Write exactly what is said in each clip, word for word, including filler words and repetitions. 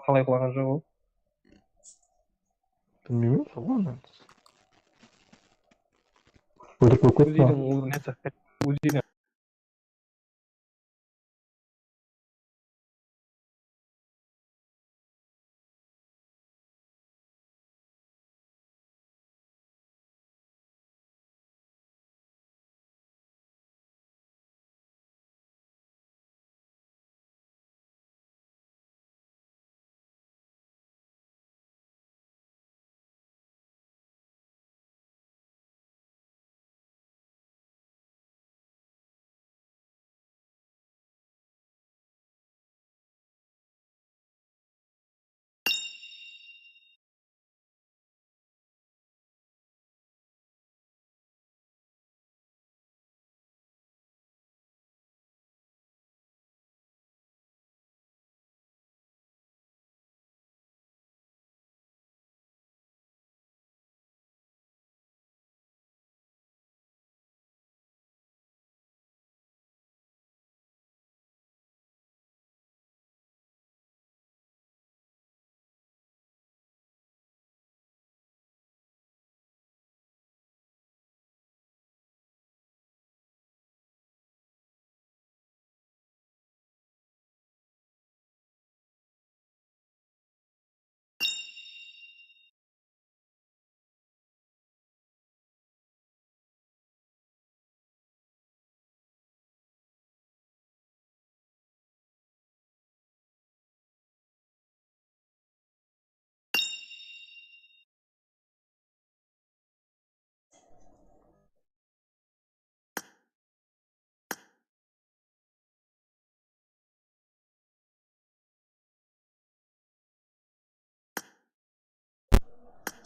Qalay qulaǵan joq ol? Bilmeymen, soǵan. Ódik bolıp ketti. Uzidiń nesi? Uzidiń.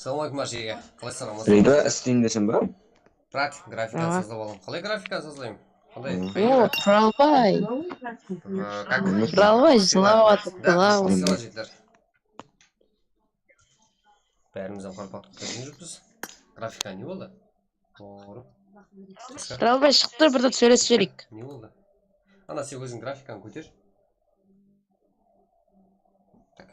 Assalawma aleykum, Arshiyge. Qalaysań, amansań? Reyda, isleyim desem ba? Brat, grafikanı sazlap alıń. Qalay grafikanı sazlayım? Qanday? O, Pıralbay. Pıralbay jılap atır, jılap. Bárimiz de qorpaq kelgen júrmiz. Grafika ne boldı? Doğru. Pıralbay shıqtı, bir de sóylesip jibereyik. Ne boldı? Ana, sen óziń grafikanı kóter. Tak.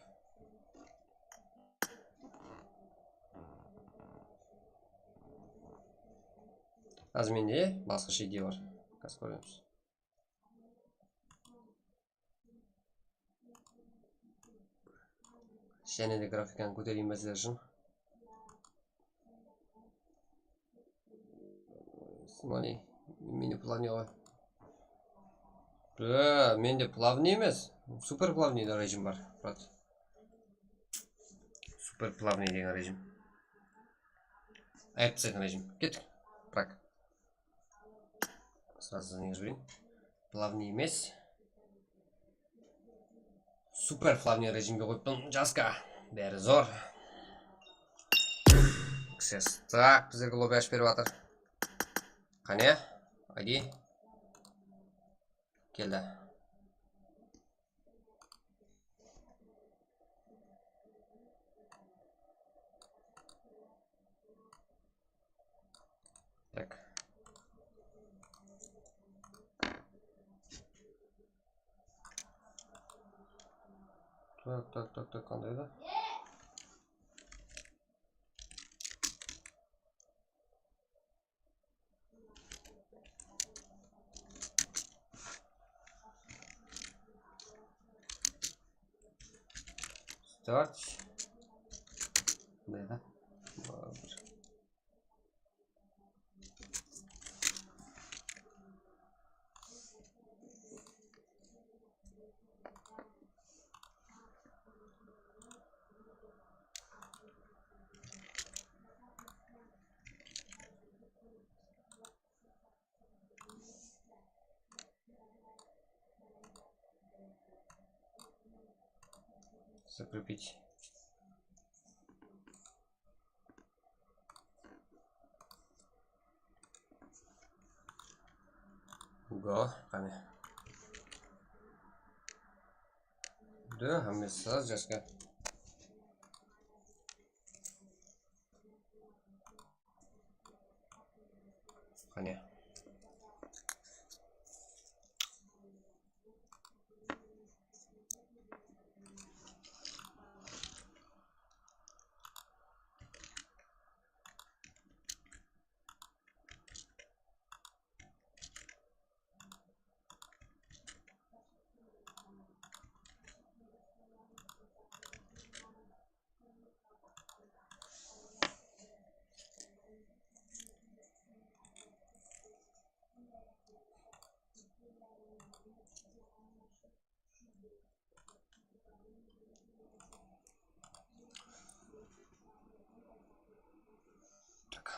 Házir mende basqasha ideya bar. Házir kóremiz. Jáne de grafikanı kótereyin ba sizler ushın? Смотри, mini plavnıy ǵoy. Mende plavnıy emes, super plavnıy rejim bar, brat. Super plavnıy degen rejim. Ayıp taslaytuǵın rejim. Kettik. Brak. Srazı ne jibereyin. Plavnıy emes. Super plavnıy rejimge qoyıppan, jaska. Bári zor. Kses. Tak, bizlerge lobby ashıp berip atır. Qáne? Aydi. Keldi. Tak. Tak, tak, tak, tak, qanday da? Start. Qanday da? Закрепить. Go, qáne. Да, hámmesi saz, jaska. Qáne.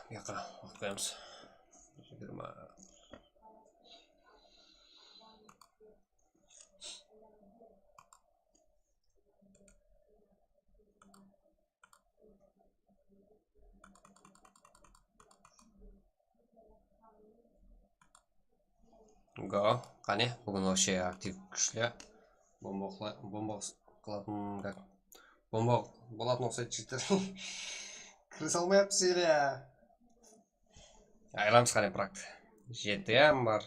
Buyaqqa alıp qoyamız. Jigirma. Go. Qáne, búgin вообще aktiv kúshli. Bomba qıla-, bomba qılatın, bomba bolatın uqsaydı, jigitler. Kire salmayapsız ele. Ayıramız qáne, biraq. Jeti em bar.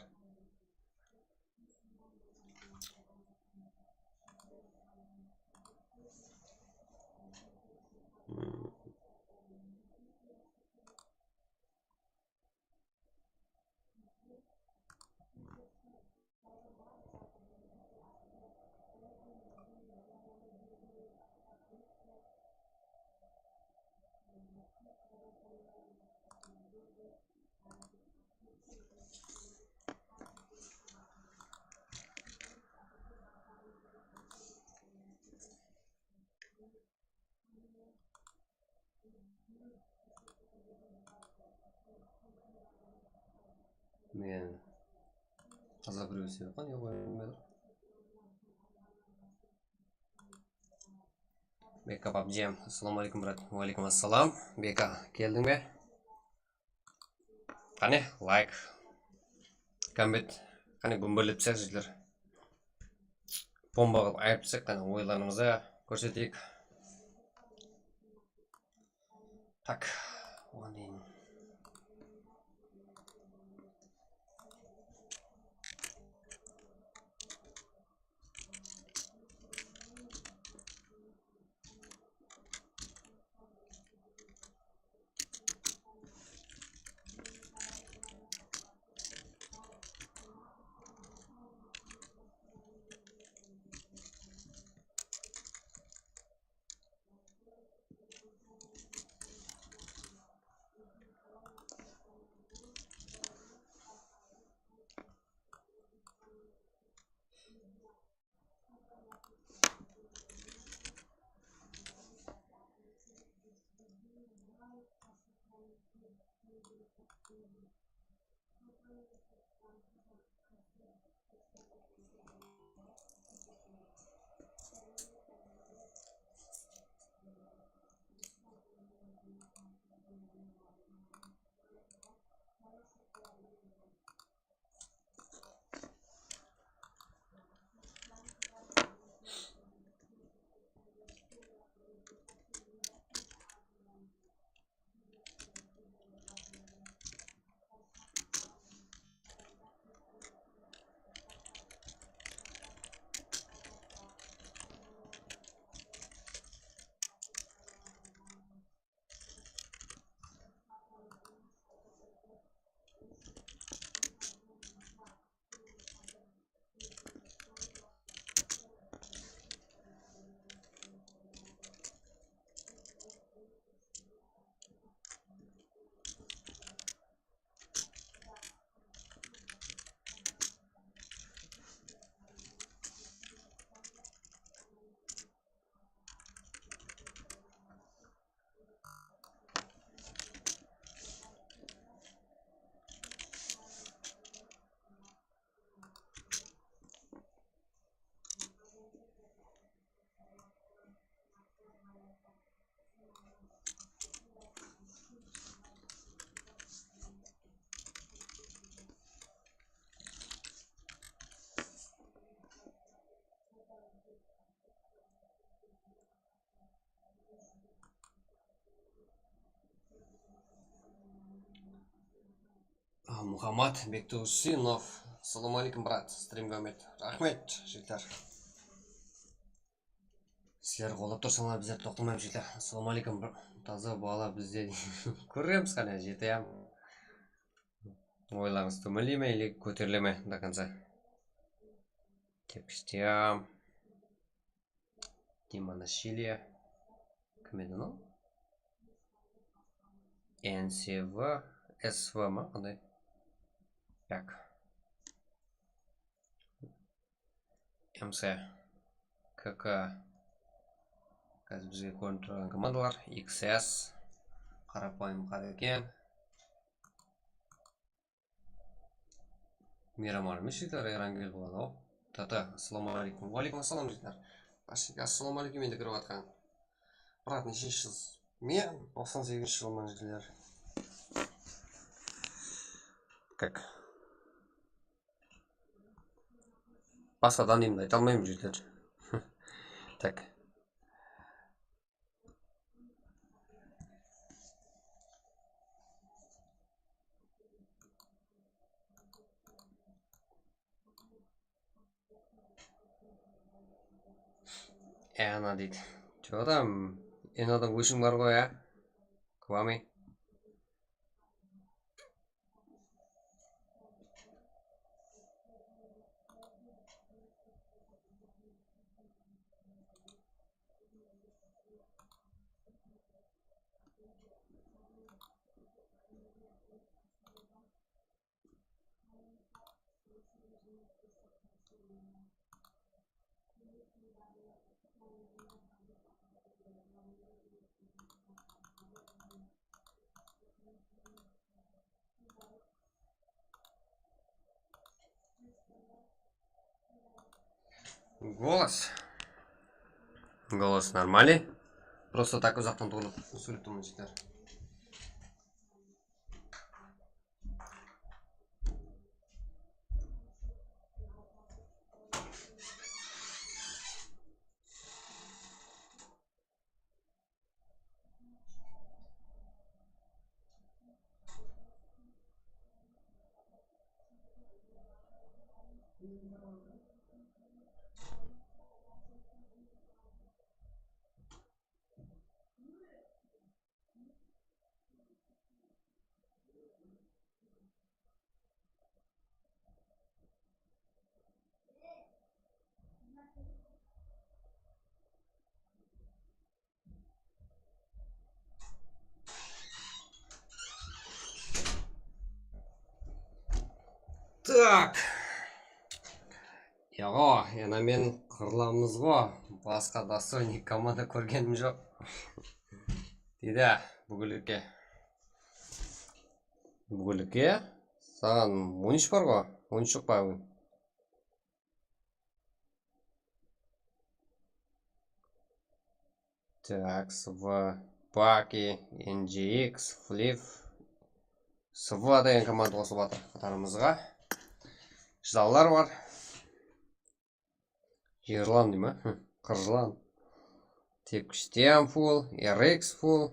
Men taza birew islep atqan, ne qoyayın men? Beka pabjem, assalamu aleykum, brat. Wa aleykum assalam. Beka, keldiń be? Qáne, layk. Komment. Qáne, gúmberlep tasaq, jigitler. Bomba qılıp ayırıp tasaq, qáne, oyınlarımızdı kórseteyik. Tak, oǵan deyin. Muhammad Bektusinov. Assalamu aleykum, brat. Stream kórmedi. Raxmet, jigitler. Sizler qollap tursańlar, bizler toqtamaymız, jigitler. Assalamu aleykum, bir taza bala bizde. Kóremiz qáne, jeti em. Oylarıńız tómenley me, или kóterile me до конца? Tepkishtiyam. Dimanashvili. Kim edi mınaw? N C V, S V ma? Qanday? Tak. M C, K K. Házir bizge kórinip turǵan komandalar. X S. Qarapayım qara eken. Miyramal emes, jigitler, Erangel boladı-aw. Tata, assalamu aleykum. Wa aleykum assalam, jigitler. Ashik, assalamu aleykum, endi kirip atqan. Brat, neshinshi jıl? Men toqsan segizinshi jılman, jigitler. Tak. Basqa danimdi ayta almayman, jigitler. Tak. Ana deydi. Чё там? Enadan óshiń bar ǵoy, á? Kvami. Голос. Голос нормальный. Просто так uzaqtan turıp sóylep turman, jigitler. Так. Yaǵo, yana men qırılamız ǵo. Basqa dostojnik komanda kórgenim joq. Deydi, búginlikke. Búginlikke saǵan on úsh bar ǵo. On úsh joq pa búgin? Так, S V, Baki, N G X, Flip. S V degen komanda qosılıp atır qatarımızǵa. Jılanlar bar. Jırlan dey me? Qırjılan. Tepkish tem full, R X full,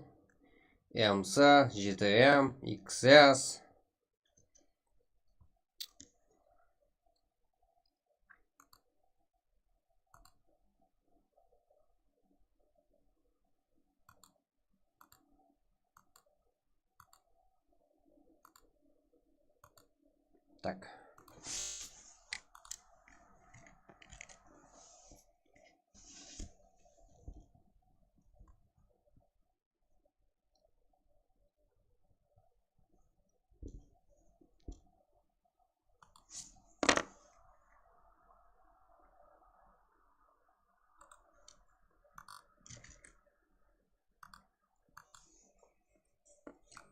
M C, G T M, X S. Так.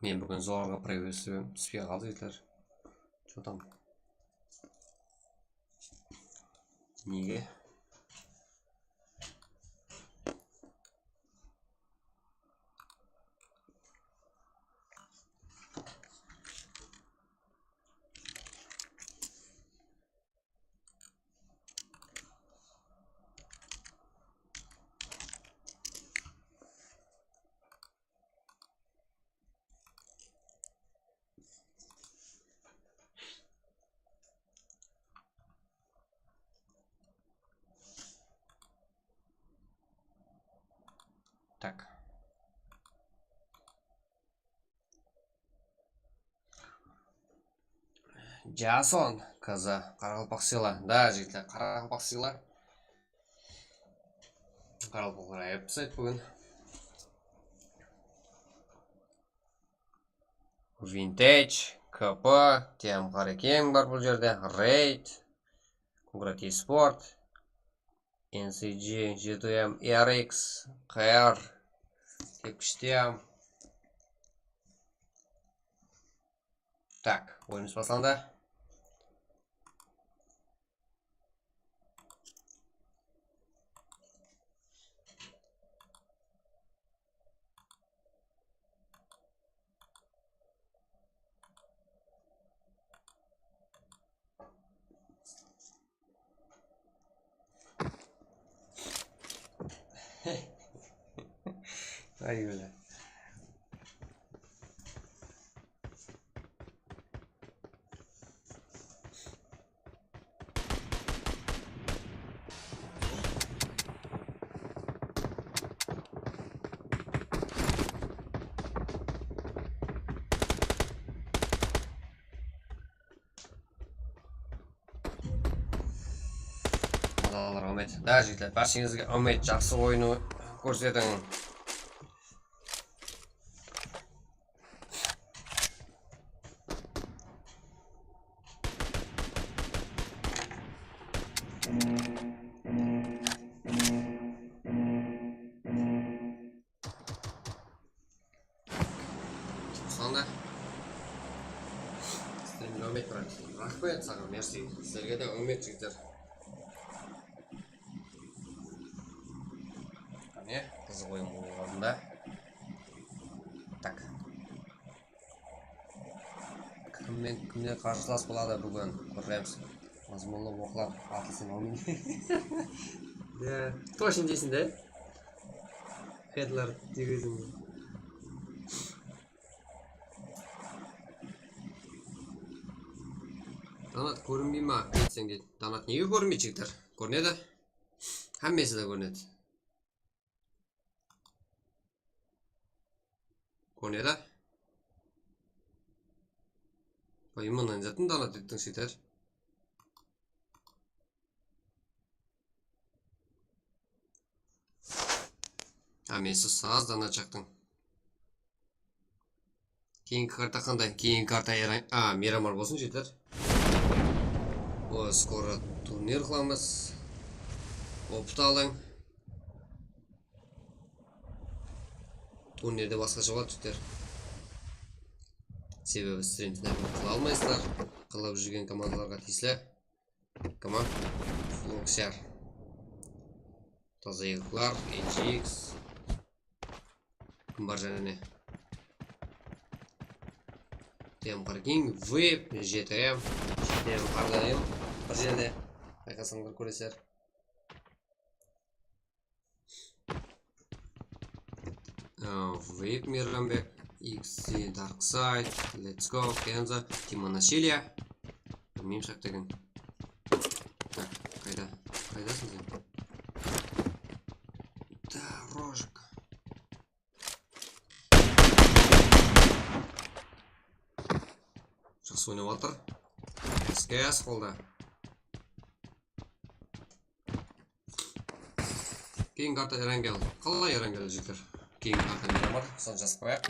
Men búgin zorǵa priveslebem túspey qaldı, jigitler. Что там? Nege? Так. Jason kızı, qaraqalpaq sıylı. Da, jigitler, qaraqalpaq sıylı. Qaraqalpaqlar ayırıp taslaydı búgin. Vintage, K P, T M Qarekeń bar bul jerde, Raid, Konkret Esport, N C G, G T M, R X, K R, Tepkish tem. Tak, oyınımız baslandı. Ay, óle. Balalar, áwmet. Da, jigitler, bársheńizge áwmet, jaqsı oyın kórsetiń. Sonda. Strimge áwmet, brat. Raxmet saǵan, merci. Sizlerge de áwmet, jigitler. Qáne, qızıq oyın bolıp qaldı da. Tak. Kimmen, kimler qarsılas boladı búgin? Kóremiz. Mazmunlı oqlar atılsın, áwmin. Ya, точно deysiń de. Headlar degizim. Donat kórinbey ma? Aytsang deydi. Donat nege kórinbeydi, jigitler? Kórinedi. Hámmesi de kórinedi. Kórinedi. Bayımman aytın, donat ettiń, jigitler. Hámmesi saz, donat jaqtıń. Keyingi karta qanday? Keyingi karta Eran, a, Miramar bolsın, jigitler. O, skoro turnir qılamız. Opıt alıń. Turnirde basqasha boladı, jigitler. Sebebi strimdi qıla almaysızlar. Qılıp júrgen komandalarǵa tiyisli. Tamam. Floxer. Taza yıqlar, H X. Kim bar jáne? T M qırq eki, Vip, J T M, J T M qardayım. Bir jerde ayqasańlar kóresizler. Aa, Vip, Meyranbek, X C, Darkside, Let's Go, Kenzo, Timonasilya. Bilmeymen, shaq degen. Tak, qayda? Qaydasıń sen? Da, Rojik. Jaqsı oynap atır. S K S qolda. Keyingi karta Erangel. Qalay Erangel, jigitler? Keyingi karta Miramar, sonı jazıp qoyayıq.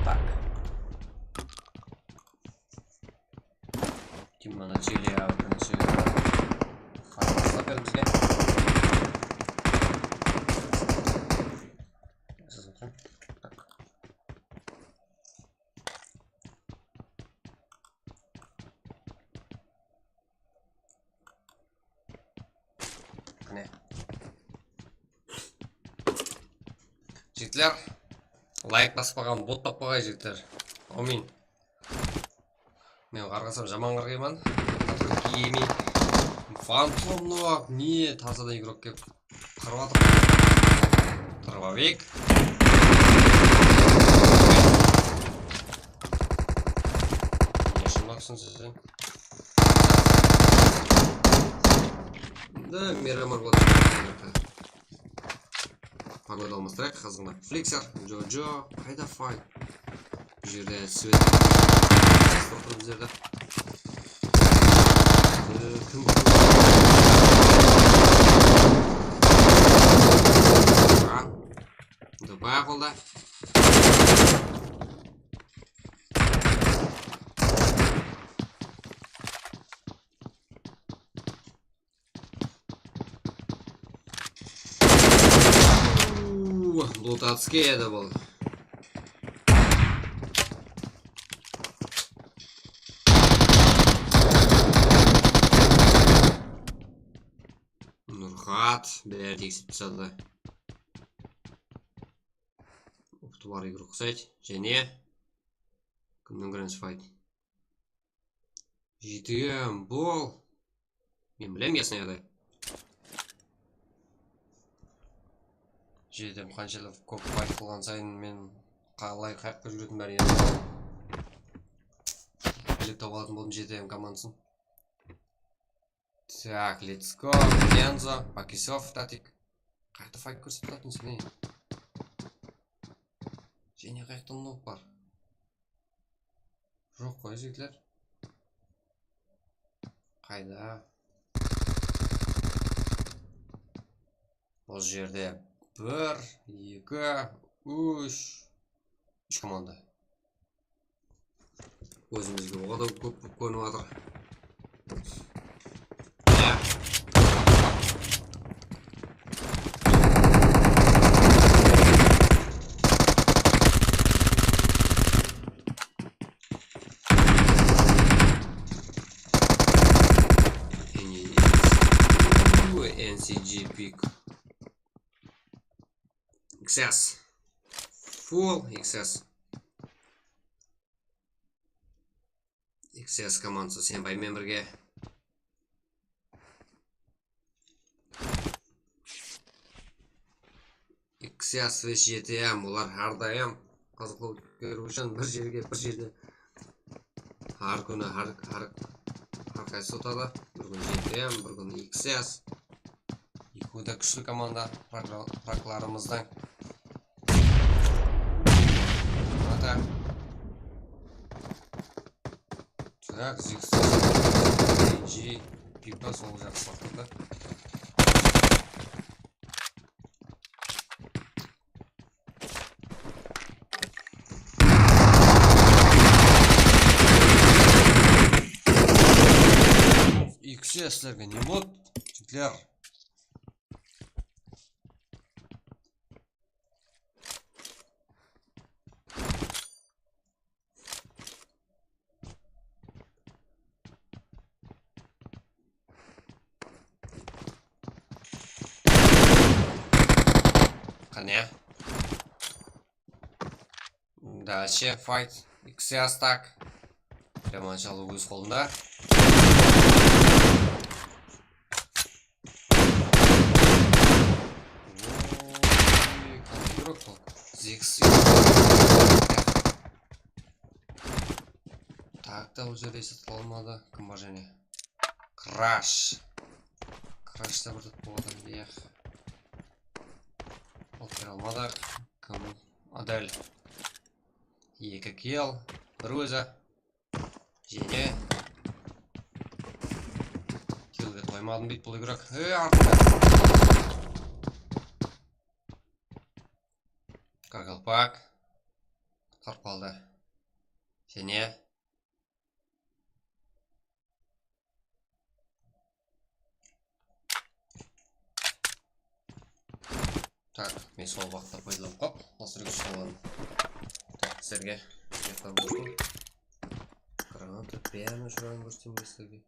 Tak. Kim bana chili aldı, chili. Qarı baslap ber bizge. Tak. Qáne. Jigitler, layk baspaǵan bot tappaǵay, jigitler. Áwmin. Men qarǵasam jaman qarǵayman. Kiyimi. Fantom noq, ne tazadan igrok kelip. Qırıp atır. Dробовик. Ne shınlapsın sen? Da, Miramar boldı. Pogoda almastırayıq, qızǵına. Flixer, Jojo, qayda fight? Bul jerde svet. Otır bizlerde. Ee, kim? A. Dupaya qolda. Uuu, Lutacıske edi bul. Nurxat, bári teksirip tasladı. Optı bar igrok uqsaydı. Jáne. Kimniń birinshi fayt? Jetem, bol. Men bilem, ясно edi. Jetem, qanshelli kóp fayt qılǵan sayın men qalay qayaqqa júretin bári endi bilip tawıp alatın boldım Jetem komandasın. Так, let's go. Kenzo, Bakisov, Tatik. Qayaqta fayt kórsetip atırdıń sen, ey? Jáne qayaqta nok bar? Joq ǵoy, jigitler. Qayda? Bul jerde bir, eki, úsh, úsh komanda. Ózimizge oǵada kóp kórinip atır. N C G pick. X S. Full X S. X S komandası Senbay menen birge. X S ve J T M, olar hár dayım qızıqlı ótkeriw ushın bir jerge, bir jerde hár kúni hár, hár, hár qaysı otadı. Bir kún J T M, bir kún X S. Ekewi de kúshli komanda, prakla-, praklarımızdıń. Mına. Tak, Zix, G, Pipa sol jaqqa baqtı. X S sizlerge ne boldı, jigitler? Qáne. Дальше fight. X S tak. Прямо ancaq óz qolında. Oy, qanday igrok bul? Zix. Tak, ta, bul jerde esat qalmadı. Kim bar jáne? Krash. Krash ta bir zat boldı. Yax. Alıp bere almadıq. Kim? Adel. Eki kill. Bir ózi. Jáne. Killge toymadım deydi bul igrok. Ey, artıq. Qaraqalpaq. Qutqarıp qaldı. Jáne. Tak, men sol waqıtta paydalanıp qaldım. Házirgi sol. Tak, sizlerge. Granata, bárin ushırǵanın kórsetem sizlerge.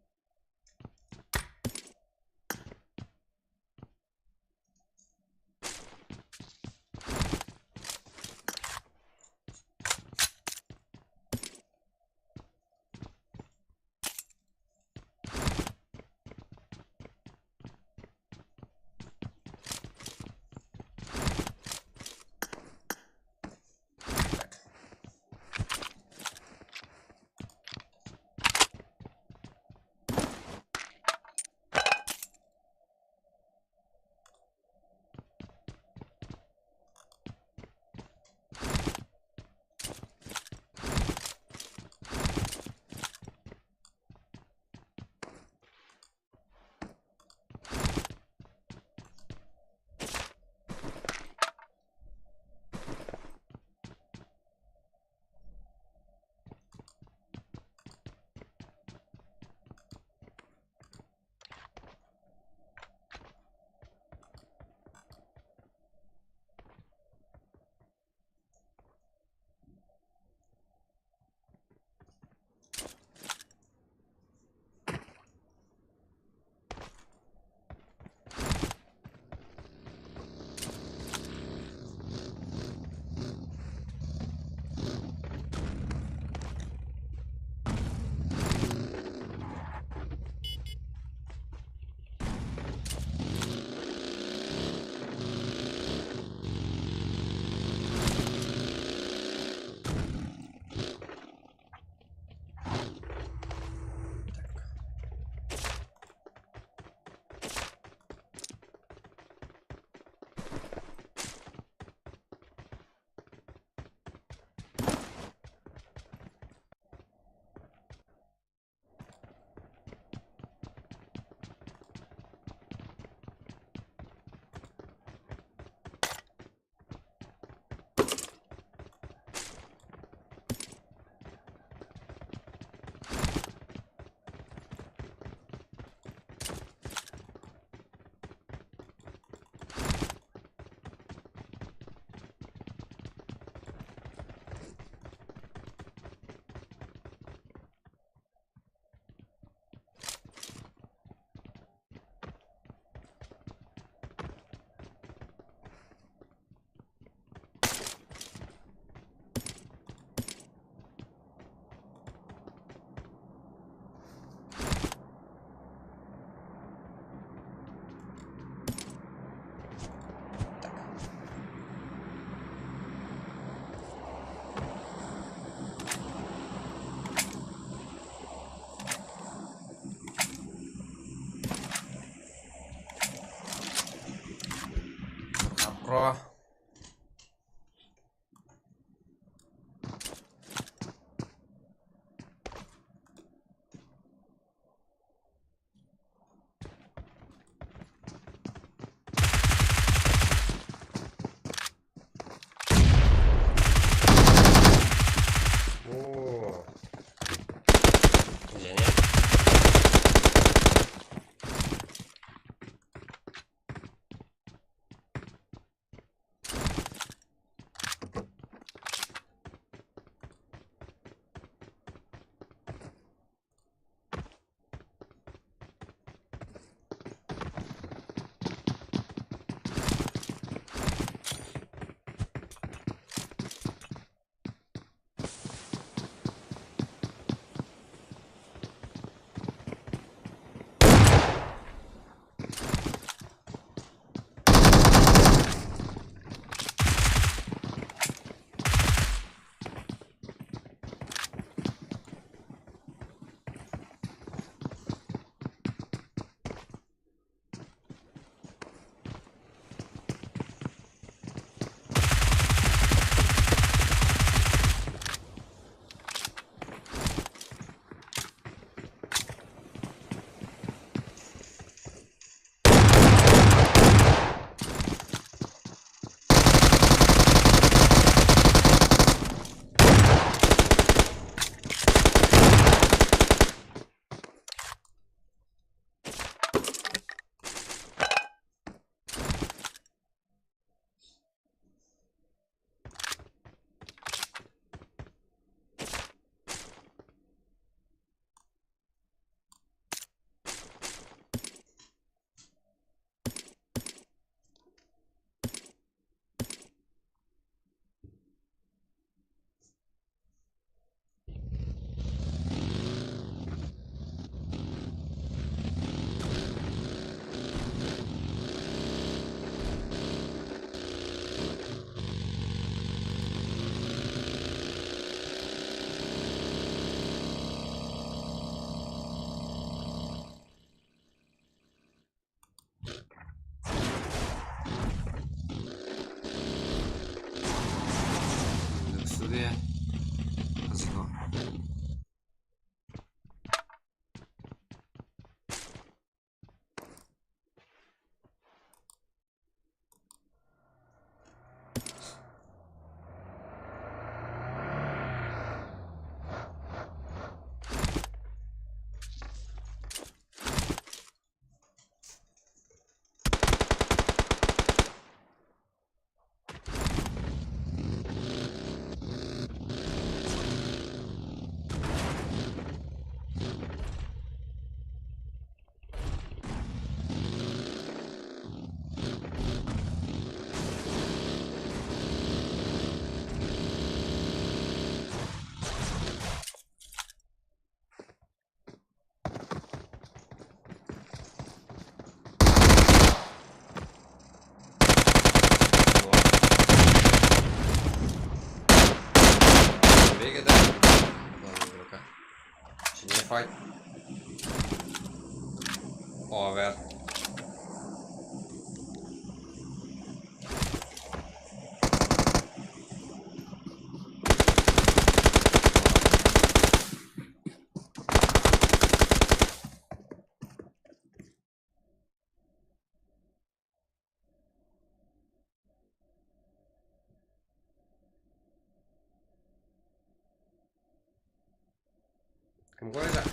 Qızıq. Bege de. Ладно, дурака. Şimdi fight. Over. Kim qoyacaq?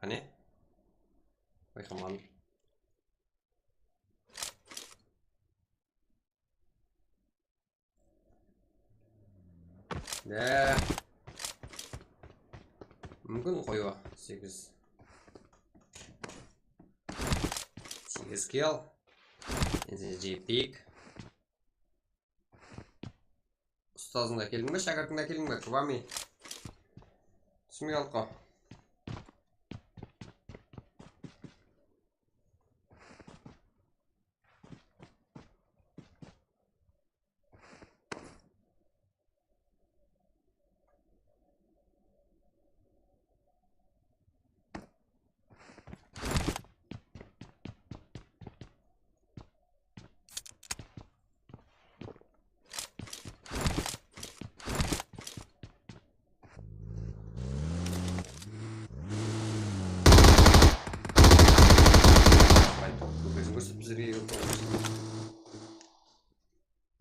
Qáne? Bayqamadım. Dá. Múmkin qoyıwa. Segiz. Segiz kill. Endi jepik. Ustazıńdı ákeldiń be, shákirtińdi ákeldiń be? Kvami. Túsmey qaldıǵo. Kópesin kórsetip bizlerge kelip.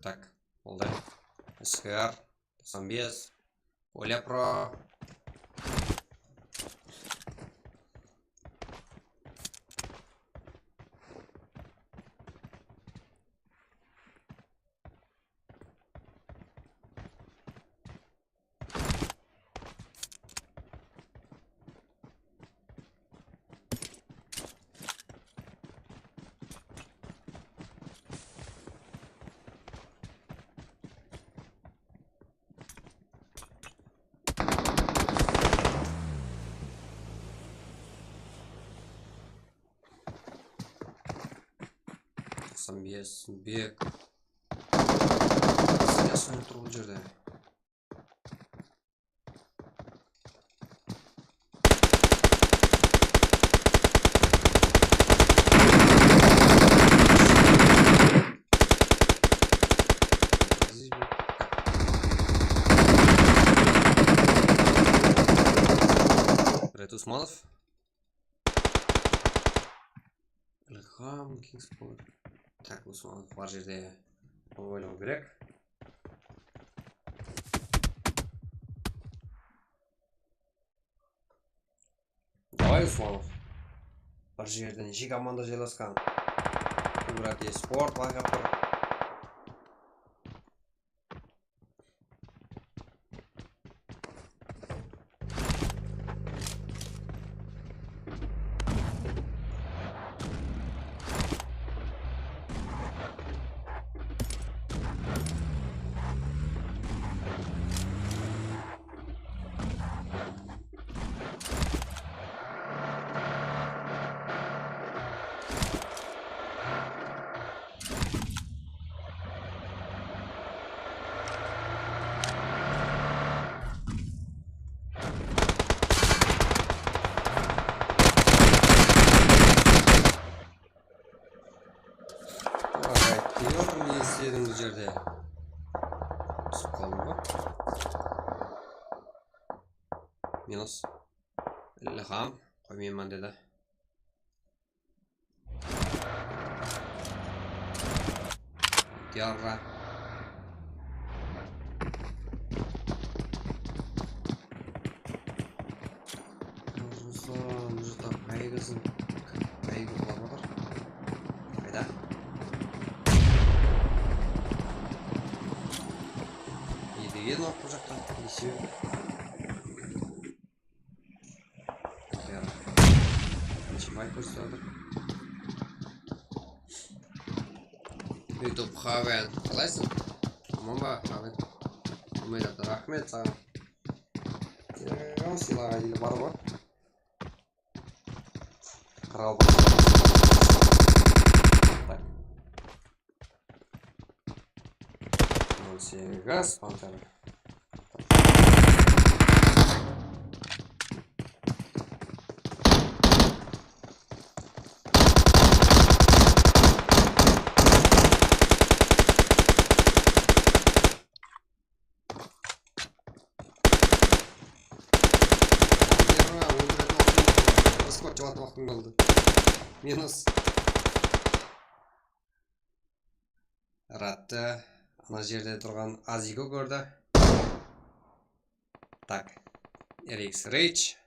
Tak, boldı. S K R, toqsan bes. Oylap pro. Toqsan bes, Bek. Sinyasın tur bul jerde. Red Usmanov. Ilham, Kingsport. Tak, Usmanov bar jerde oynaw kerek. Davay, Usmanov. Bir jerde neshe komanda jaylasqan. Kubrat Esport, Lagapır. Vay, kiyatırım, ne istedim bul jerde. Túsip qaldım ba? Minus. Ilham, qoymayman dedi. Yarra. Ruslan, Ruslan, qaydasań? Qayda olar? Qayda? Edegen oq bul jaqta. Ese. Neshimay kórsetip atır. YouTube Haven, qalaysıń? Aman ba, Haven? Ummet ata, raxmet saǵan. Seniń sıylaǵa ele bar ǵoy. Qırq altı. Tak. Nol segiz, Pantera. Pantera, óltiredi, waqtım qaldı. Skot jawatın waqtım qaldı. Minus. Rattı ana jerde turǵan Aziko kórdi. Tak. R X Rage.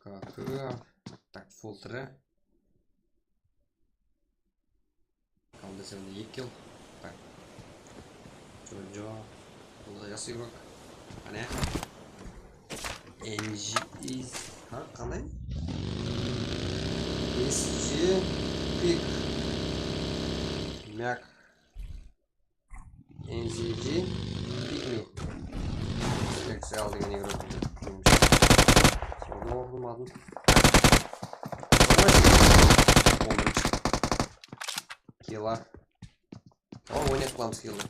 Kakı. Tak, filtri. Kaldı sende eki kill. Tak. Jojo. Bul da jaqsı igrok. Qáne? N G is, ha, qanday? S G Pick. Mac. N G G Pick New. Excel degen igrok. Sonı oqıdım adın. On birinshi. Killa. O, oynatıp qalamız killa.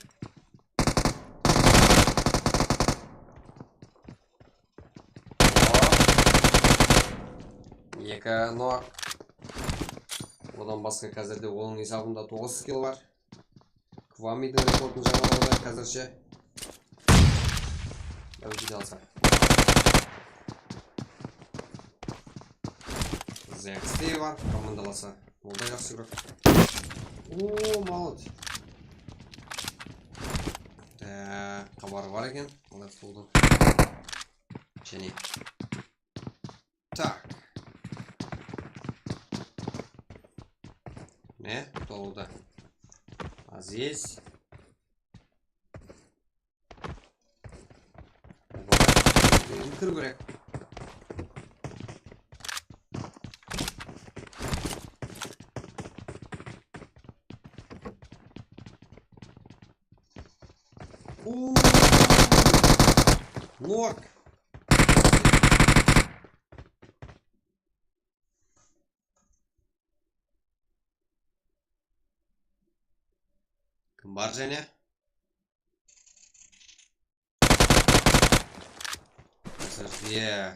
Eki nok. Odan basqa házirde onıń esabında toǵız kill bar. Kvamidiń rekordın jańalawda házirshe. Ózi de alsa. Zexte bar, komandalasa. Ol da jaqsı igrok. O, молодец. Da, xabarı bar eken. Alay qutıldı. Jáne. Tak. Ne? Toldı. Aziz. Kir kerek. Uuu. Nok. Kim bar jáne? Házirge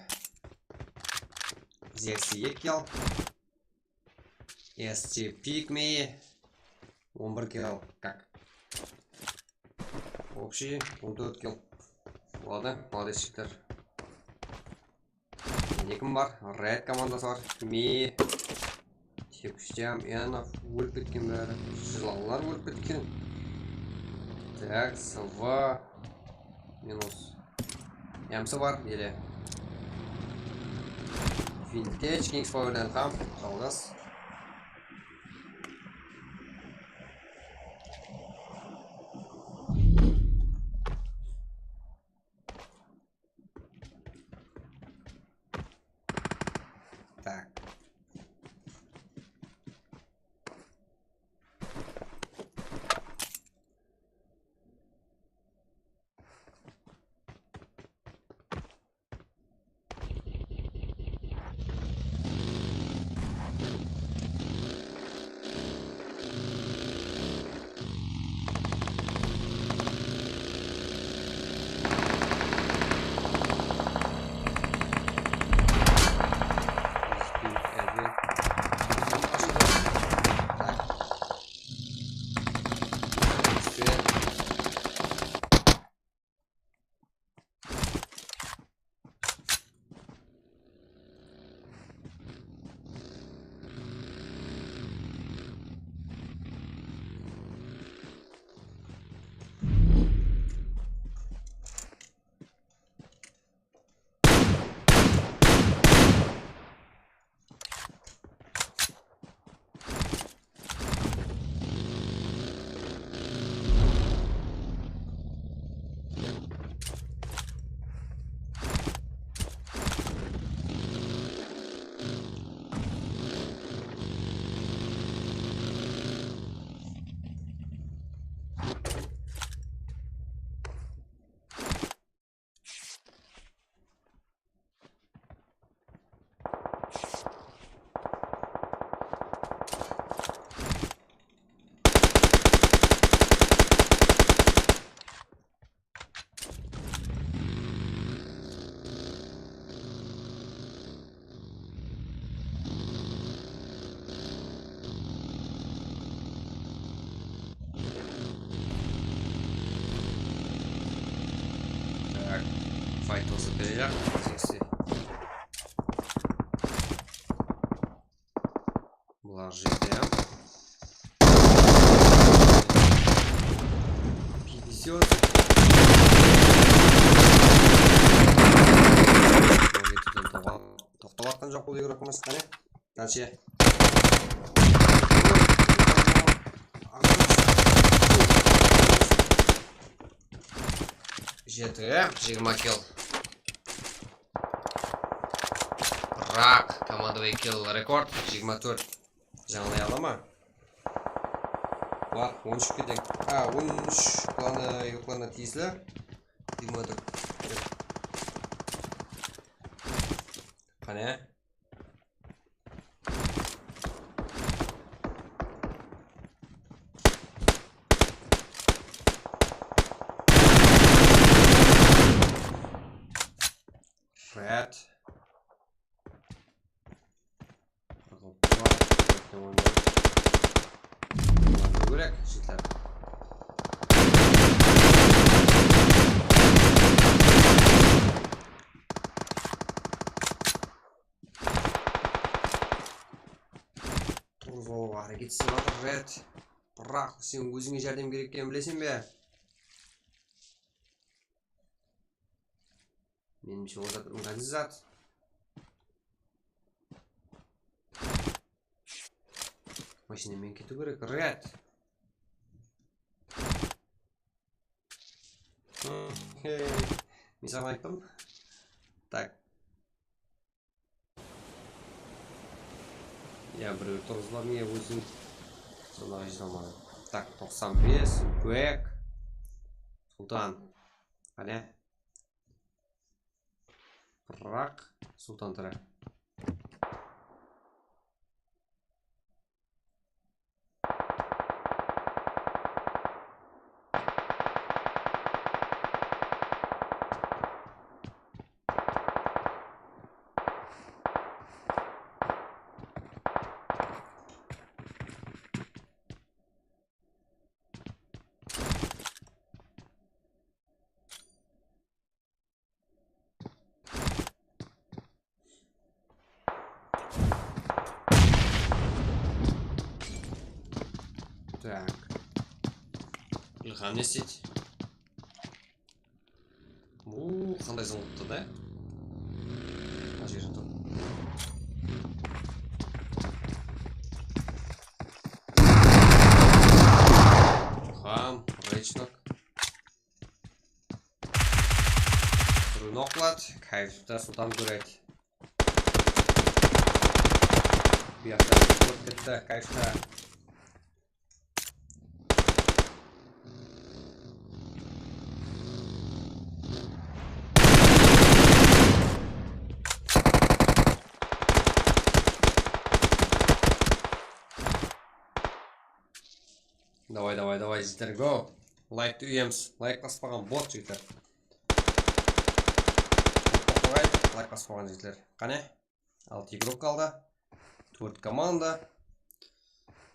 Zexi eki kill. S T Pigme on bir kill. Kak. Общий on tórt kill. Boladı, молодец, jigitler. Mende kim bar? Red komandası bar. Me. Tepishtem, Enov ólip ketken bári. Jılanlar ólip ketken. Tak, Sava. Minus. Yamsı bar, ele. Vintage, Kings Powerden ham. Jalǵız. Tak. Так, fayt bolsa bereyik. Bular jerde. Piydes. Toqtap atqan joq bul игрокımız, qáne. Dálshe. Jeti, jigirma kill. Rak, komandovıy kill rekord, jigirma tórt. Jańalay ala ma? Bular on úshke teń. A, on úsh planı, planı tiyisli. Jigirma tórt. Qáne? Red. Qırqıp bar. Red. Oynayıq. Oynayıq, jigitler. Turǵızıp alıwǵa háreket islep atır, Red. Biraq sen ózińe járdem kerek ekenin bileseń be? Menimshe, ol zat ıńǵaysız zat. Mashina men ketiw kerek, Red. Hey, men saǵan ayttım. Tak. Ya, birew turǵızıp aldım, ya ózim. Sondaǵa jete almadım. Tak, toqsan bes, back. Sultan. Qáne? Biraq Sultan tiri. Tak. Ilham ne isteydi? Uuu, qanday zıńlıqtı da. Mına jeri tur. Ilham, Rechnak. Birewin oqladı, Kayfta Sultan kóredi. Yaqta, kóp ketti, kayfta. Davay, davay, davay, jigitler, go. Layktı úyemiz. Layk baspaǵan bot, jigitler. Bot baspaǵan, layk baspaǵan, jigitler. Qáne? Altı igrok qaldı. Tórt komanda.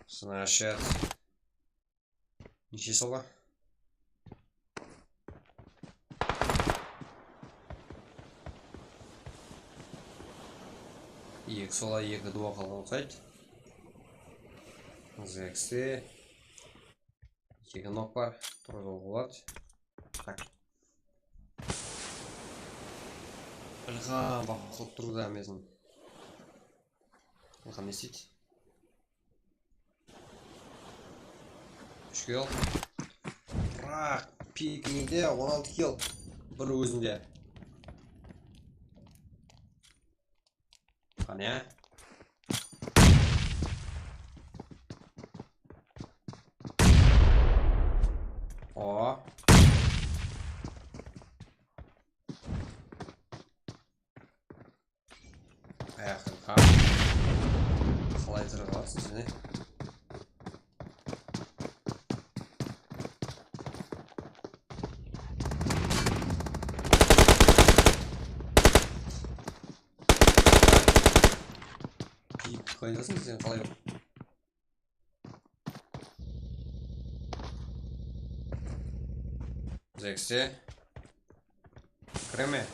Значит, neshe sola? Eki sola, eki duo qalǵan uqsaydı. Zekste. Eki nok bar. Turıp alıwǵa boladı. Tak. Ilham baqıp turdı hámmesin. Ilham ne isteydi? Úsh kill. Biraq, pikmide on altı kill. Bir ózinde. Qáne. O. Ayaqqa. Qalay jıraǵarsız, jáne? Pik, qaydasıń sen, qalay? Zekse. Kireme.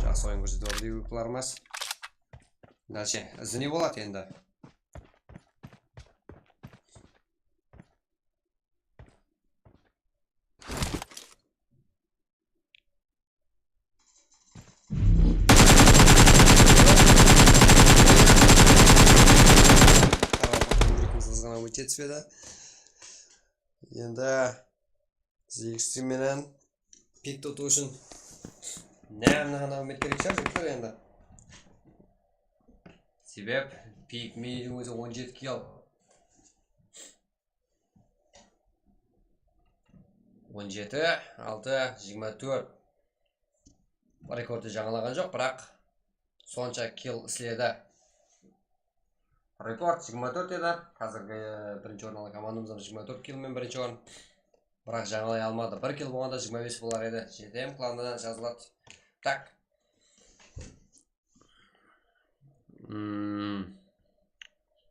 Jaqsı oyın kórsetip atır, yurıqlarımız. Дальше izi ne boladı endi? Yurıqımız ızǵana óte túsedi. Endi Zigsi menen pik tutıw ushın, ne, mına ǵana úmet kerek shıǵar, jigitler, endi. Sebep pikmeydiń ózi on jeti kill. On jeti, altı, jigirma tórt. Rekordtı jańalaǵan joq, biraq sonsha kill isledi. Rekord jigirma tórt edi. Házirgi birinshi orın alǵan komandamız ham jigirma tórt kill menen birinshi orın. Biraq jańalay almadı. Bir kill bolǵanda jigirma bes bolar edi. J T M klanına jazıladı. Tak. Hmm.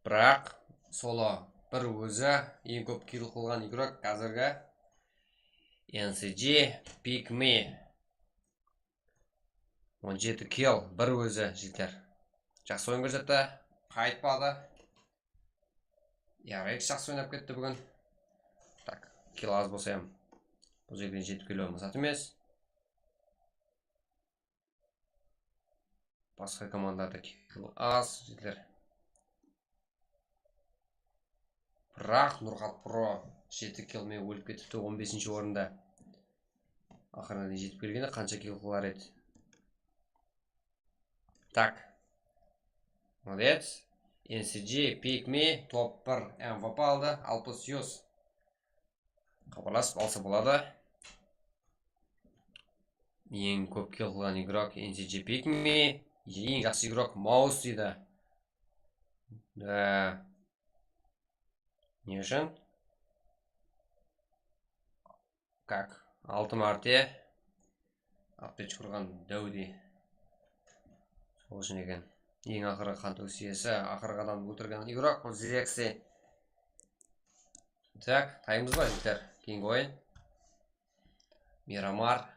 Biraq solo bir ózi eń kóp kill qılǵan igrok házirgi N C G Pikmi. On jeti kill, bir ózi, jigitler. Jaqsı oyın kórsetti, qaytpadı. Yaraydı, jaqsı oynap ketti búgin. Tak, kill az bolsa ham, bul jerge jetip keliwi maqsat emes. Basqa komandalarda kill az, jigitler. Biraq Nurxat Pro jeti kill menen ólip ketipti, on besinshi orında. Aqırına deyin jetip kelgende qansha kill qılar edi. Tak. Молодец. N C G, Pikmi, top bir M V P aldı, alpıs yuz. Xabarlasıp alsa boladı. Eń kóp kill qılǵan igrok N C G Pikmi, eń jaqsı igrok Maus deydi. Da. Ne ushın? Как? Altı márte aptech urǵan dáwdey. Sol ushın eken. Eń aqırǵı qan tókis iyesi, aqırǵı adamdı óltirgen igrok bul Zirexi. Tak, taymız ba, jigitler? Keyingi oyın. Miramar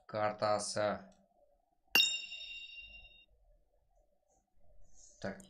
kartası. Tak.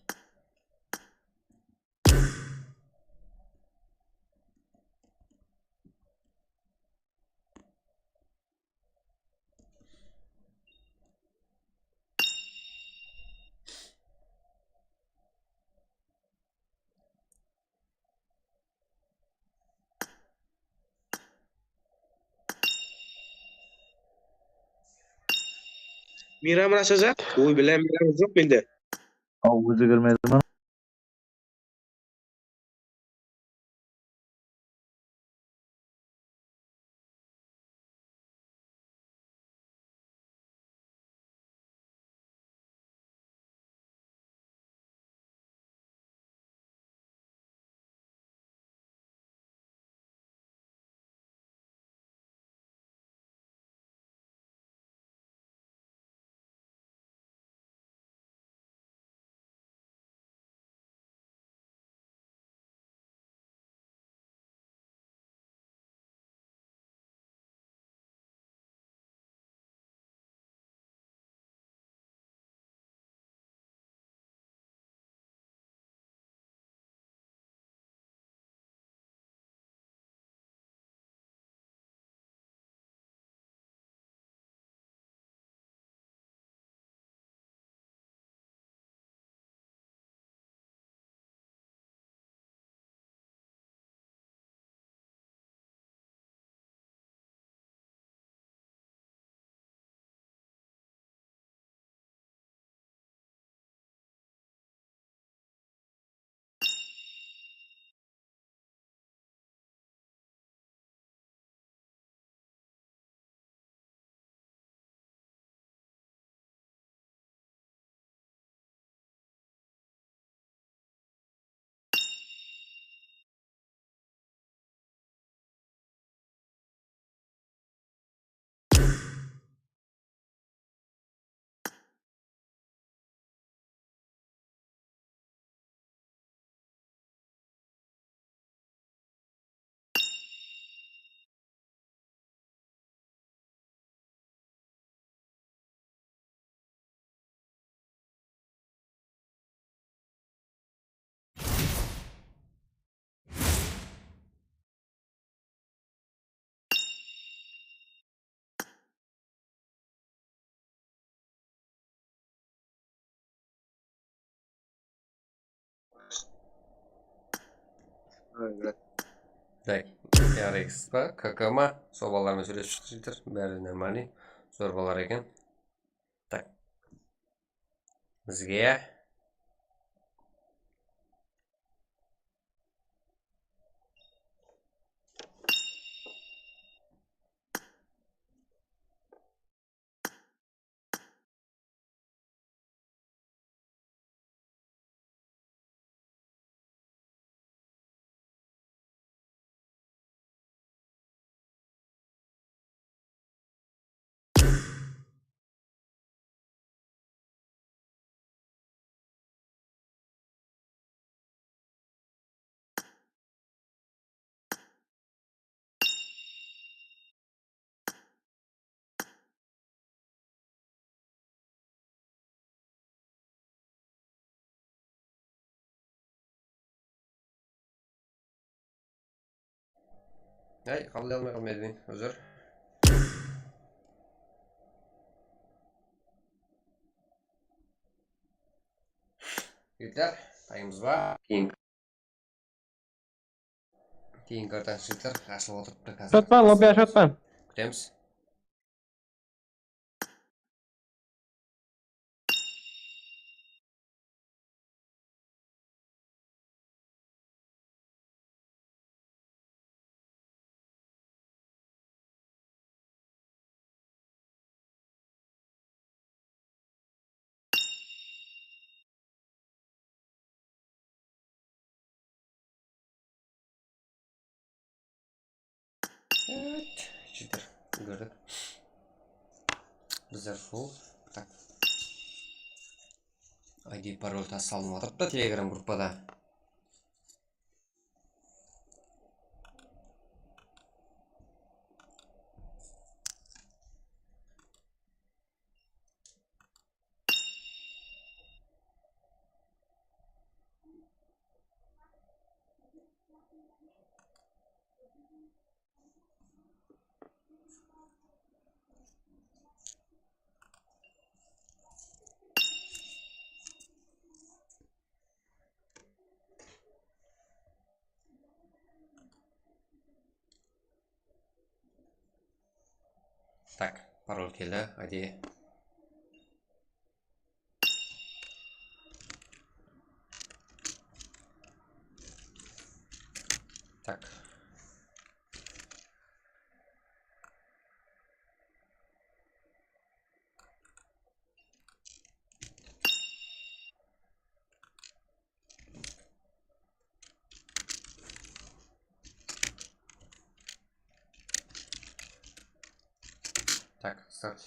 Miyram Rasazaq? Oy, bilem, Miyram joq mende. Aw, ózi kirmedi ma? Tak, R X pa, K K ma, sol balalar menen sóylesip shıqtı, jigitler. Bári normalnıy, zor balar eken. Tak. Bizge Ay, qabıllay almay qaldım, Edvin, uzr. Jigitler, tayımız ba? Keyin Keyin kartanı jigitler ashılıp otırıptı házir. Shotpan, lobby shotpan. Kútemiz. Evet, jigitler, úlgerdik. Bizler full. Tak. I D, parol tastı salınıp atırıptı Telegram gruppada. Tak, parol keldi, ádiye. Так, start.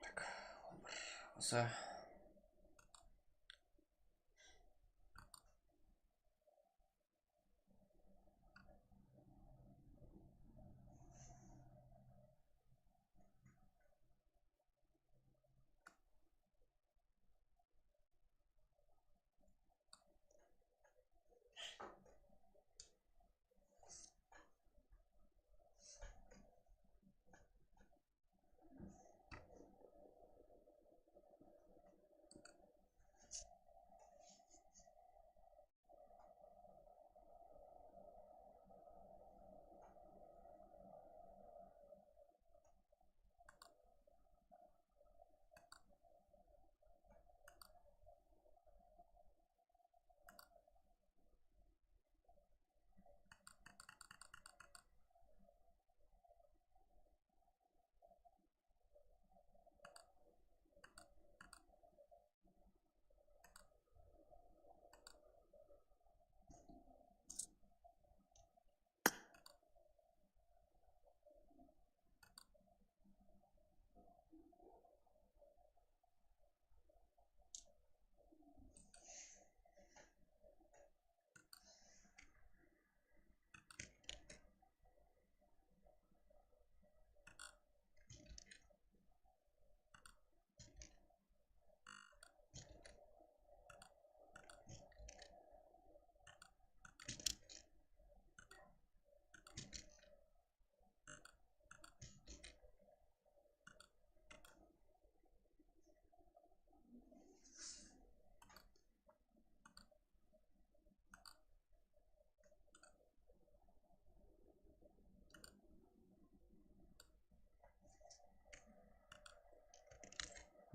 Tak, on bir. Bolsa.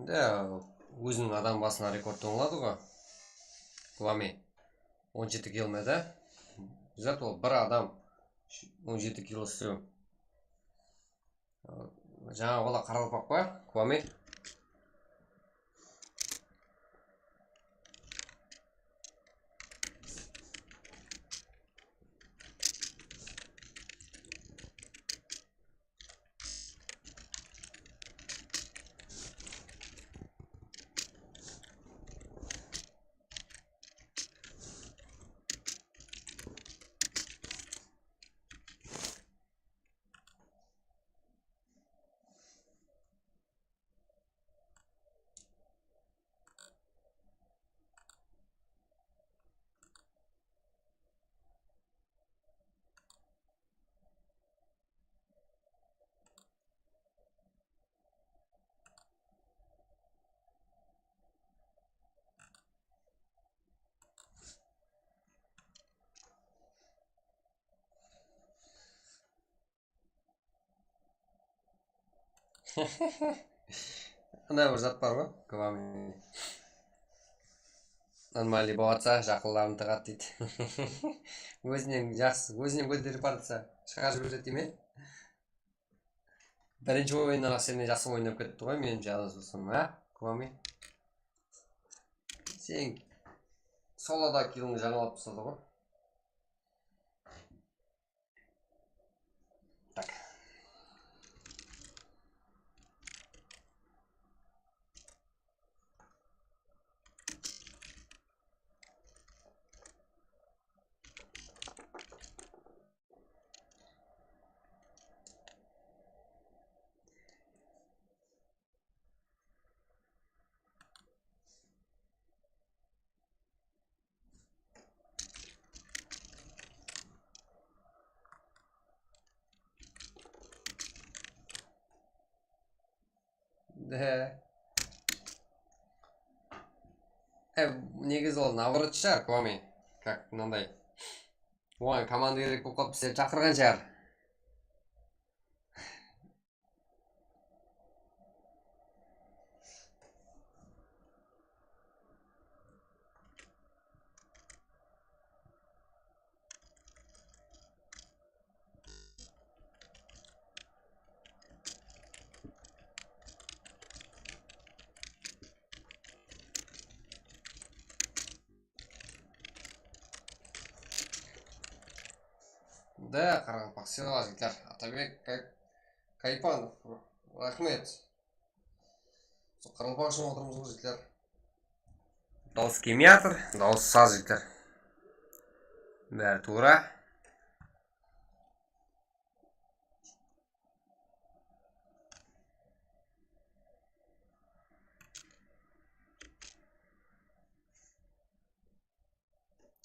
Endi óziniń adam basına rekord ońladı ǵo. Kvame. On jeti kilo me da? Zat ol bir adam on jeti kilo islep. Jańa bala qaraqalpaq pa? Kvame. Ana bir zat bar ǵoy, kvame. Нормальный bolıp atsa, jaqınların tıǵadı deydi. Ózinen jaqsı, ózinen kóterip baratsa, shıǵarıp jiberedi deymen. Birinshi oyınnan-aq senden jaqsı oynap ketti ǵoy, menimshe, adasıp atırsam, a, kvame? Sen soloda kilońdı jańalap tasladı ǵoy. Так. E, negizi ol naoborot shıǵar, Kwame. Kak mınanday. Oǵan komanda kerek bolıp qalıp, bizlerdi shaqırǵan shıǵar. Da, qaraqalpaq, sıylaǵan jigitler. Atabek Kay-, Kaypanov, raxmet. Sol qaraqalpaq ushın otırmız ǵoy, jigitler. Dawıs kelmey atır, dawıs saz, jigitler. Bári tuwra.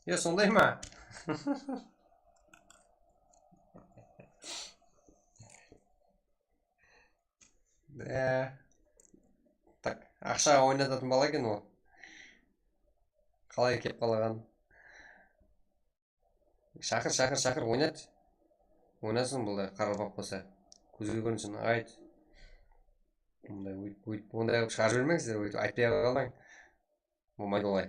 Ya, sonday ma? E, tak, aqshaǵa oynatatın bala eken ol. Qalay kelip qalaǵan? Shaqır, shaqır, shaqır, oynat. Oynasın, bılay qaraqalpaq bolsa. Kózge kórinsin, ayt. Bunday óyt-, óyt-, onday qılıp shıǵarıp jibermeńizler, óytip aytpay-aq alıń. Bolmaydı olay.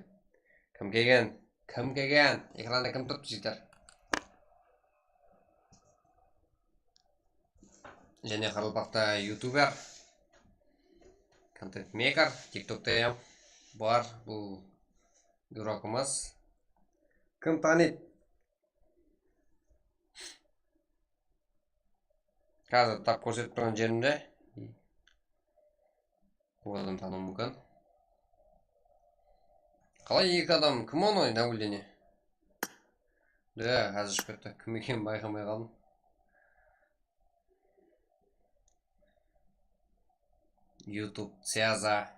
Kim kelgen? Kim kelgen? Ekranda kim turıptı, jigitler? Jáne qaraqalpaqta youtuber, kontent maker, tiktokta hám bar bul duragımız. Kim tanıydı? Házir tap kórsetip turǵan jerimde. Bul adam tanıwım múmkin. Qalay eki adam? Kim onı? Navuldene? Da, házir shıǵıp ketti. Kim ekenin bayqamay qaldım. YouTube, Ceza.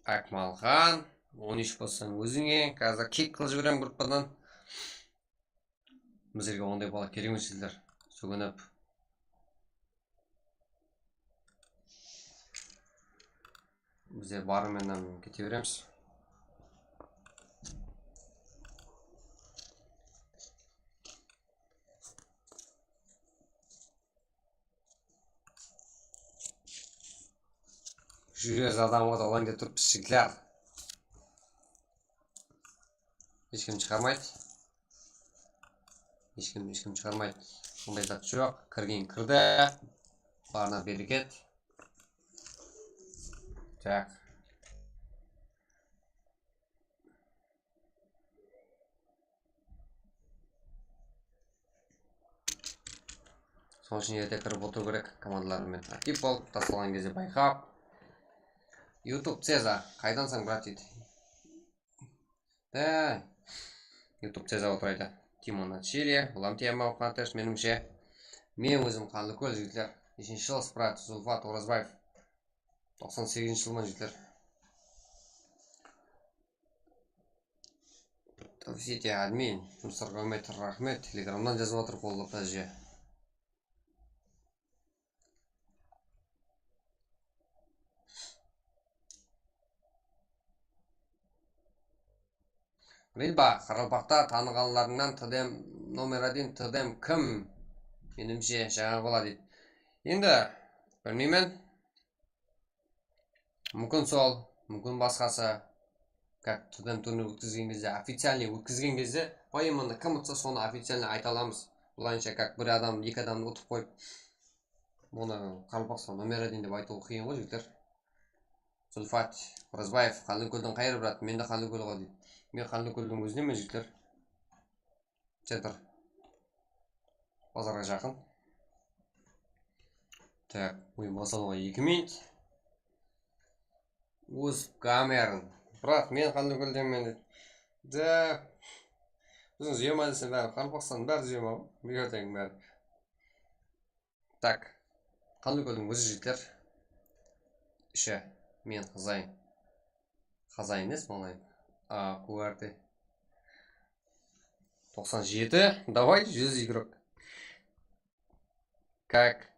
Akmalxan, on úsh bolsań ózińe, házir kik qılıp jiberem gruppadan. Bizlerge onday bala kerek emes, sizler. Sóginip. Bizler barı menen kete beremiz. Júz adamǵa da alayın dep turıppız, jigitler. Hesh kim shıǵarmaydı. Hesh kim, hesh kim shıǵarmaydı. Onday zat joq. Kirgen kirdi. Barına bereket. Tak. Sonıń ushın erte kirip otırıw kerek, komandalar menen aktiv bolıp, taslanǵan gezde bayqap. YouTube Ceza, qaydansań, brat, deydi. Da, YouTube Ceza otıraydı. Timon Chili, Ulam Tiyama Hunters, menimshe. Men ózim Qanlıkól, jigitler. Neshinshi jıl, Sprat, Zulfat Orazbaev. Toqsan segizinshi jılman, jigitler. Tavsiyete admin, jumıslarǵa úmit, raxmet, telegramnan jazıp atır, qollap, áje. Rilba, qaraqalpaqta tanıǵanlarıńnan TDM, nomer один TDM kim? Menimshe, jańa bala, deydi. Endi, bilmeymen. Múmkin sol, múmkin basqası. Как TDM turnir ótkizgen gezde, официальный ótkizgen gezde, поименно kim utsa, sonı официальный ayta alamız. Bulayınsha, как bir adam, eki adamdı utıp qoyıp, onı Qaraqalpaqstan nomer один dep aytıw qıyın ǵoy, jigitler. Zulfat Orazbaev, Qanlıkóldiń qayeri, brat? Men de Qanlıkól ǵoy, deydi. Men Qanlıkóldiń ózinemen, jigitler. Centr. Bazarǵa jaqın. Tak, oyın baslaǵanǵa eki minut. Ózip kamerin. Brat, men qanday kóldemen deydi. Da, ózińiz uyama desem, bári Qaraqalpaqstan bári uyama. Buyerdegiń bári. Tak. Qanlıkóldiń ózi jeter. Ishe, men qazayın. Qazayın emes, malayın. A, Q R T. Toqsan jeti. Davay, júz igrok. Kak.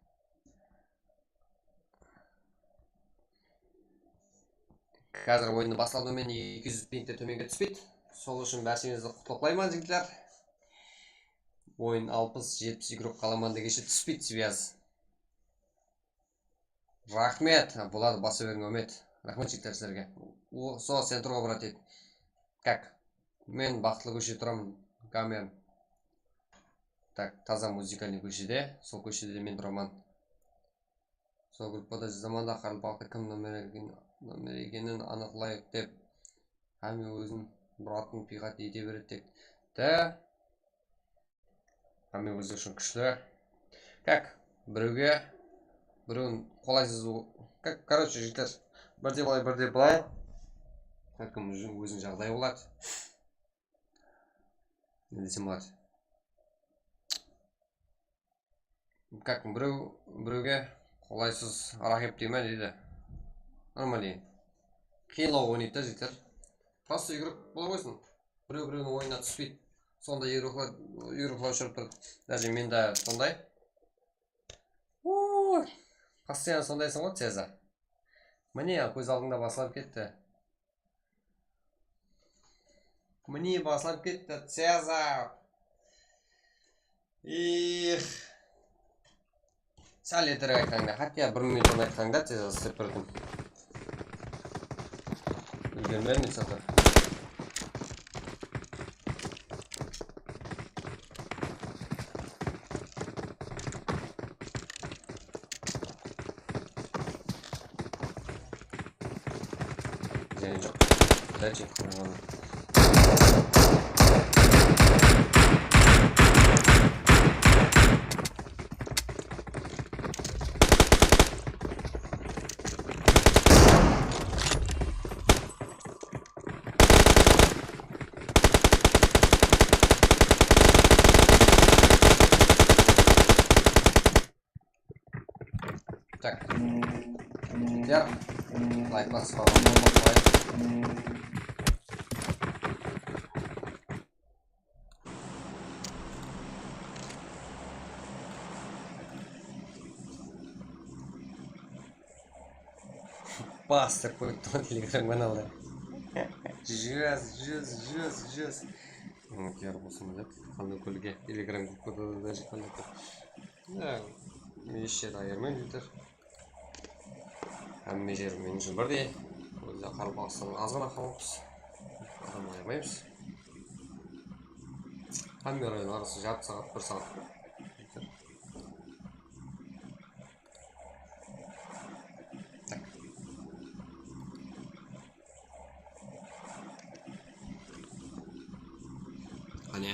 Házir oyındı basladım men, eki júz pintte tómenge túspeydi. Sol ushın bársheńizdi qutlıqlayman, jigitler. Oyın alpıs, jetpis igrok qalaman degenshe túspeydi sviyaz. Raxmet, boladı, basa beriń, Úmet. Raxmet, jigitler, sizlerge. O, so, sen turǵa, brat, deydi. Kak. Men Baxıtlı kóshede turaman, kameram. Tak, taza Muzikalnıy kóshede, sol kóshede de men turaman. Sol gruppada jazamanda qaraqalpaqta kim nomer eken, nomer ekenin anıqlayıq dep, hámme ózin buratın piyxat ete beredi tek. Dá, hámme ózi ushın kúshli. Kak, birewge, birewin qolaysız, kak, короче, jigitler, birde bılay, birde bılay. Hár kim ózin, ózin jaǵdayı boladı. Ne desem boladı? Как, birew, birewge qolaysız raqip dey ma deydi. Нормально. Qıyınlaw oynaydı da, jigitler. Просто игрок bola qoysın. Birew-birewiniń oyınına túspeydi. Sonday игроклар, игроклар shırıp turdı. Даже mende sonday. Uy, постоянно sondaysıń ǵoy, Ceza. Mine, kóz aldıńda baslanıp ketti. Mine, baslanıp ketti, Ceza. Ih. Sál erterek aytqańda, hátte bir minut burın aytqańda, Ceza, islep berdim. Úlgermedim, esapta. Jáne joq. Dá jep qoyǵanım. Tak. Jigitler, layk basıp qalǵan bolsaq qoyayıq. Bastırıp qoyıptı ǵoy Telegram kanalda. Jaz, jaz, jaz, jaz. Umıtyar bolsın dep, qanday kólge Telegram gruppada da jıqqan eken. Ya, hesh jerdi ayırmayman, jigitler. Hámme jer men ushın birdey. Ózi Qaraqalpaqstan azǵana xalıqpız. Adam ayırmaymız. Hámme rayonlar arası jartı saat, bir saat. Qáne.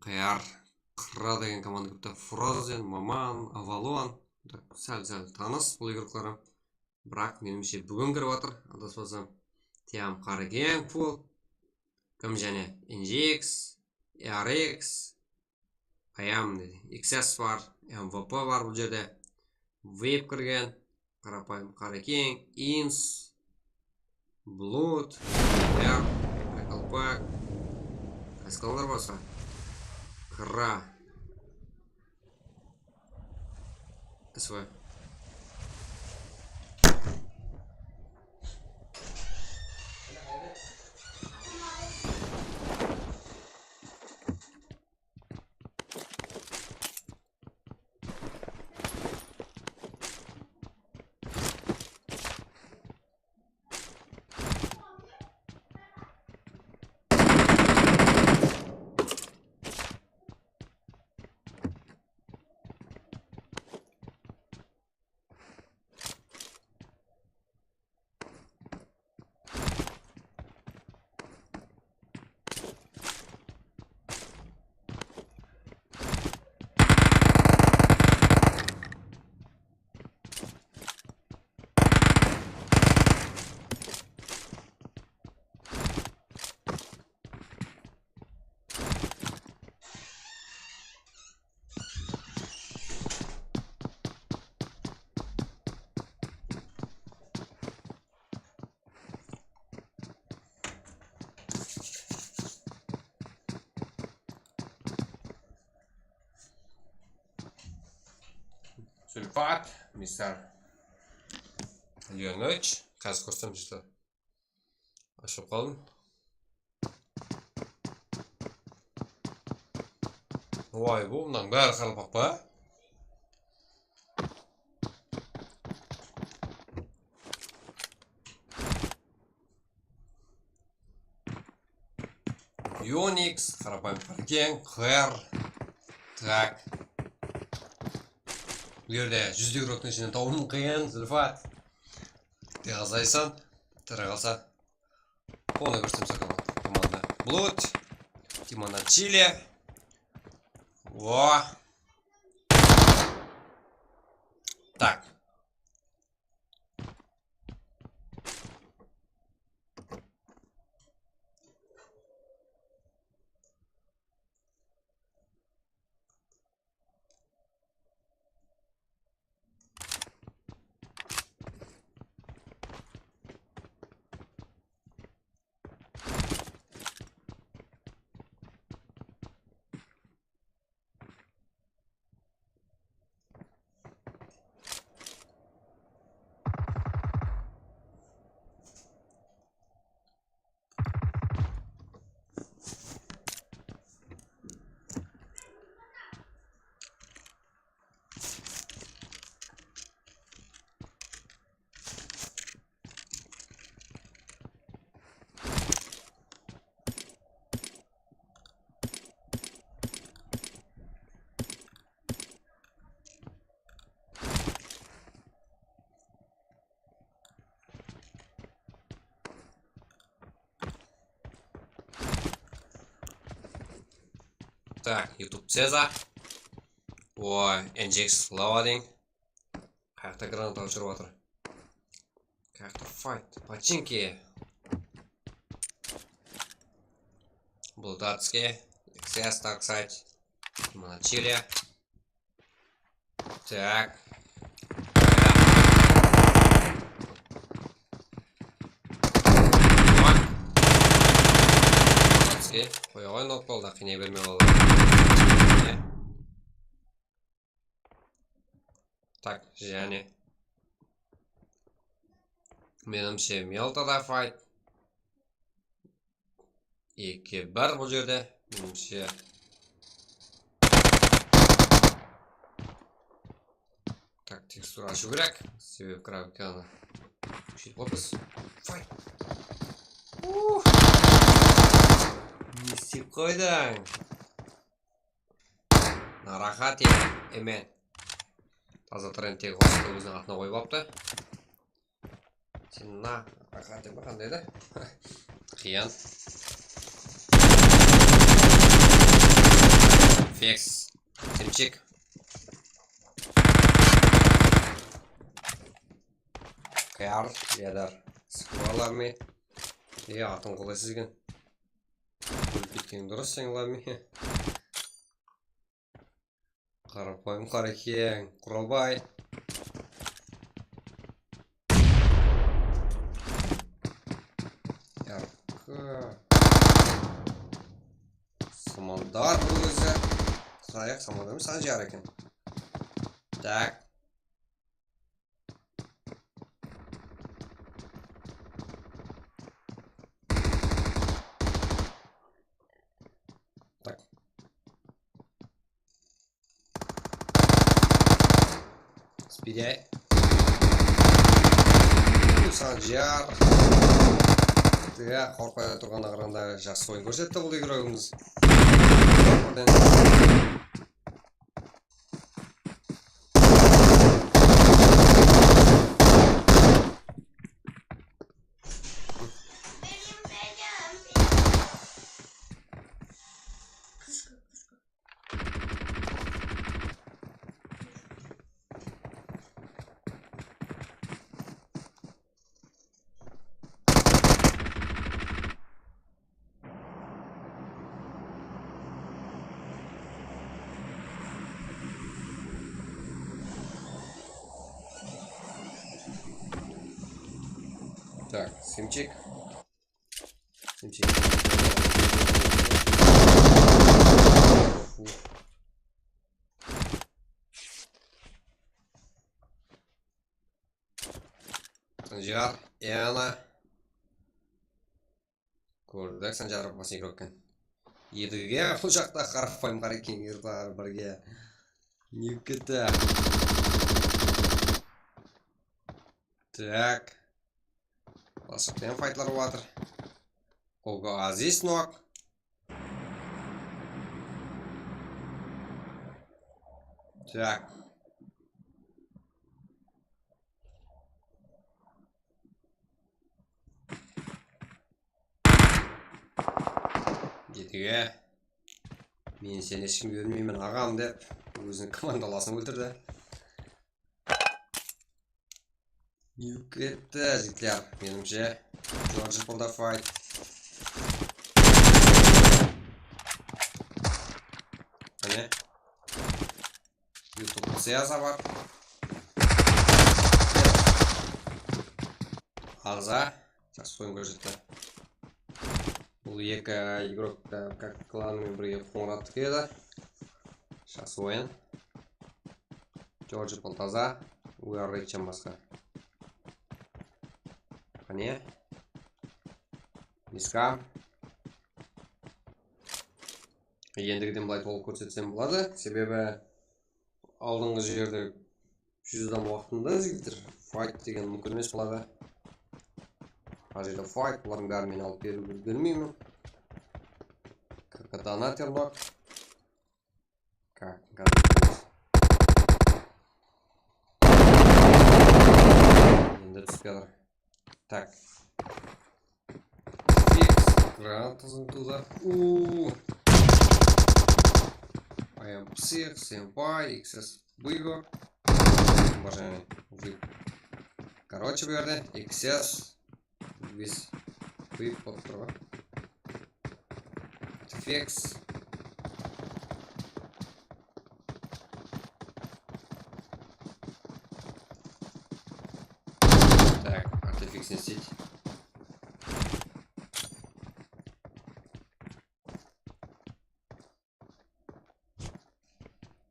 Qayar, Qırra degen komanda kiripti. Frozen, Maman, Avalon. Sál-sál tanıs bul igroklar. Biraq, menimshe, búgin kirip atır, adaspasam. Tiyam Qarakeń, full. Kim jáne? N G X, R X, I A M dedi. X S bar, M V P bar bul jerde. Vape kirgen, Qarapayım Qarakeń, Ins, Blood, R, Michael Pack. Qaysı kanallar basqa? Kra. S V. Zulfat, mister Leonovich, házir kórsetem, jigitler. Ashılıp qaldım. Oy, bu mınanıń bári qaraqalpaq pa? Unix, qarapayım, Kraken, Qr. Tak. Bu jerde júzdey uroktıń ishinen tabıw qıyın, Zulfat. Tez azaysań, tiri qalsa. Onı kórsem, saqal komanda. Blood, Timona Chile. O. Tak. Tak, YouTube Ceza. Oy, N G X Lava deń. Qayaqta granata ushırıp atır. Qayaqta fight. Починки. Блудатский. Xs, так сказать. Мына Чили. Так. Блудатский. Qoya ǵoy, nok boldı, qıynay berme, balalar. Tak, jáne. Menimshe, Meltada fight. Eki bir bul jerde. Menimshe. Tak, tekstura ashıw kerek. Sebebi grafikanı kúsheytip qoyıppız. Fight. Uh! Ne istep qoydıń? Naraxat ya, emen. Taza trendtegi qosıqtı óziniń atına qoyıp aptı. Sen naraxat dep pa, qanday edi? Qıyın. Feks. Simchik. Kar, yadar. Skrolarmı? E, atın qolaysız eken. Ólip ketken durıs, sen Lami. Qarapayım Qarekeń, Quralbay. Yarqı. Samandar bul ózi. Sayıq Samandar emes, Sanjar eken. Tak. Tak. Spidey. Sanjar. Ya, qorqıp turǵanına qaraǵanda jaqsı oyın kórsetti bul igrogimiz. Так, Simchik. Simchik. Фу. Jar, e ana. Kórdik, sen jarıp basın ekrokken. Edige bul jaqta qarapayım qara eken, ertar birge. Ne ketti? Tak. Basıqtan faytlar bolıp atır. Ogo, Aziz nok. Tak. Edige. Men seni hesh kimge bermeymen, aǵam, dep, óziniń komandalasın óltirdi. Yuk etti, jigitler, menimshe. George Polda fight. Qáne. YouTube sıyasa bar. Aǵza. Jaqsı oyın kórsetti. Bul eki igrok, e, kak-, klanı menen birge qońırattıq edi. Jaqsı oyın. George Poltaza, We Are Rich-en basqa. Qáne. Miska. Endigiden bılay tolıq kórsetsem boladı. Sebebi aldınǵı jerde júz adam waqtında jigitler fight degen múmkin emes boladı. Mına jerde fight, bulardıń bárin men alıp berip úlgermeymen. K K donator nok. Ka-, ka-, Endi túsip kiyatır. Tak. Fix. Granatasın tuwdı. Uuu. I am psix, senpai, X S Buygo. Bar jáne. Короче, bu jerde X S. Biz kuyıp bolıp tur ǵoy. Fix. Tak, artefix ne isteydi?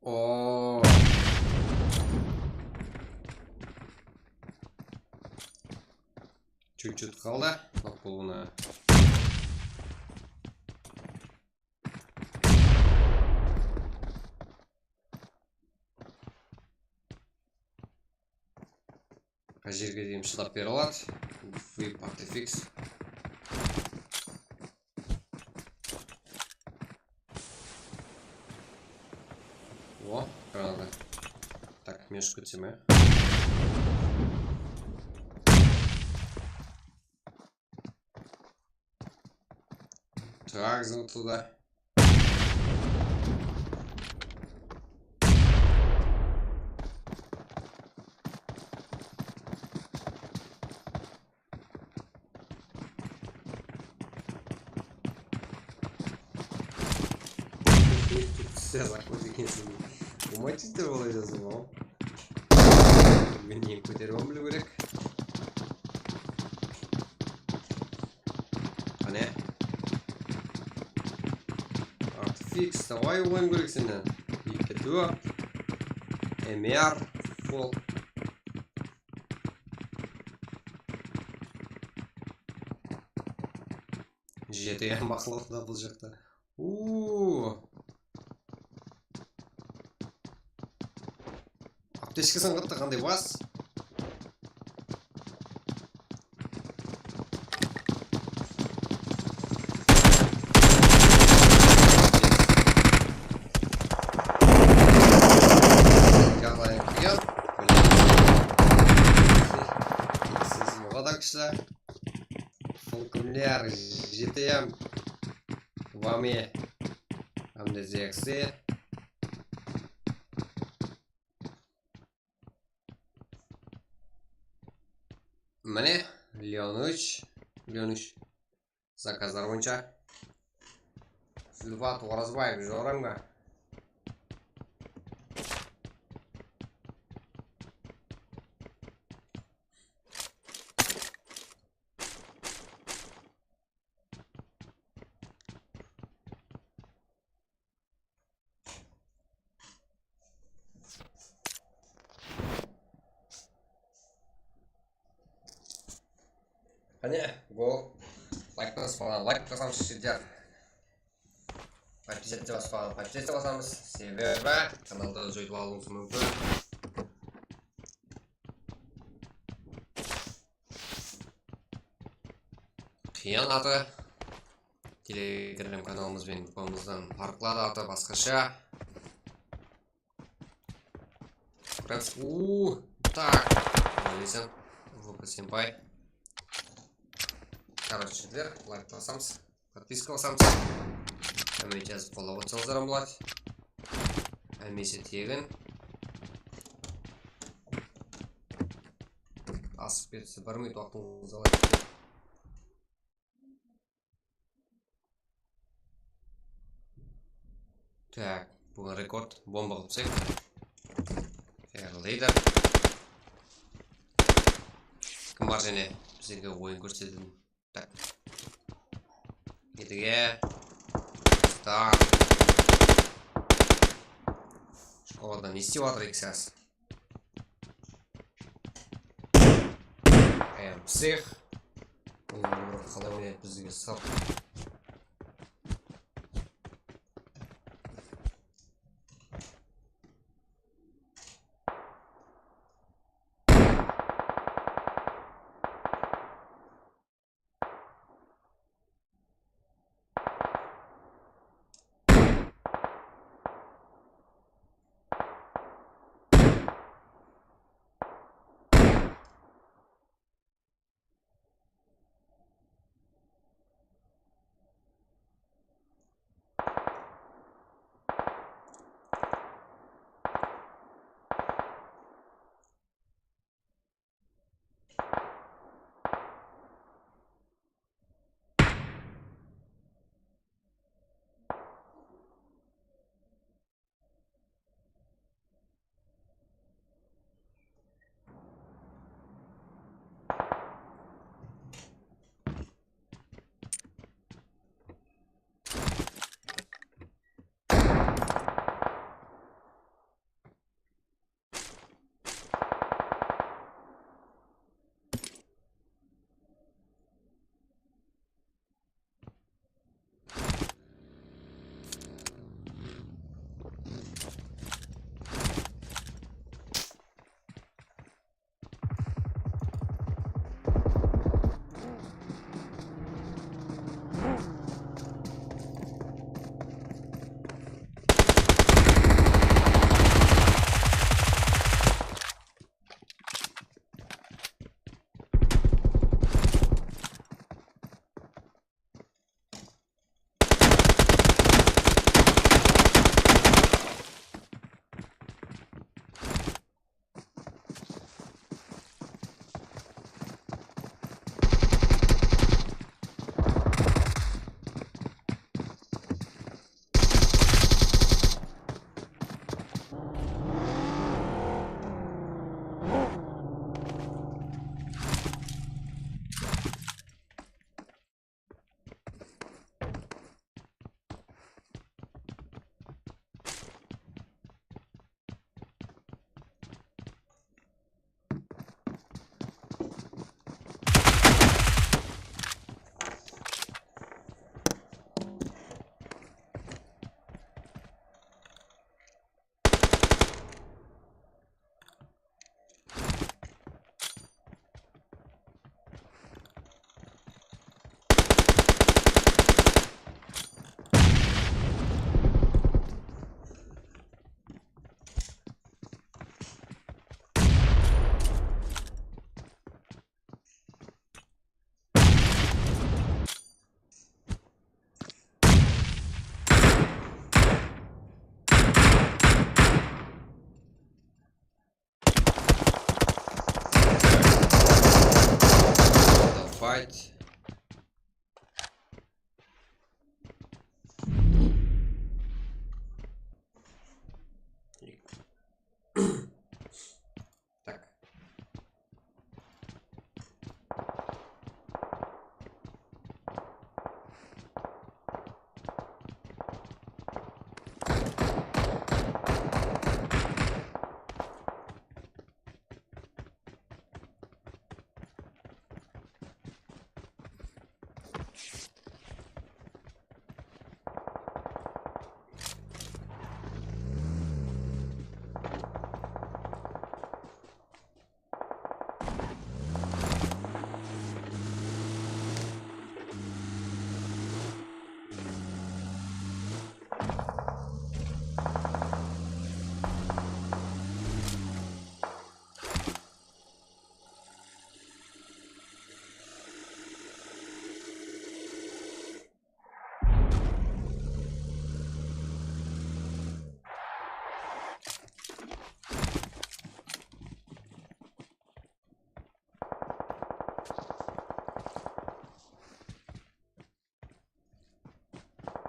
Oo. Чуть-чуть qaldı. Baq, bul bunı. Qay jerge deyin shıdap bere aladı? Whip artefix. O, granata. Tak, men ushıp ketsem, ya. Так, зато туда. Siz aqıl ekensiz. Umay tizdir olay jazdım, aw. Men neni kóterip alıp biliw kerek. Qáne. Artefix, davay, olayım kerek sennen. Eki, tórt. M R, full. Jeti M baqlaw da bul jaqta. Uuu. Aptechkasan qattı qanday bas? Jaǵdayı qıyın. Siz muǵadakshılar. Fulkimler, J T M, Vami, hám de Z X C. Mine, Leonıch, Leonıch, zakazlar boyınsha. Zúlfat Orazbaev, joramga. Qáne, gol. Layk basıp alǵan, layk basamız, jigitler. Podpisаться basıp alǵan, podpisаться basamız. Sebebi kanaldı joytıp alıwıńız múmkin. Qıyan atı. Telegram kanalımız benen grupamızdan parıqladı, atı basqasha. Раз, у, так. Nolesen, V P senpay. Короче, jigitler, layk basamız, podpiska basamız. Komment jazıp qollap otsańızlar ham boladı. Hámmesi tegin. Asıp ketse, bir minut waqtıńızdı alayıq. Tak, bugün rekord, bomba qılıp taslayıq. Fair leader. Kim bar jáne bizlerge oyın kórsetetin? Tak. Edige. Start. Shkolada ne islep atır, X S? Em, psix. Bul bir qalay oynaydı bizge sap.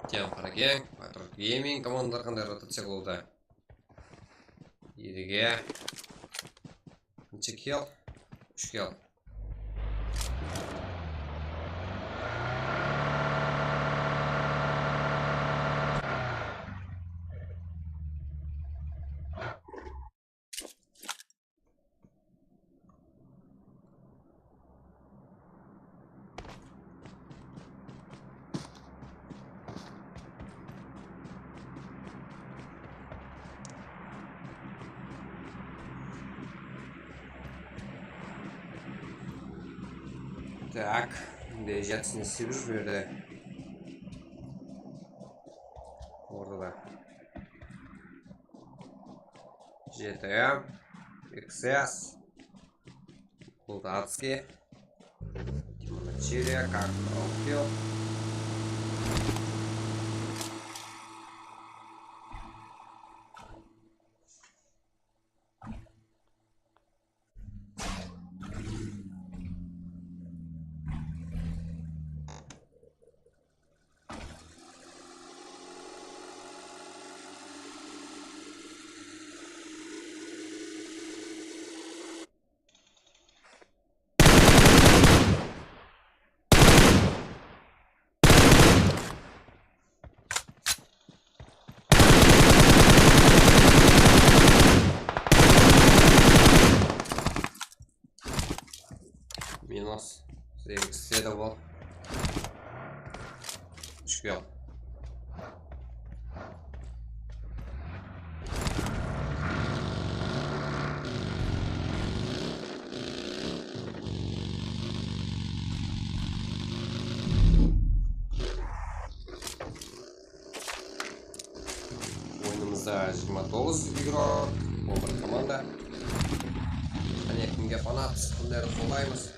Tiam Parken, Patriot Gaming komandaları qanday rotaciya qılıwda? Edige. Necha kill? Úsh kill. Tak, mınday jatısın istep júr bu jerde. Ortada. G T A, X S, Gold Atski, Ultima Chile, Kakao. Minus. Segiz, jeti bol. Úsh kill. Oyınımızda jigirma toǵız igrok, on bir komanda. Qáne, kimge fanat, kimlerdi qollaymız?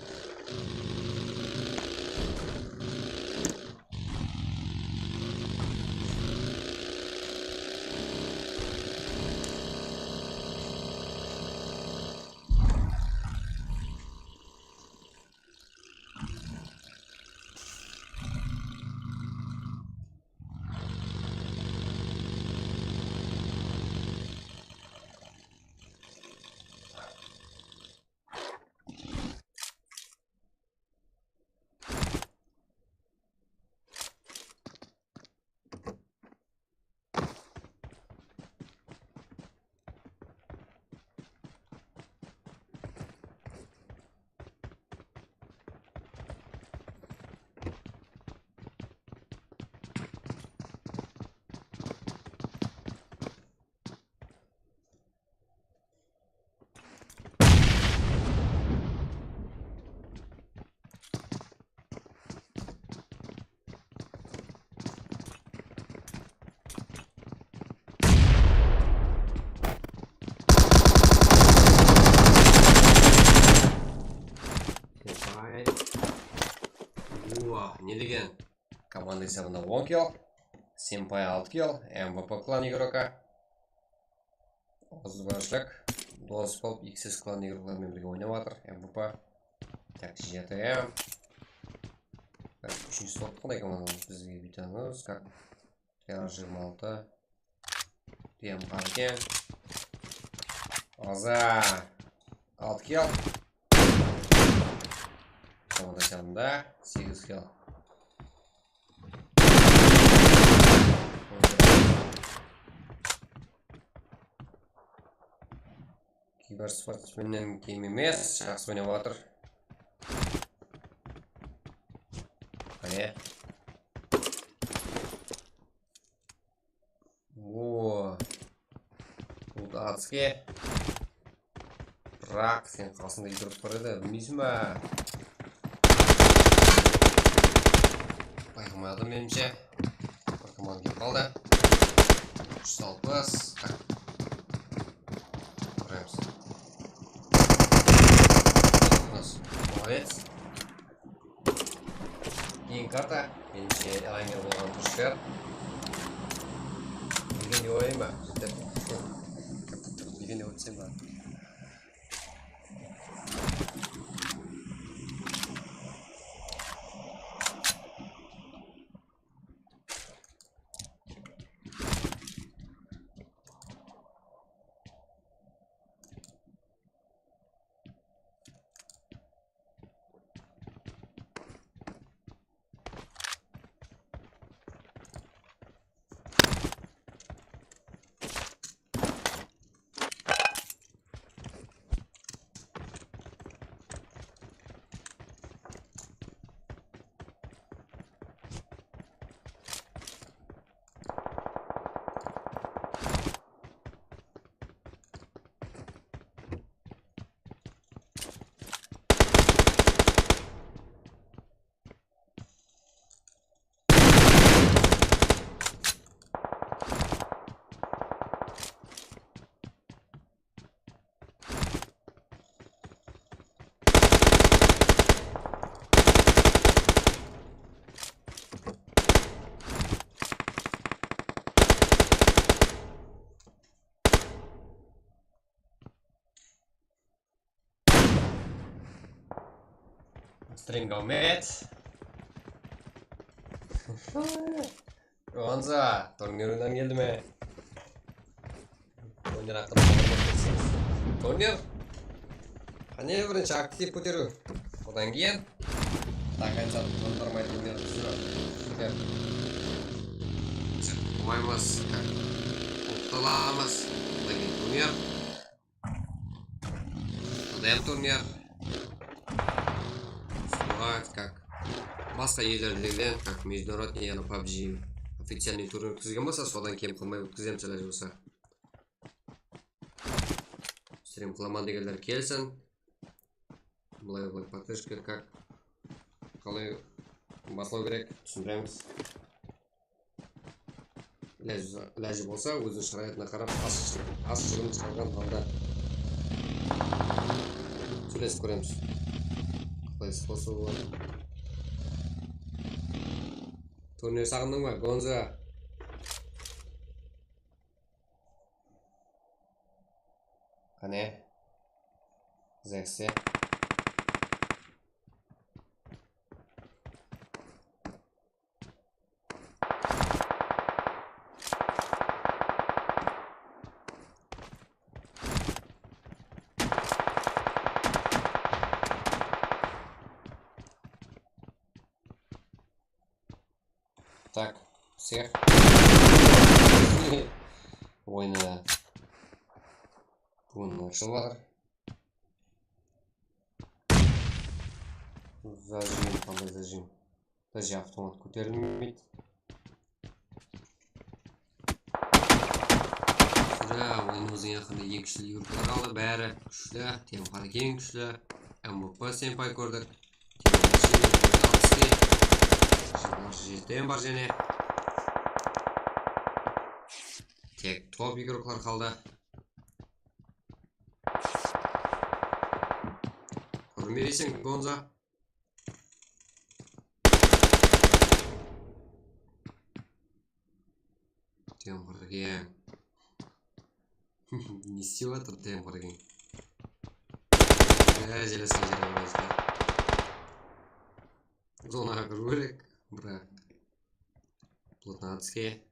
Senpai. Ua, ne degen? Komanda esabında on kill. Senpai altı kill. M V P klan igroka. Ozbashlik. Dos bolıp, X S klan igroklar menen birge oynap atır. M V P. Tak, jeti M. Tak, úshinshi top qanday komanda bizge buytanız? Kak. T R jigirma altı. T M Q eken. Aza. Altı kill. Komanda janında segiz kill. Kibersportsmennen kem emes, jaqsı oynap atır. Qáne. O. Bul da atske. Biraq sen qasında itirip bar edi, bilmeyseń ba? Bayqamay atır, menimshe. Bir komanda kelip qaldı. Úsh júz alpıs. Tak. Qaraymiz. Молодец. Keyingi karta, menimshe, Erlanger bolǵan durıs shıǵar. Bilgen dep oylayman ba? Dep. Bilgen dep oylasam ba? Strimge úmit. Gonza, turnir oynan keldi me? Oynar haqqında maǵlıwmat berseńiz. Turnir. Qáne birinshi aktiv kóteriw. Odan keyin. Так, aytsa, turnir turnir. Uqpay ma, как? Uqtı alamız. Odan keyin turnir. Odan turnir. Как? Basqa ellerdegilen, как международный, yaǵnıy PUBG oficialnıy turnir ótkizgen bolsa, sodan kem qılmay ótkizemiz, ilajı bolsa. Strim qılaman degenler kelsin. Bılay, bılay, поддержка как, qalay baslaw kerek, túsindiremiz. Ilajı, ilajı bolsa, óziniń sharayatına qarap, ashıq, ashıq júrgin shıǵarǵan halda sóylesip kóremiz. Qalay sposobı bar. Turnir saǵındıń ba, Gonza? Qáne. Zekse. Так, всех. Oyna. Búgin mınaǵı bar. Zajim, qanday zajim? Даже avtomat kóterilmeydi. Sirá, oyın ózine yaqında eń kúshli yurtlar aldı, bári kúshli, Temqar keń kúshli, M V P senpay kórdik. Jigirma jeti bar jáne. Tek top igroklar qaldı. Kórmeysen, Gonza. Temqar keń. Ne islep atır Temqar keń? Ya, jelesken jere. Zonaǵa kiriw kerek, biraq. Плотно atske.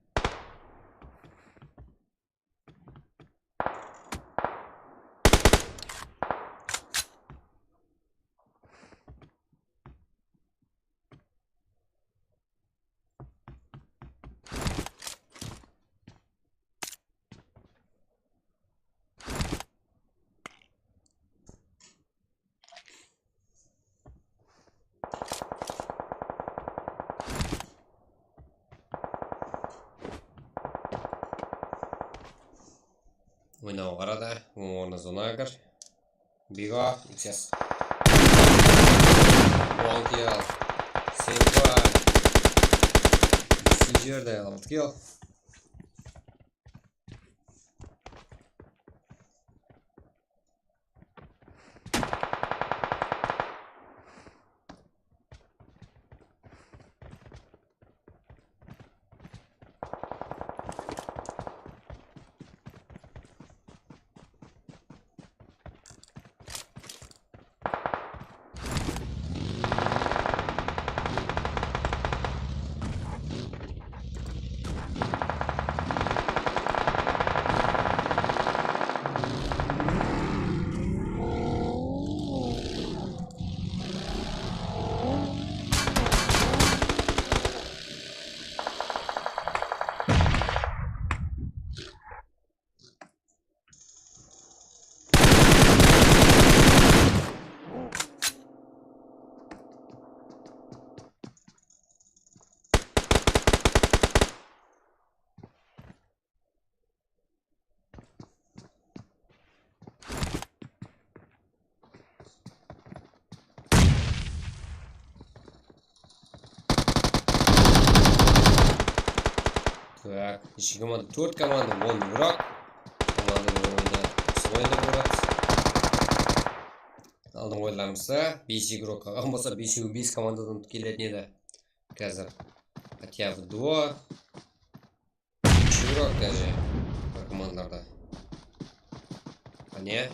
Oynawǵa qara da, oń ornına zonaǵa kir. Bigo, X S. On kill. Senpay. Ikkinshi jerde altı kill. Так, neshe komanda? Tórt komanda, on igrok. Komanda oyında, oyında bolat. Aldın oylarımızda bes igrok qalǵan bolsa, besewi bes komandadan keletin edi. Házir хотя бы два. Úsh igrok даже komandalarda. Qáne.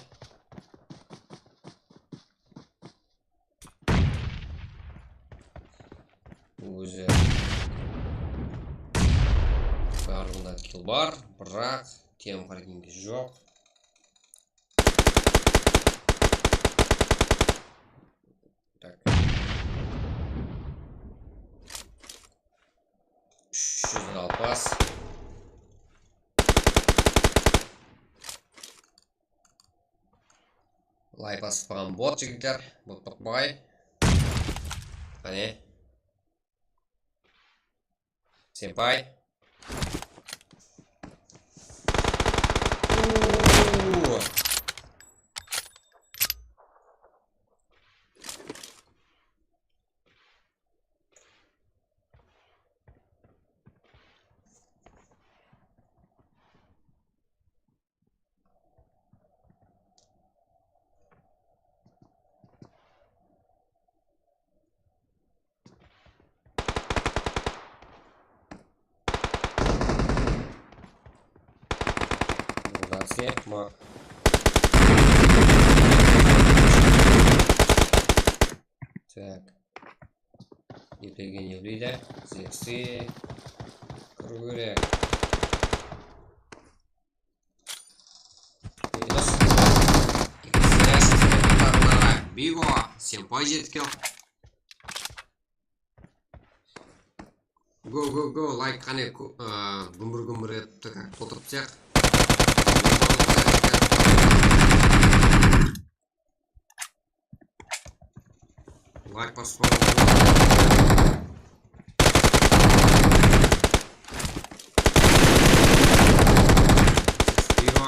kill bar, biraq T M Xarkinge joq. Tak. Úsh júz alpıs. Layk basıp qoyǵan bot, jigitler. Bot, bot, bay. Qáne. Senpay. Uuu. Rotaciya, mak. Tak. Eplegen epleydi. Zeksi. Kiriw kerek. Minus. Bigo, Senpay jetken. Go, go, go, layk qáne, ku-, ıı, gúmbir-gúmbir etip, kak, toltırıp sıyaq. Layk basıp qoyıń. Spiva.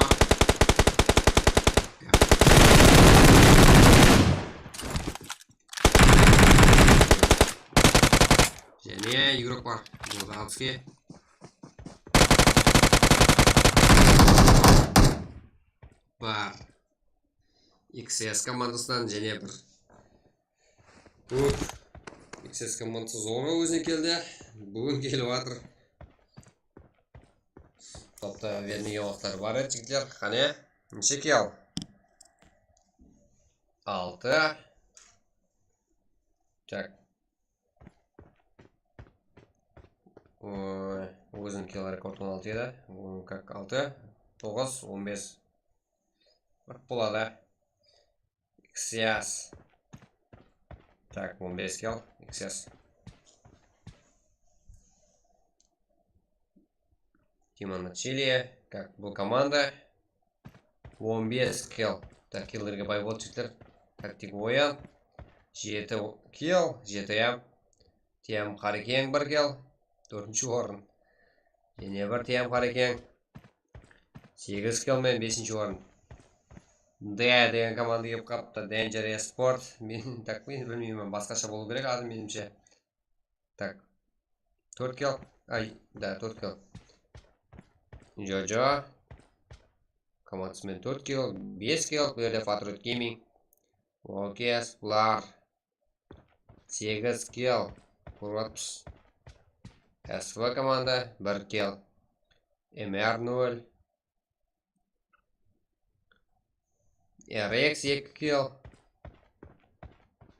Jáne igrok bar. Guldanskiy. Bar. X S komandasınan jáne bir. Uf. X S komandası zorǵa ózine keldi. Búgin kelip atır. Topta bermegen waqıtları bar edi, jigitler. Qáne, neshe kill? Altı. Tak. Oy, óziniń kill rekord on altı edi. Kak altı, toǵız, on bes. Boladı. X S. Tak, on bes kill, X S. Timon Chili, kak, bul komanda. On bes kill. Tak, killlerge bay boldı, jigitler. Taktik oyın. Jeti kill, jeti M. T M Qarekeń bir kill, tórtinshi orın. Jáne bir T M Qarekeń. Segiz kill menen besinshi orın. D degen komanda kelip qaptı, Danger Esport. Men, tak, men bilmeymen, basqasha bolıw kerek adı menimshe. Tak. Tórt kill. Ay, da, tórt kill. Jojo. Komandası menen tórt kill, bes kill. Bul jerde Patriot Gaming. Okes, bular. Segiz kill. Kurvatpız. S V komanda, bir kill. M R nol. R X eki kill.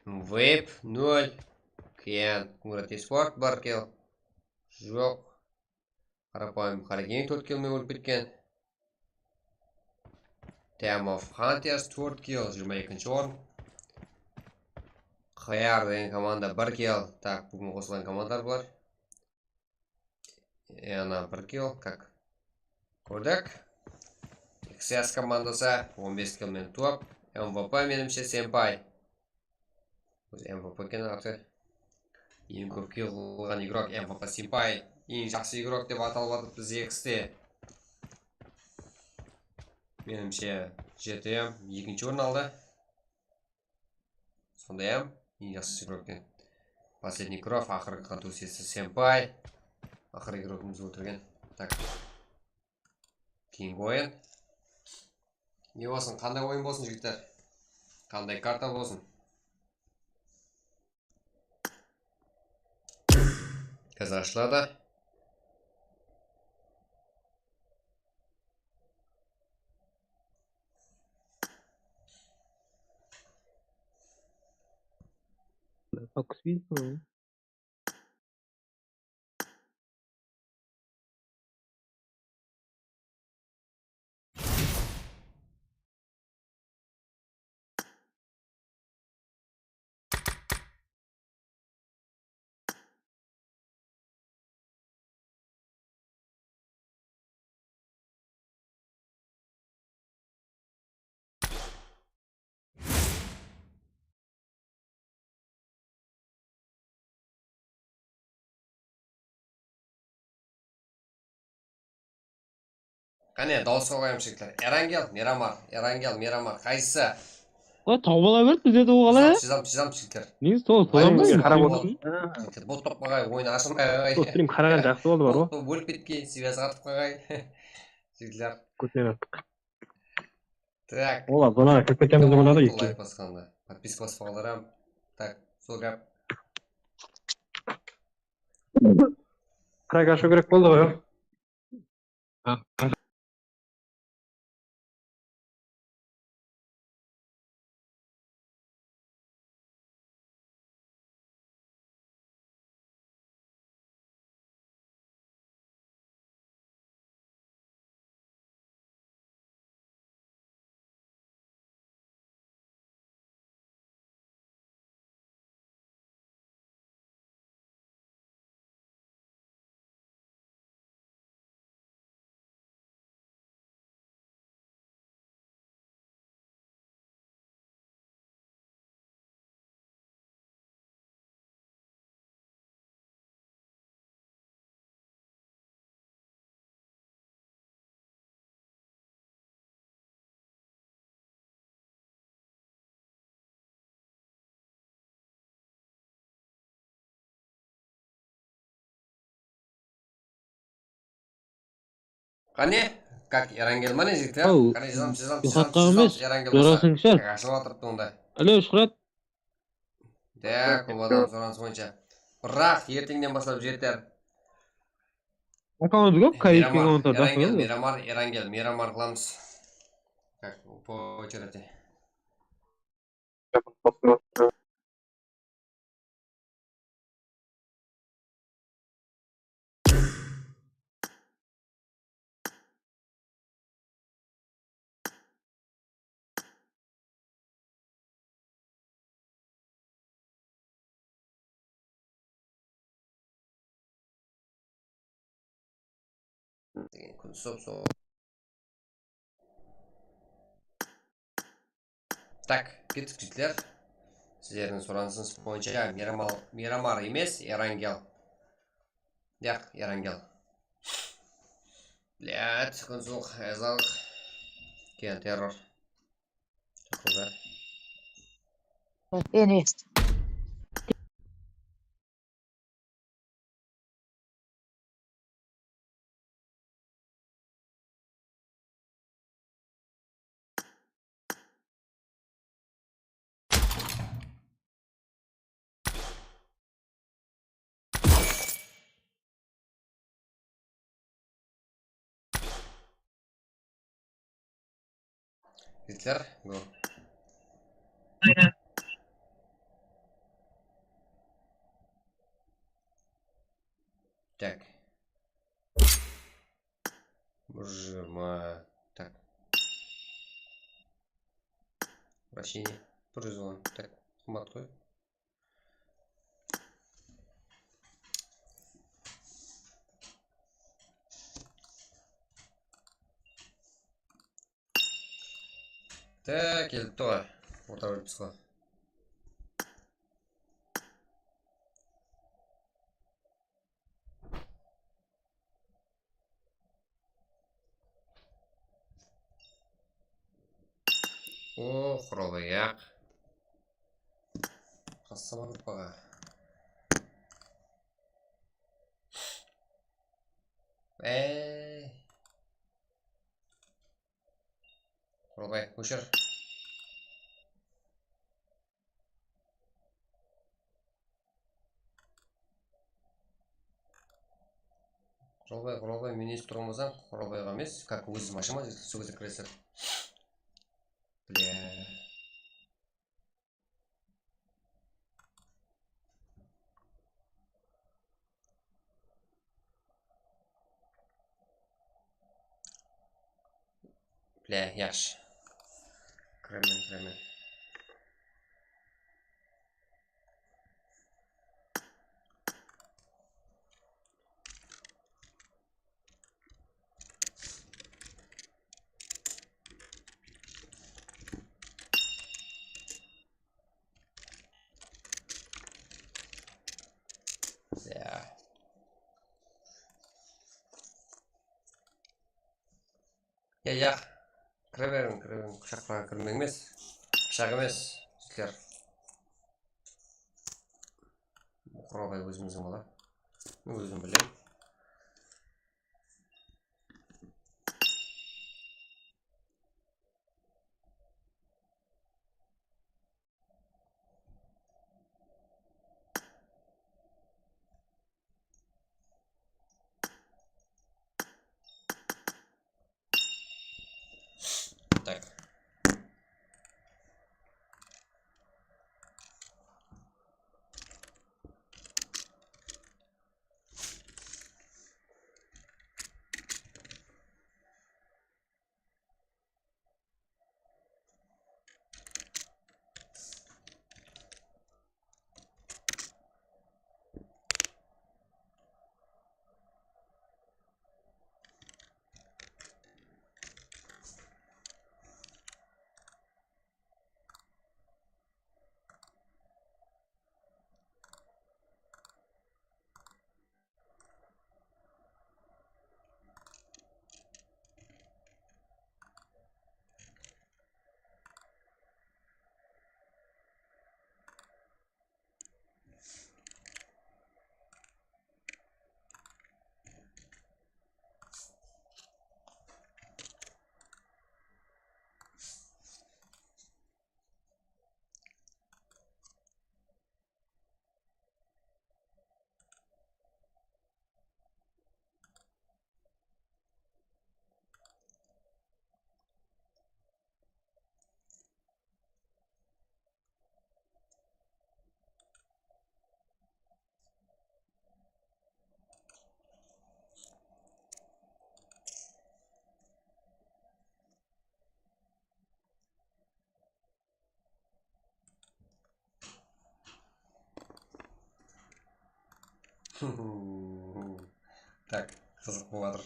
Web nol. Keyin Kurat Esport bir kill. Joq. Qarapayım Qarekeń tórt kill menen ólip ketken. Time of Hunters tórt kill, jigirma ekinshi orın. Q R degen komanda bir kill. Tak, búgin qosılǵan komandalar bular. Yana bir kill, kak. Kórdik. X S komandası on bes kill menen top. M V P menimshe Senpay. Ózi M V P eken atı. Eń kóp kill qılǵan igrok M V P Senpay. Eń jaqsı igrok dep atalıp atırıptı X T. Menimshe, G T M ekinshi orın aldı. Sonday-ám, eń jaqsı igrok eken. Последний кровь, aqırǵı qan tósiysi Senpay. Aqırǵı igrogımızdı óltirgen. Tak. Keyingi oyın. Ne bolsın, qanday oyın bolsın, jigitler? Qanday karta bolsın? Házir ashıladı. Fox Vision. Qáne, dawısqa qoyamız, jigitler. Erangel, Miramar, Erangel, Miramar, qaysısı? Oy, tawıp ala berdi, bizde de ol qalay? Shızam, shızam, shızam, jigitler. Negizi sol, sodan ba? Qarap otırmız. Jigitler, bot topqan ǵay, oyın ashılmay ǵay. Sol, stream qaraǵan jaqsı boldı, bar ǵo. Bot ólip ketken, sviazı qatıp qalǵay. Jigitler. Kópten attıq. Tak. Olar zona kirip ketemiz dep oyladı, eki. Like basqanda. Podpiska baspaǵanlar hám. Tak, sol gáp. Frag ashıw kerek boldı ǵoy. Qáne, kak Erangel, mine, jigitler. Qáne, jazamız, jazamız, jazamız, jazamız, Erangel bolsa. Kak, ashılıp atırıptı onda. Alo, Shuhrat. Dá, kóp adam soranıs boyınsha. Biraq erteńnen baslap jeter. Akkauntı kóp, Miramar, Erangel, Miramar, Erangel, Miramar qılamız. Kak, po очереди. Degen kún sop-sop. Tak, kettik, jigitler. Sizlerdiń soranısıńız boyınsha Miramar, Miramar emes, Erangel. Yaq, Erangel. Blядь, kún suwıq, ayazlıq. Ken terror. Toqta. Ene. Jigitler, go. Tak. Bir júz jigirma. Tak. Вращение. Bir júz on. Tak. Qımbat ǵoy. Tak, kelipti ǵoy. Orta bólip ǵoy. O, Quralbay, yaq. Qassama gruppaǵa. Ey. Quralbay, óshir. Quralbay, Quralbay, men esitip turǵan bolsam, Quralbayǵa emes, как ózim ashaman, sol gezde kiresiz. Блядь. Блядь, yaqshı. Kiremen, kiremen. Ya. Ya, yaq. Kire beriń, kire beriń. Pıshaqqa kirmeń emes. Pıshaq emes, jigitler. Bul Qurabay ózimizdiń bala. Men ózim bilem. Так. Tak, qızıq bolıp atır.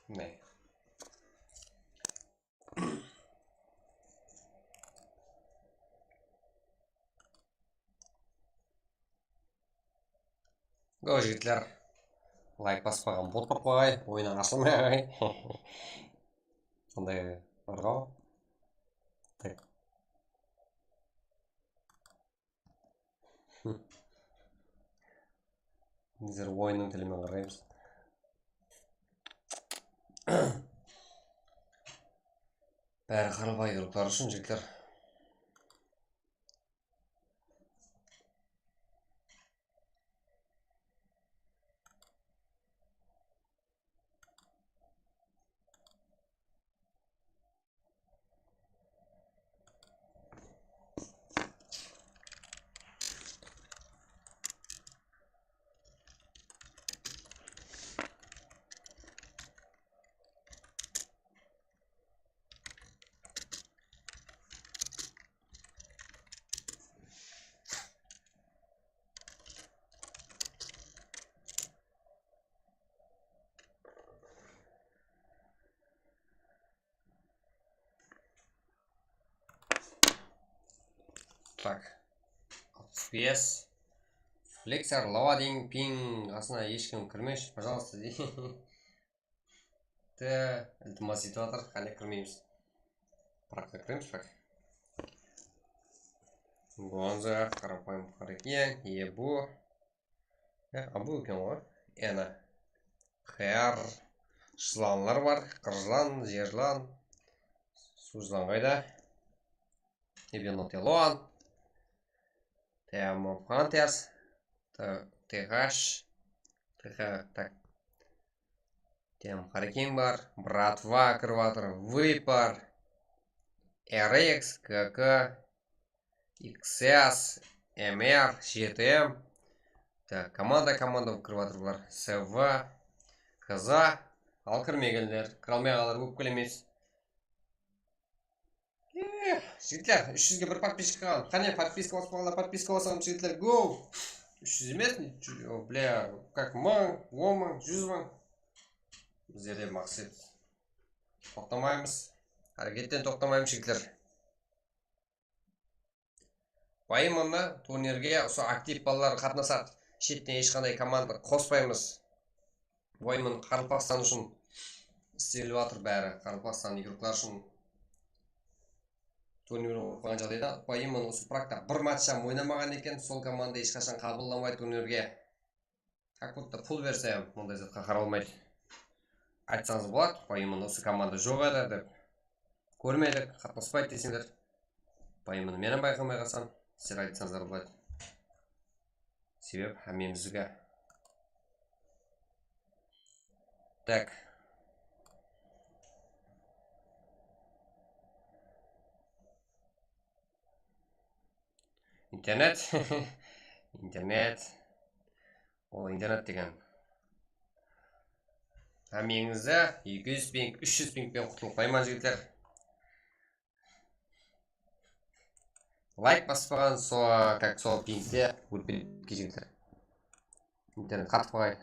Mine. Go, jigitler. Layk baspaǵan bot bolıp qalǵay, oyınnan ashılmay qalǵay. Sonday bar ǵo. Tak. Bizler oyınnıń tili menen qaraymız. Bári Qarabay gruppalar ushın, jigitler. Tak. Alpıs bes. Flexer, loading, ping, qasına hesh kim kirmeshi, пожалуйста, deydi. Te, iltimas etip atır, qáne kirmeymiz. Biraqta kiremiz, biraq. Gonza, qarapayım, Qareken, Ebu. Ya, Abu eken ǵoy. Ena. Xayar. Jılanlar bar. Qırjılan, jerjılan. Suwjılan qayda? Ebenotelon. Teomofantes. Te-, Tehash. Teha-, tak. Tem Qarekeń bar. Bratva kirip atır. Vip bar. R X, K K. X S, M R, jeti M. Tak, komanda, komanda bolıp kirip atır bular. S V, K Z, al kirmegenler, kire almay qalǵanlar, ópkelemeysiz. Eh, jigitler, úsh júzge bir podpischik qalǵan. Qáne, podpiska basıp qalǵanlar, podpiska basań, jigitler, go! Úsh júz emes, o, bля, как mıń, on mıń, júz mıń. Bizlerde maqset. Toqtamaymız. Háreketten toqtamaymız, jigitler. Bayımanda turnirge usı aktiv balalar qatnasadı. Shetten hesh qanday komanda qospaymız. Payımın Qaraqalpaqstan ushın islelip atır bári. Qaraqalpaqstan igroklar ushın turnir bolıp qalǵan jaǵdayda Payımın usı prakta bir match hám oynamaǵan eken, sol komanda hesh qashan qabıllamay turnirge. Как будто pul berse hám bunday zatqa qaralmaydı. Aytsańız boladı, Payımın usı komanda joq edi dep. Kórmedik, qatnaspaydı deseńler. Payımını men hám bayqamay qalsam, sizler aytsańızlar boladı. Sebebi hámmemizge. Tak. Internet. Internet. Ol internet degen. Hámmeńizdi eki júz ping, úsh júz ping penen qutlıqlayman, jigitler. Layk baspaǵan, so, как, sol pingte ólip ketken, jigitler. Internet qatıp qalǵay.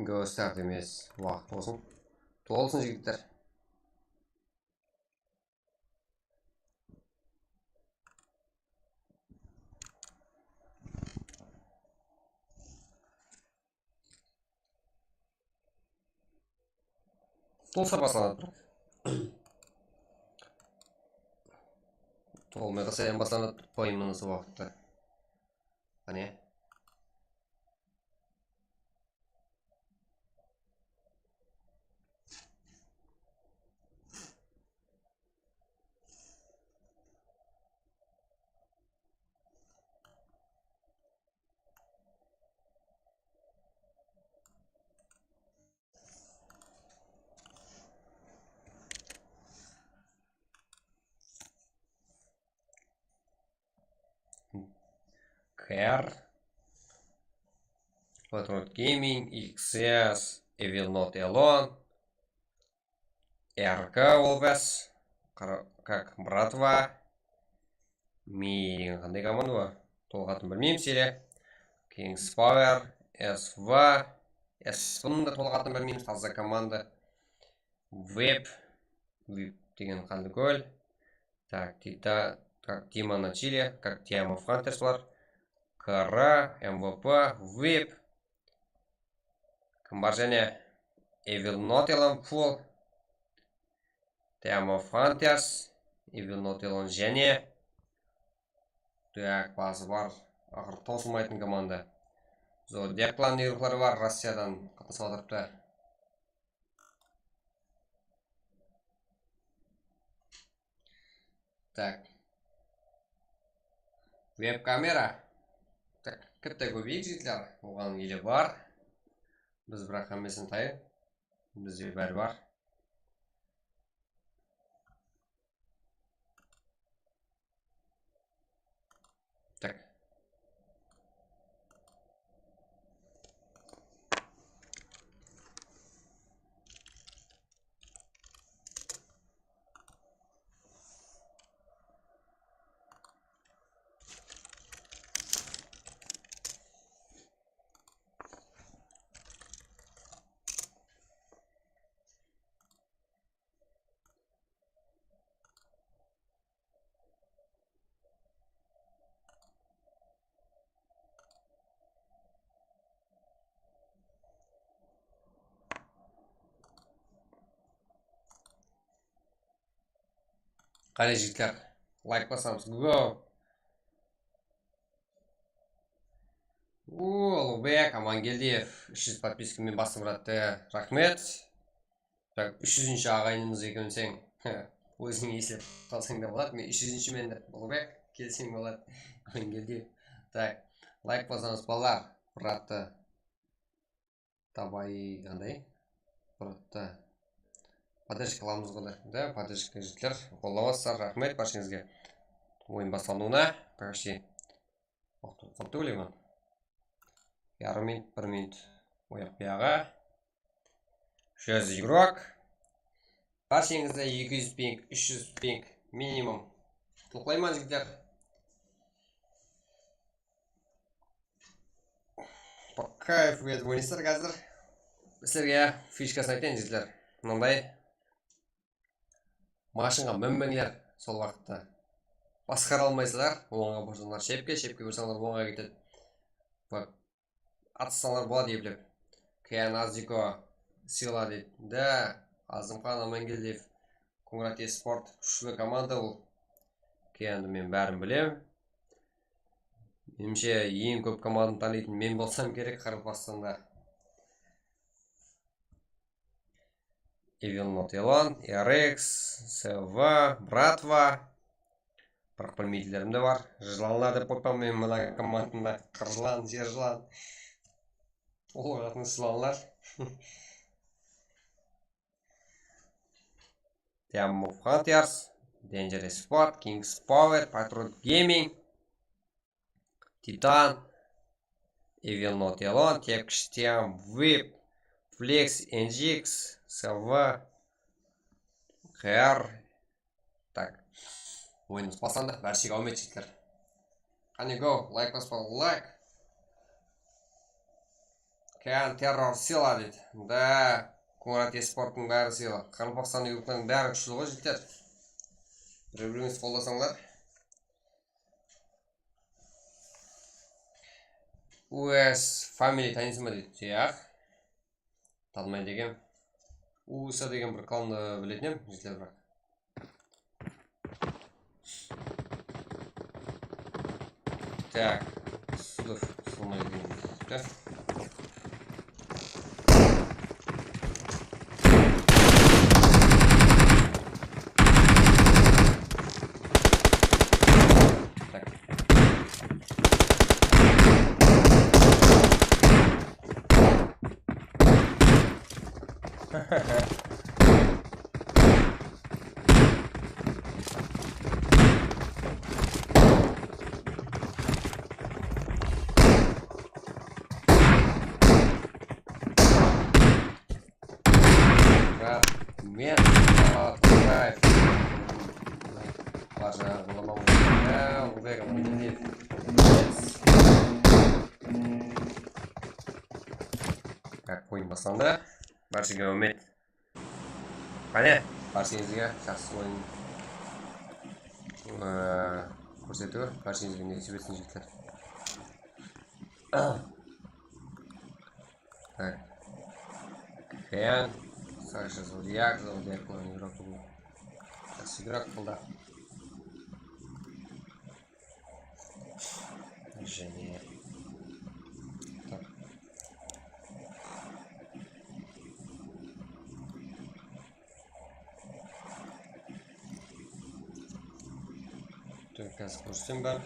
Go start emes, waqıt bolsın. Tolsın, jigitler. Tolsa baslanadı. Tolmay qalsa hám baslanadı, payımınız waqıtta. Qáne. Kar, Patriot Gaming, X S, Evil Not Alone, R K Wolves, qara-, как братва, Mi degen qanday komanda bar? Tolıq atın bilmeymiz ele. Kings Power, S V, S V-nıń da tolıq atın bilmeymiz, taza komanda. Web, Web degen qanday kól. Так, Tita, как Тима на Чили, как Team of Hunters bar. K R, M V P, Web. Kim bar jáne? Evil Not Alone Full. Team of Hunters, Evil Not Alone jáne. Так, bazı bar. Aqır tawsılmaytın komanda. Zodiak Clan igrokları bar, Rossiyadan qatnasıp atırıptı. Так. Veb kamera. Так, kitta kóbeyik, jigitler. Oǵan ele bar. Biz biraq hámmesin tayın. Bizde bári bar. Так. Qáne, jigitler, layk basamız. Go! Uuu, Uluǵbek Amangeldiyev úsh júz podpiska menen basıp atırıptı. Raxmet. Tak, úsh júzinshi aǵayinimiz ekewseń. Óziń eslep qalsań da boladı. Men úsh júzinshimen dep, Uluǵbek, kelseń boladı. Amangeldiyev. Tak, layk basamız, balalar. Brattı. Tabay qanday? Brattı. Podderjka qılamız ǵoy da. Da, podderjka, jigitler. Qollap atırsalar, raxmet bársheńizge. Oyın baslanıwına почти. Waqıt bolıp qalıptı, óyleymen. Yarım minut, bir minut. Oyaq buyaǵı. Júz igrok. Bársheńizdi eki júz ping, úsh júz ping minimum qutlıqlayman, jigitler. По кайфу etip oynaysızlar házir. Sizlerge fishkasın aytayın, jigitler. Mınanday. Mashınǵa minbeńler sol waqıtta. Basqara almaysızlar. Ońǵa bursańlar shepke, shepke bursańlar ońǵa ketedi. Bak, atıssańlar boladı eplep. Keyan Aziko sıyla deydi. Da, Azımxan Amangeldiyev, Końırat Esport, kúshli komanda bul. Keyandı men bárin bilem. Menimshe, eń kóp komandanı tanıytın men bolsam kerek Qaraqalpaqstanda. Evil Not Elon, R X, S V, Bratva. Biraq bilmeytinlerim de bar. Jılanlar dep qoyıppan men mına komandamda. Qırjılan, jer jılan. Ol jaqtın jılanlar. Diamond Hunters, Dangerous Spot, King's Power, Patriot Gaming, Titan, Evil Not Elon, Tepkish Tiam, Whip, Flex, N G X, S V, K R. Tak. Oyınımız baslandı. Bárshege áwmet, jigitler. Qáne, go, layk baspa, layk. Kayan Terror sıyla deydi. Da, Końırat Esporttıń bári sıyla. Qaraqalpaqstan yurtlarınıń bári kúshli ǵoy, jigitler. Bir-birińizdi qollasańlar. U S Family tanıysız ba deydi. Yaq. Tanımaydı ekem. U S A degen bir klandı biletin edim, jigitler, biraq. Так, Sudov, assalamu aleykum. Так. Так. Raxmet, Atqaev. Barshangızǵa ulıwma bolsın. Há, Ulbek Amangeldiyev. Oyın baslandı. Bárshege áwmet. Qáne, bárshengizge jaqsı oyın, ıı, kórsetiw bárshengizge nesip etsin, jigitler. Так. Кен, Саша Зодиак, Зодиак, игрок был. Сейчас игрок был, да. Жене. Так. Так, házir kórsem bar.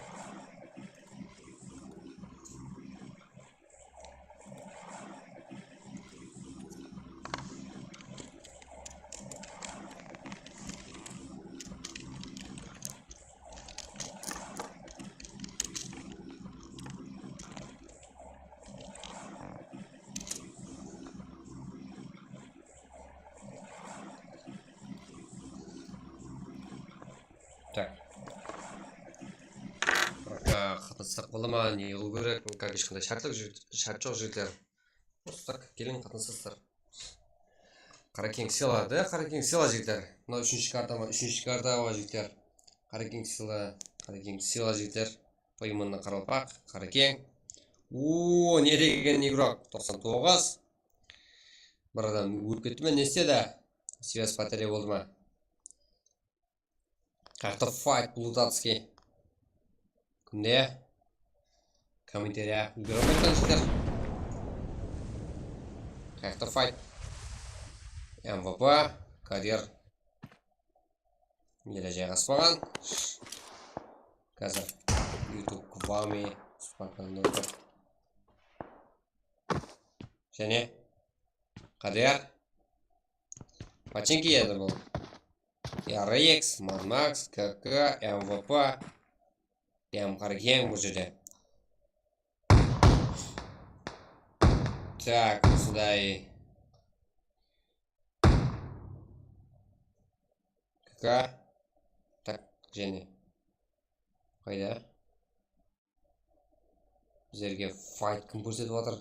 Так. Qatnasırsaq bola ma, ne qılıw kerek? Как, hesh qanday shárt joq, jigit-, shárt joq, jigitler. Просто так keliń, qatnasasızlar. Qarakeń sıyla, da, Qarakeń sıyla, jigitler. Mına úshinshi karta ma, úshinshi karta ma, jigitler. Qarakeń sıyla, Qarakeń sıyla, jigitler. Поименно qaraqalpaq, Qarakeń. Oo, ne degen igrok, toqsan toǵız. Bir adam ólip ketti me, ne istedi? Связь потеря boldı ma? Qayaqta fight, Plutatskiy? Kimde? Kommentariya. Ulgere almay atırsańlar. Qayaqta fight? M V P, Kadir. Ele jayǵaspaǵan. Házir YouTube kvami, спокойно tur. Jáne? Qadir? Починки edi bul. R X, Mad Max, K K, M V P. M Qarakeń bul jerde. Так, usınday. K K. Так, jáne. Qayda? Bizlerge fight kim kórsetip atır?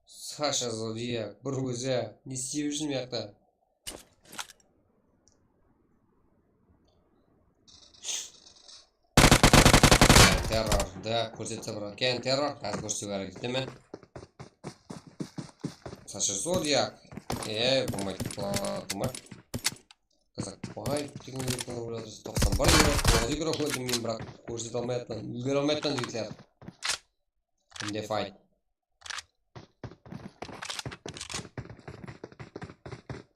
Sasha Zodiak, bir ózi. Ne islep júrsiń bu jaqta? Kórsetse bir Ken Terror, házir kórsetip háreket etemen. Sasha Zodiak. E, bolmaydı, bolmaydı. Kazakbay, toqsan bir euro, toqsan bir euro, toǵız euro qoydım men, biraq kórsete almay atırman, úlgere almay atırman, jigitler. Mende fight.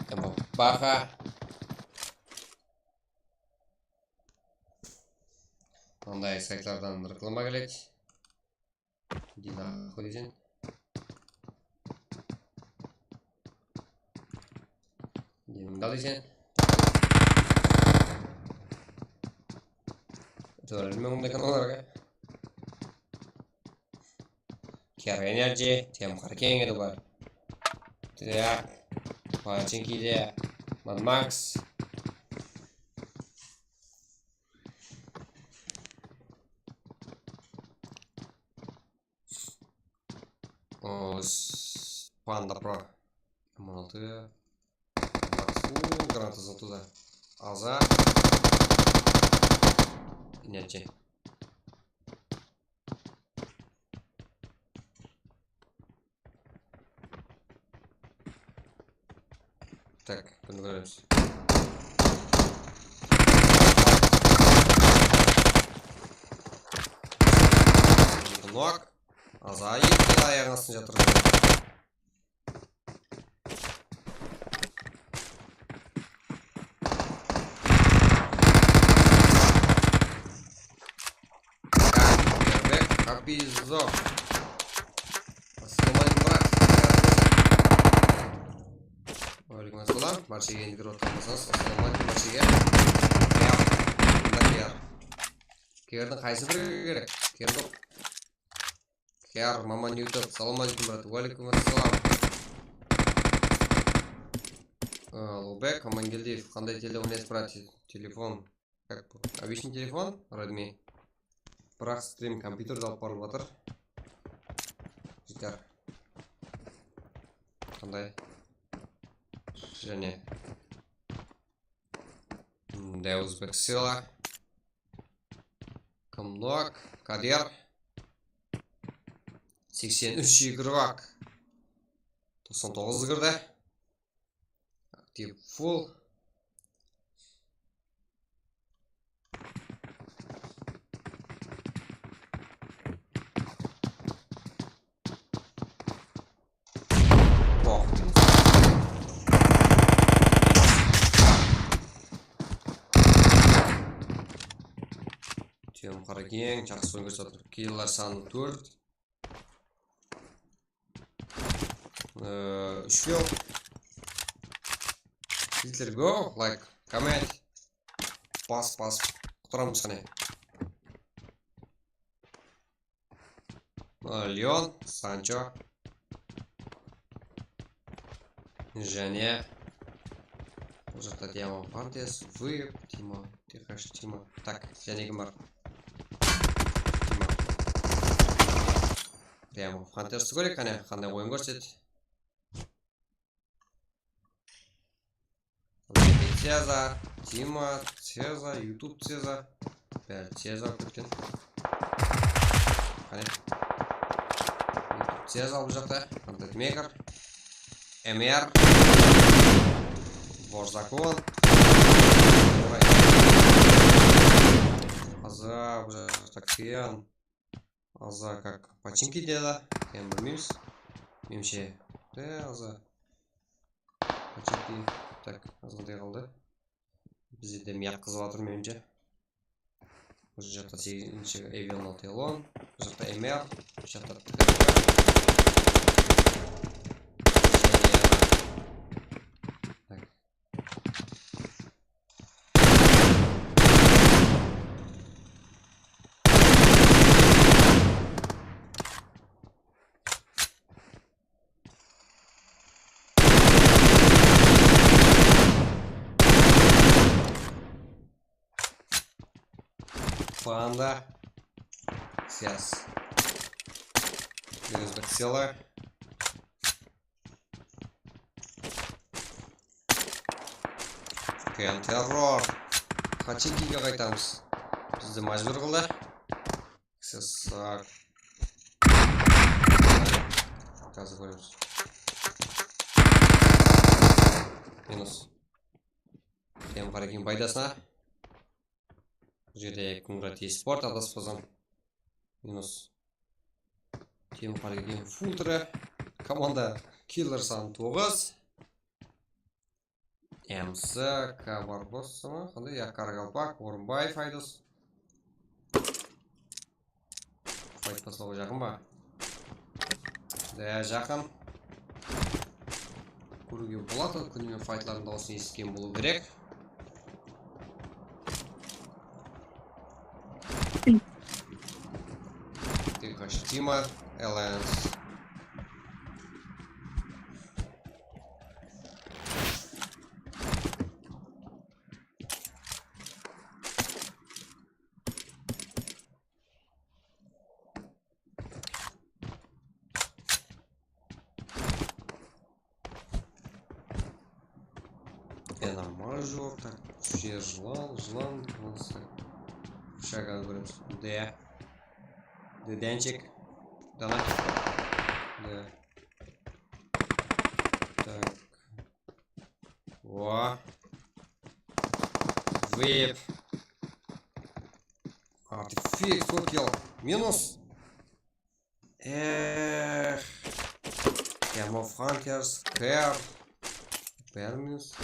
Tamam, baha. Mınday saytlardan reklama keledi. Dila qoysań. Dila deyseń. Tórelme onday kanallarǵa. Kiar Energy, Tem Qarkeng edi bar. Tak, Pachinkide, Mad Max. O, s-, Panda Pro. M on altı. Max, uuu, granata zatuda. Aza. Energy. Tak, kúnni kóremiz. Nok. Aza, eki ayaǵın astın jatırǵan. Gerbek Hafizov. Assalawma aleykum, brat. Wa aleykum assalam. Bárshege endi kirip atırǵan bolsańız, assalawma aleykum bárshege. Kiar. Mında Kiar. Kiardıń qaysı biri kerek? Kiar joq. Kiar, Maman YouTube. Salawma aleykum, brat. Wa aleykum assalam. Ulubek Amangeldiyev. Qanday telde oynaysiz, brat? Telefon. Как бы, обычный телефон, Redmi. Biraq strim kompyuterde alıp barılıp atır. Jigitler. Qanday? Jáne. Mında Uzbek Sila. Kımnok, Kader. Seksen úsh Igrovak. Toqsan toǵız kirdi. Aktiv full. Tem Qarageń, jaqsı oyn kórsetip atır. Killer sanı tórt. Ee, úshlew. Jigitler, go, like, comment. Bas, bas. Qutqaramız qáne. Leon, Sancho. Jáne. Bul jaqta Diamond Pantes, Vıp, Timo, Tixash, Timo. Tak, jáne kim bar? Timo. Diamond Pantersti kóreyik, qáne, qanday oyın kórsetedi. Cezar, Tima, Cezar, YouTube Cezar. Bári Cezar kútken. Qáne. YouTube Cezar bul jaqta. Content Maker. M R. Borzakon. Aza bul jaqta Kian. Aza как Pachinki dedi. Keyin bilmeymiz. Menimshe. De aza. Pachinki. Tak, azǵantay qaldı. Bizde de miyaq qızıp atır, menimshe. Bul jaqta segizinshi Evian Altelon. Bul jaqta M R. Bul jaqta T K. Tak. Panda. Сейчас. Özbek Sela. Ken Terror. Pachinkiga qaytamız. Bizdi májbúr qıldı. Sesar. Házir kóremiz. Minus. Temir qara kiyim paydasına. Bul jerde Kungrat esport, adaspasam. Minus. Temir qara kiyim full tiri. Komanda killer sanı toǵız. M S K Barbarossa ma? Qanday? Ya, Qaraqalpaq, Orınbaev Aydos. Fayt baslawǵa jaqın ba? Da, jaqın. Kóriwge boladı, kúnime faytlardıń dawısın esitken bolıw kerek. Tek Hashima, Alliance. Ena major, tak, usı jer jılan, jılan, nasıl? Shagan kóremiz. D. D, Denchik. Donat. D. Tak. O. Vip. Artifix, Tokio. Minus. Eh. Game of Hunters, Care. Bári minus.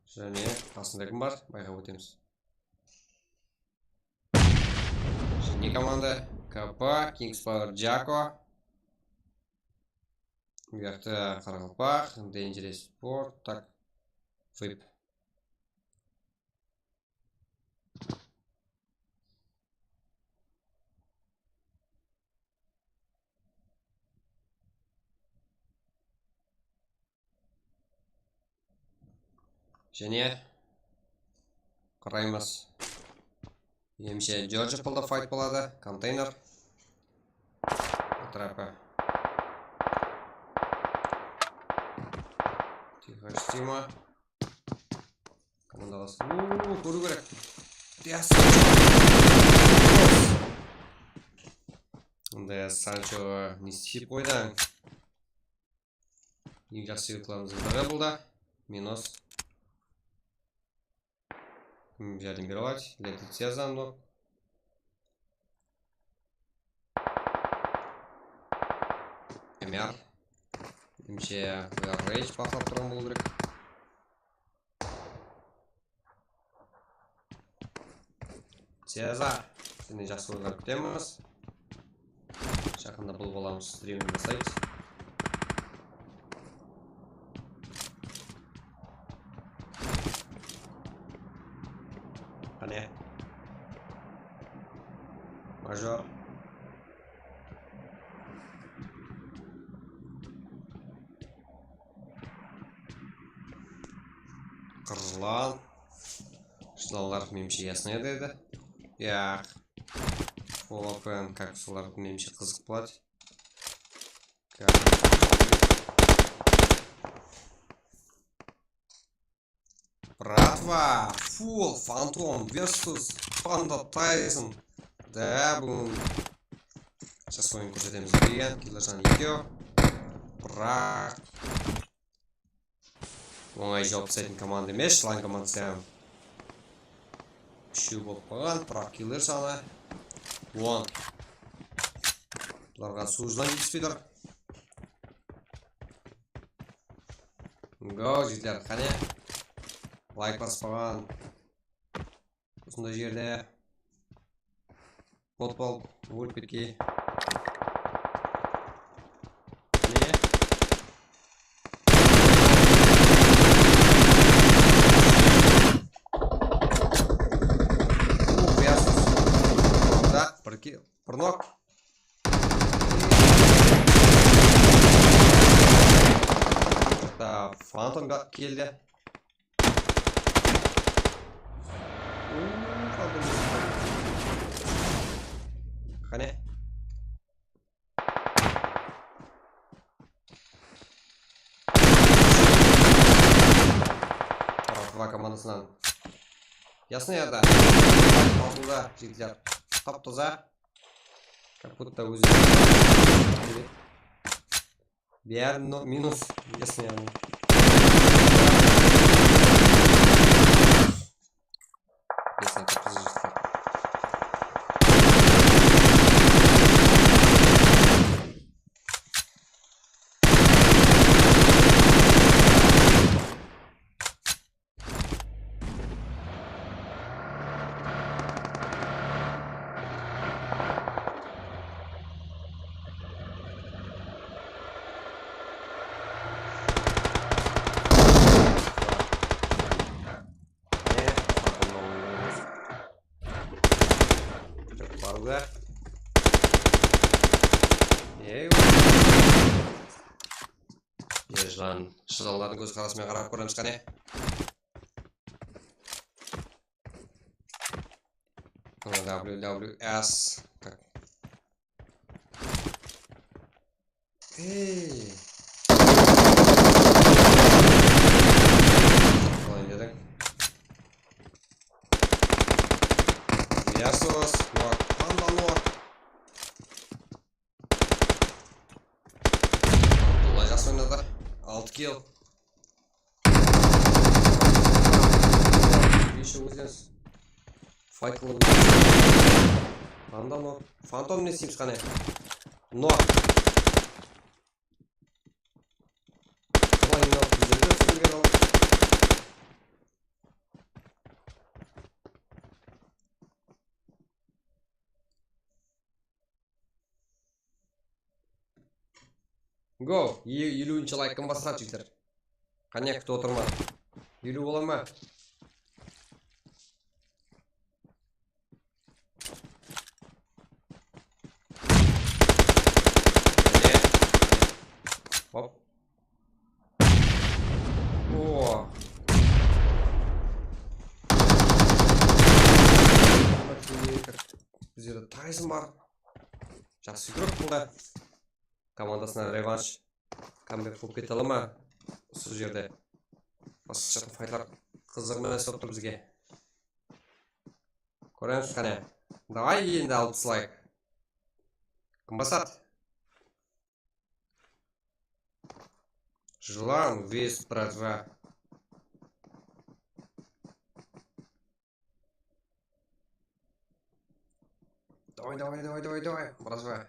Jáne qasında kim bar? Bayqap ótemiz. Jáne komanda K P, Kings Power, Jacko. Bu jaqta Qaraqalpaq, Dangerous Sport, tak, Vip. Jáne qaraymız. Menimshe, George Apple'da fight boladı. Konteyner. Atrapı. Tixo Stima. Komanda qalsın. Uuu, kóriw kerek. Yes. Mında Sancho ne istep qoydı? Eń jaqsı yuklarımızdıń biri bul da. Minus. Kim járdem bere aladı? Letit Sezar, nok. M R. Menimshe, Rage baqlap turǵan bolıw kerek. Sezar, seni jaqsı kórip kútemiz. Jaqında bul balamız streamin baslaymız. Qáne. Major. Qırlan. Jılanlar, menimshe, ясно edi. Yaq. Open, kak, solar, menimshe, qızıq boladı. Bratva, full Fantom versus Panda Tyson. Da, búgin jas oyın kórsetemiz degen, killer sanı ekew. Biraq ońay juwap taslaytın komanda emes, jılan komandası ham. Úshew bolıp qalǵan, biraq killer sanı on. Bularǵa suw jılan jetispey tur. Go, jigitler, qáne. Layk baspaǵan. Usınday jerde. Bot bolıp ólip ketkey. Mine. Uu, qıyasız. Da, bir ki-, bir nok. Da, Fantom ga-, keldi. Uu, qaldı. Qáne. komandasınan. Yasnaya da. Altında jigitler. Tap-taza. Как будто ózi. Bári no-, minus. Yasnaya. Yasnaya, tap-taza jigitler. Ey, jılan, jılanlardıń kózqarası menen qarap kóremiz qáne. W W S. Ey. Qalay dediń? Versus. Nok. Panda nok. Abdulla jaqsı oynadı. Altı kill. Bes óziniz. Fight qılıp. Panda nok. Fantom ne isteymiz qáne? Nok. Qalay nok bizlerdi túsirgen al. Go! E, eliwinshi layk kim basıradı, jigitler? Qáne, kútip otırman. Eliw bola ma? Mine. Hop. O. Bizlerde Tayson bar. Jaqsı júgirip bunda. Komandasına revansh. Kambek qılıp kete ala ma? Usı jerde. Basqasha faytlar qızıq emes bolıp tur bizge. Kóremiz qáne. Davay endi altmısh layk. Kim basadı? Jılan, Вест, братва. Давай, давай, давай, давай, давай, братва.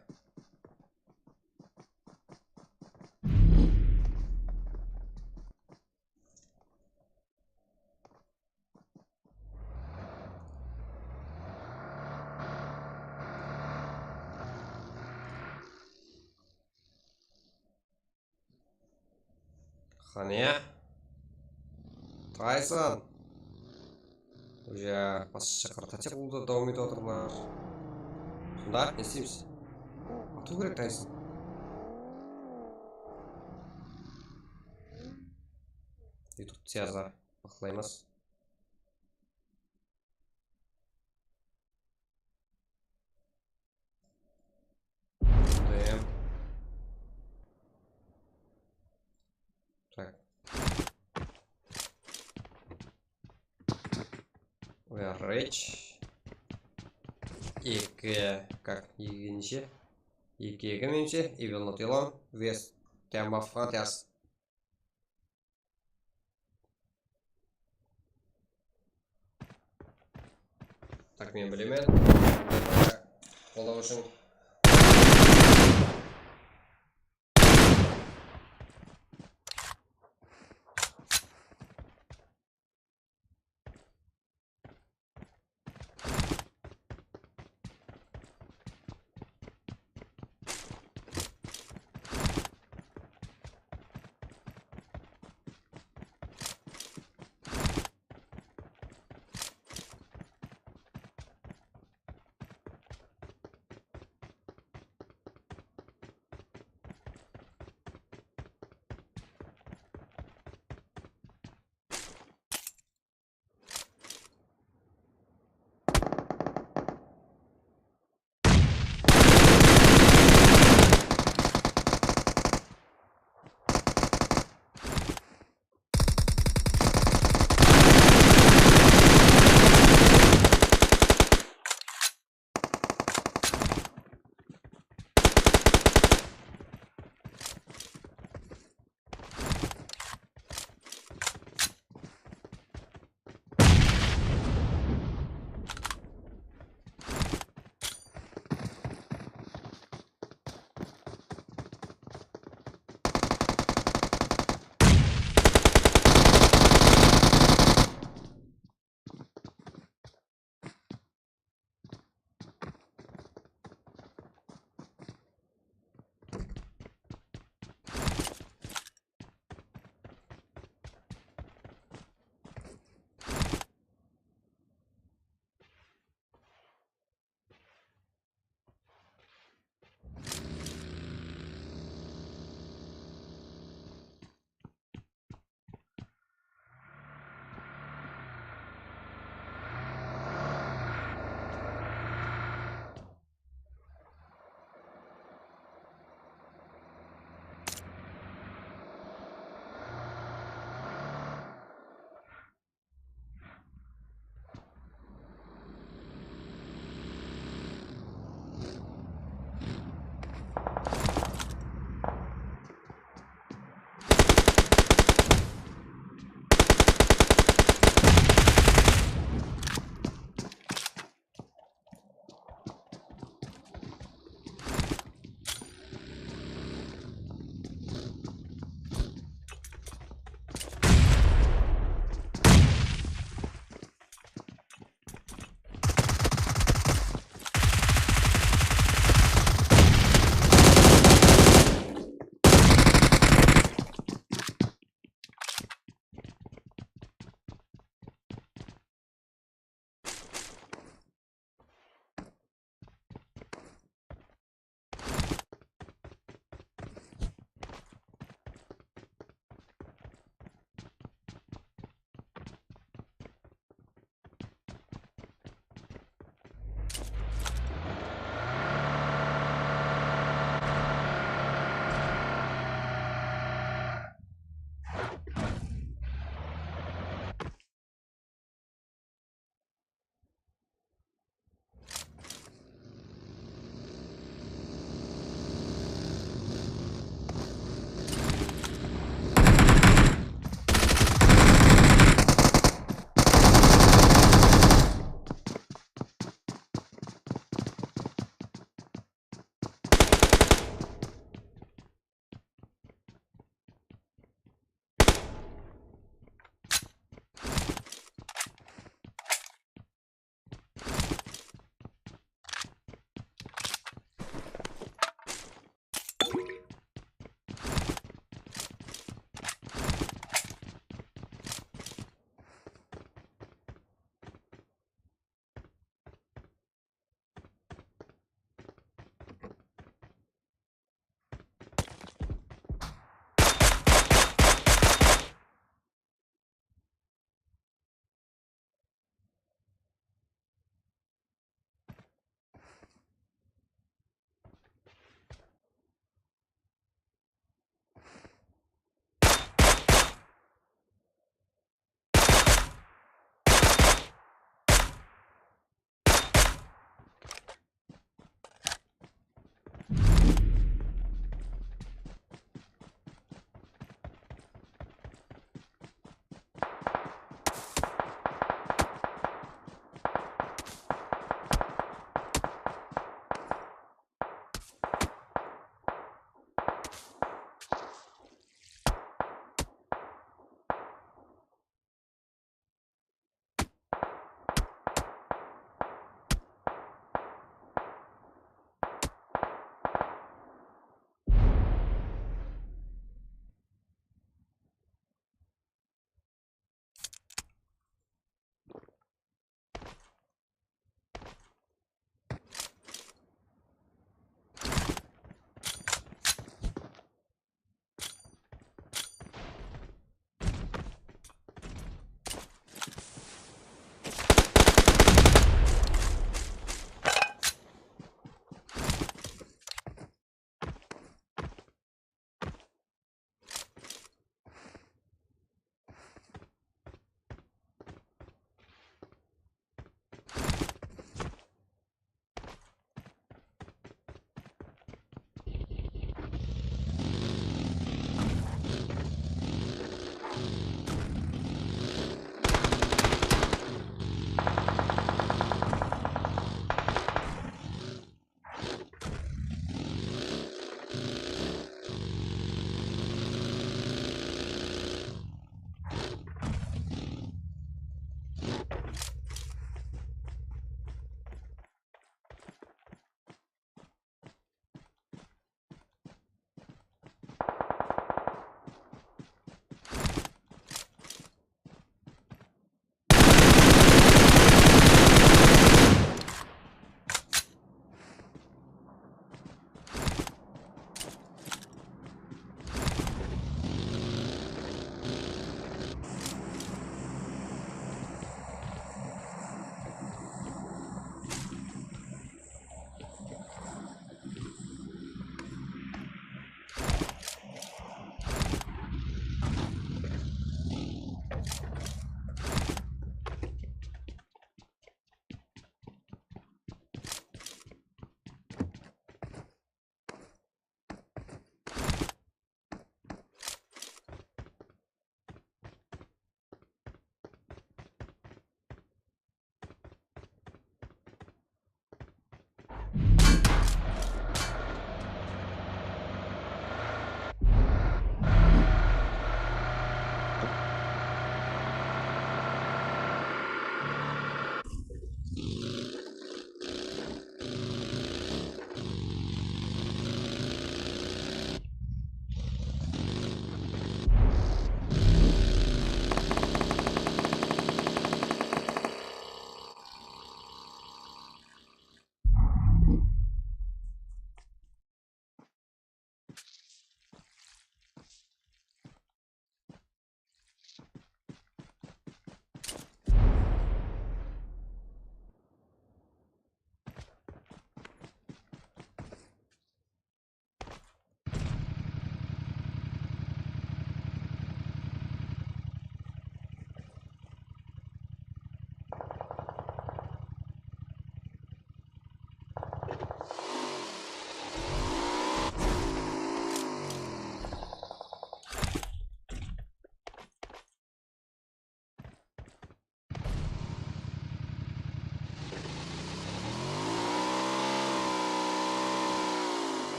Qáne? Tayson. Уже basqasha qırta tep ulıwdı dawam etip atır bular. Sonda ne isteymiz? Atıw kerek Tayson. YouTube siyazı baqlaymız. Damn. Так. We are rich. Eki, как, eki neshe? Eki, eki, menimshe, Evil Not Alone, West, Temba Frontiers. Так, men bilemen. Qollaw ushın.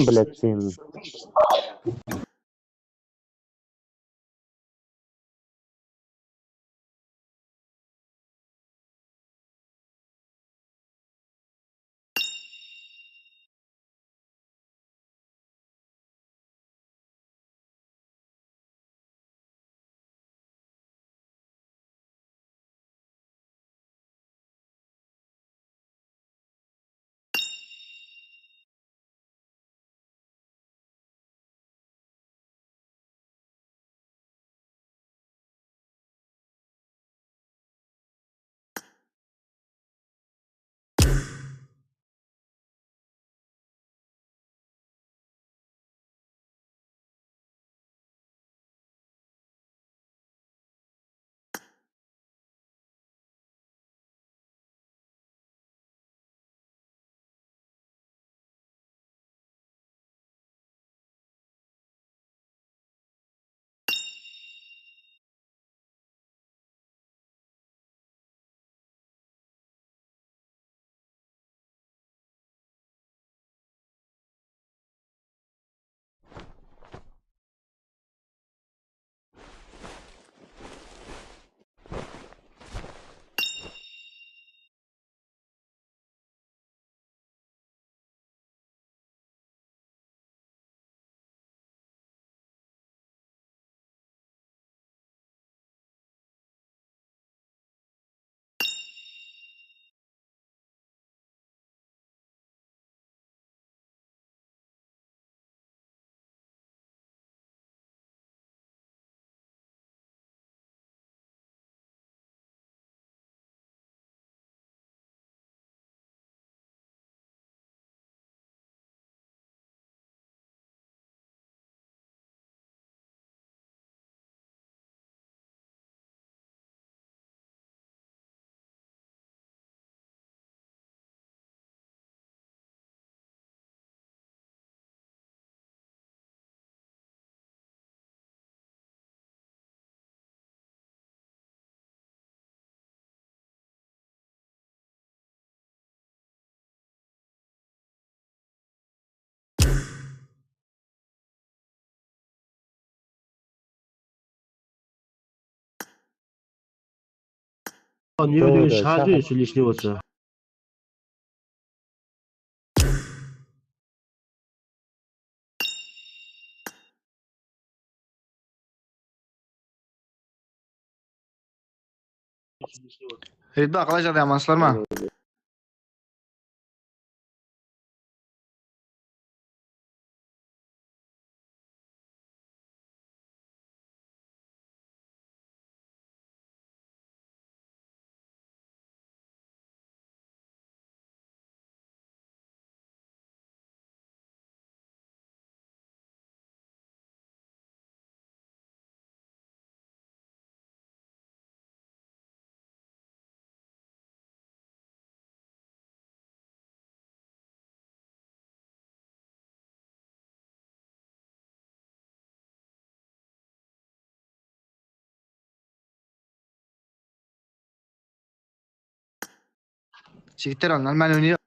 Блядь, sen. Ne degen shar deydi, lishniy bolsa. Ritba, qalay jaǵday, amansızlar ma? Jigitler, al, нормально oynayıq.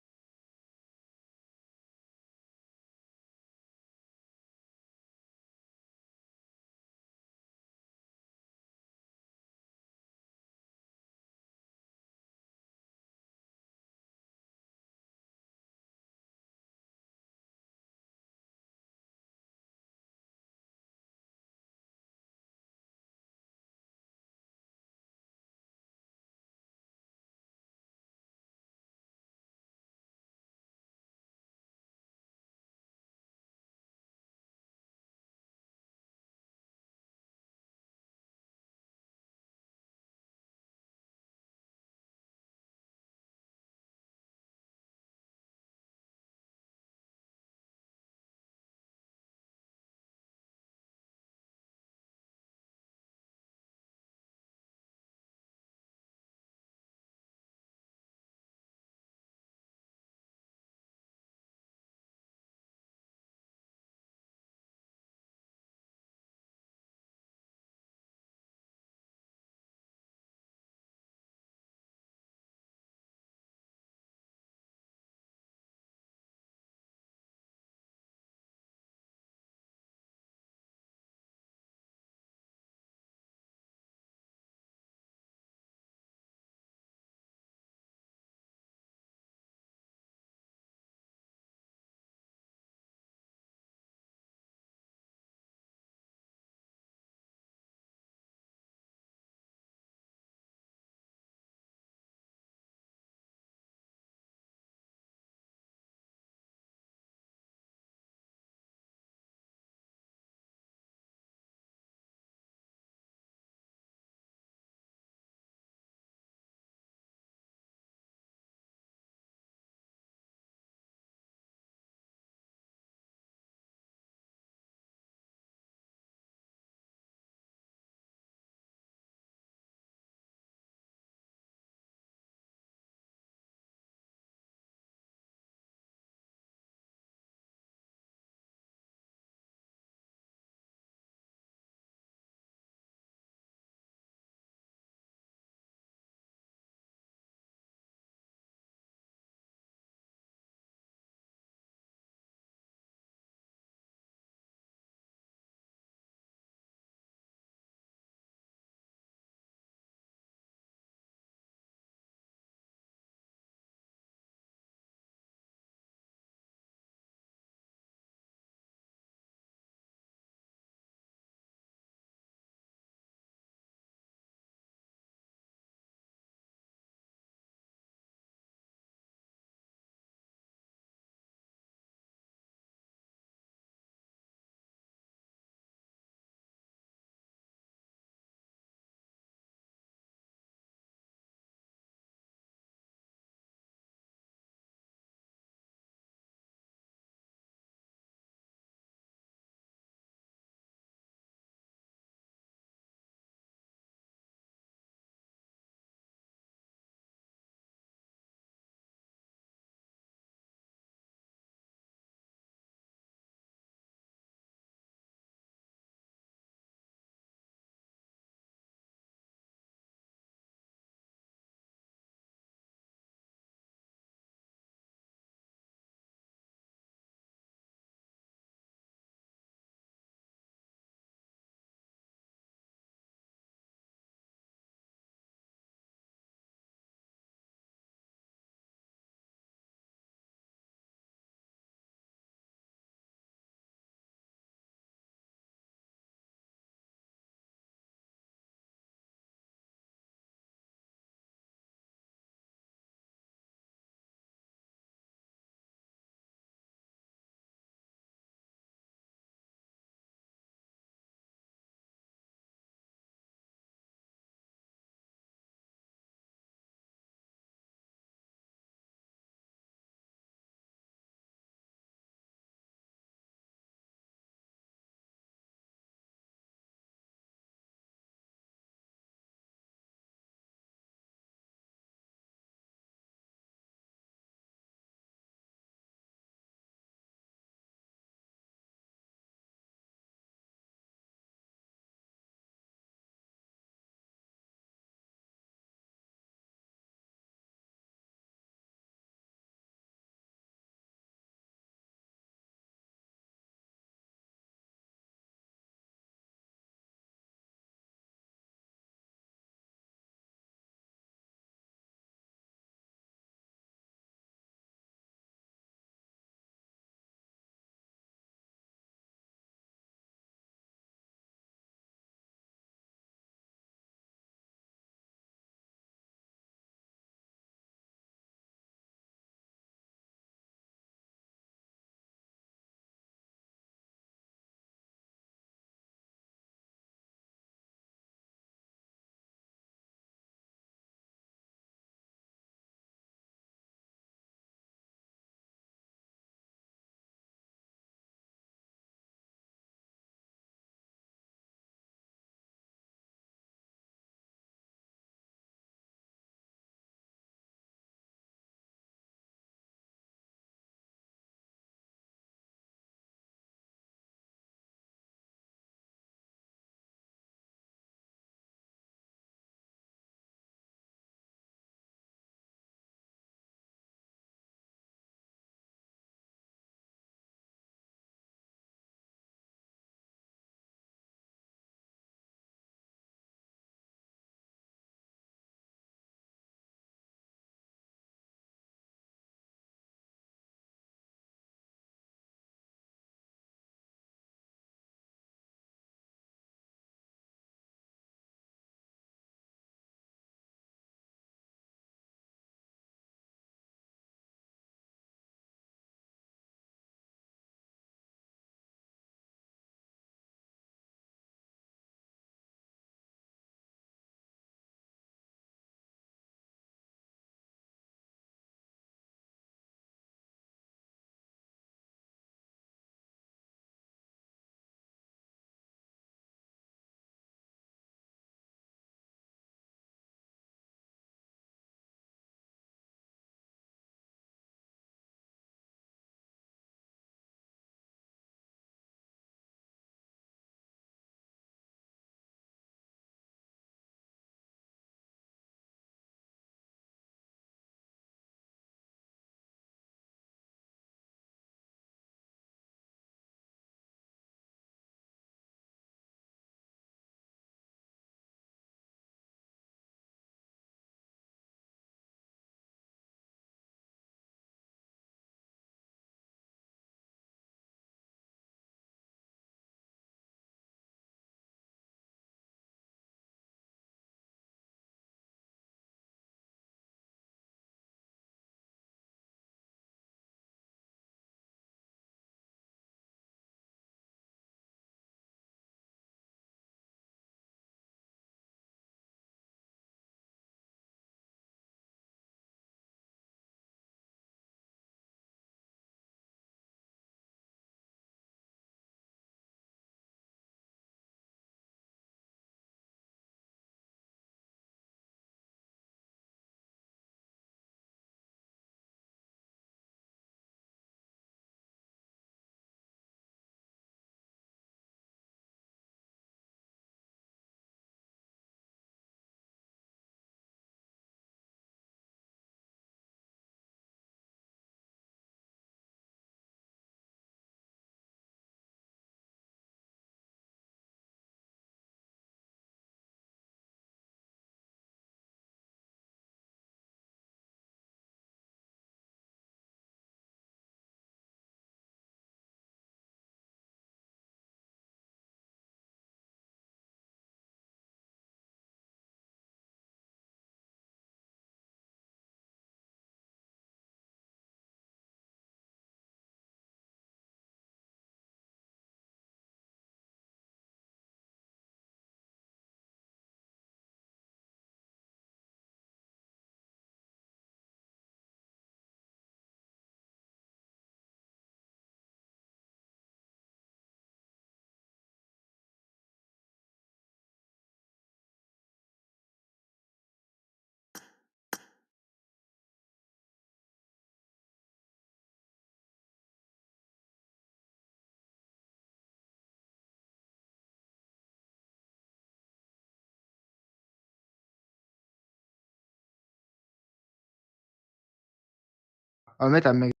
Áwmet, áwmet.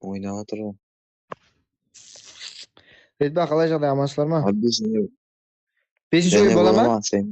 Oynap atır ǵo. Redba, qalay jaǵday, amansızlar ma? Al, besinshi. Besinshi oyın bola ma? Sen.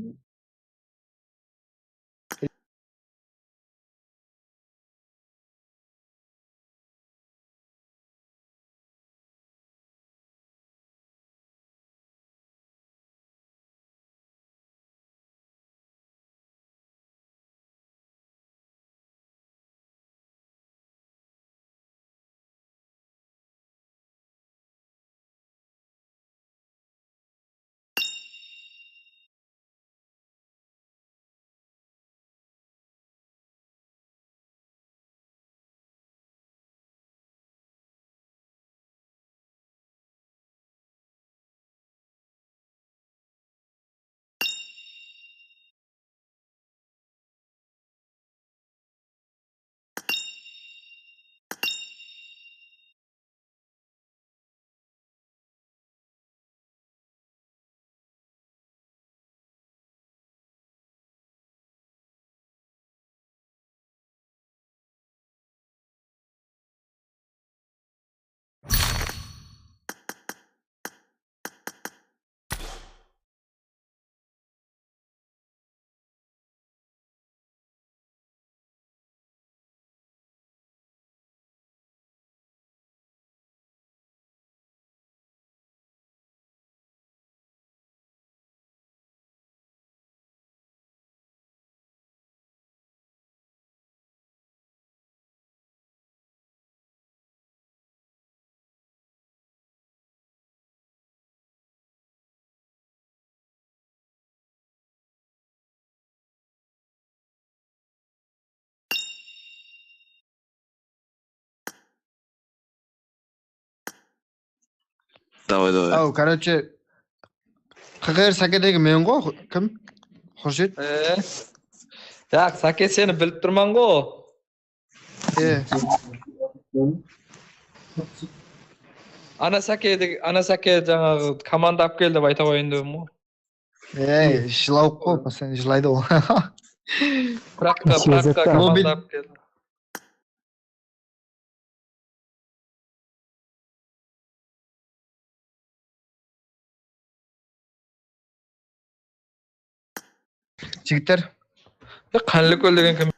Davay, davay. Aw, короче, Q Q R Sakedegi men ǵo, kim? Xurshid? E, yaq, Sake, seni bilip turman ǵo. E, Ana Sake deg-, ana Sake jańaǵı komanda alıp kel dep ayta qoyayın dedim ǵo. ey, jılawıq ǵo, постоянно jılaydı ol. Pragqa, Sezet Pragqa ta. komanda alıp keldi. Jigitler. E, Qánlikól degen kim?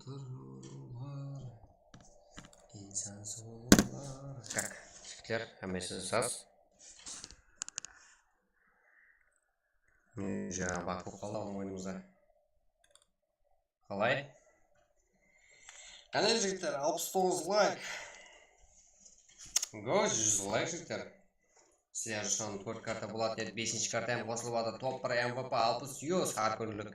Durlar, insan sulıwlar. Tak, jigitler, hámmesi saz. Jańa baqılıp qaldı oyınımızda. Qalay? Qáne, jigitler, alpıs toǵız layk. Go, júz layk, jigitler. Sizler ushın tórt karta boladı, endi besinshi karta hám qosılıp atır. Top bir M V P alpıs yuz hár kúnlik.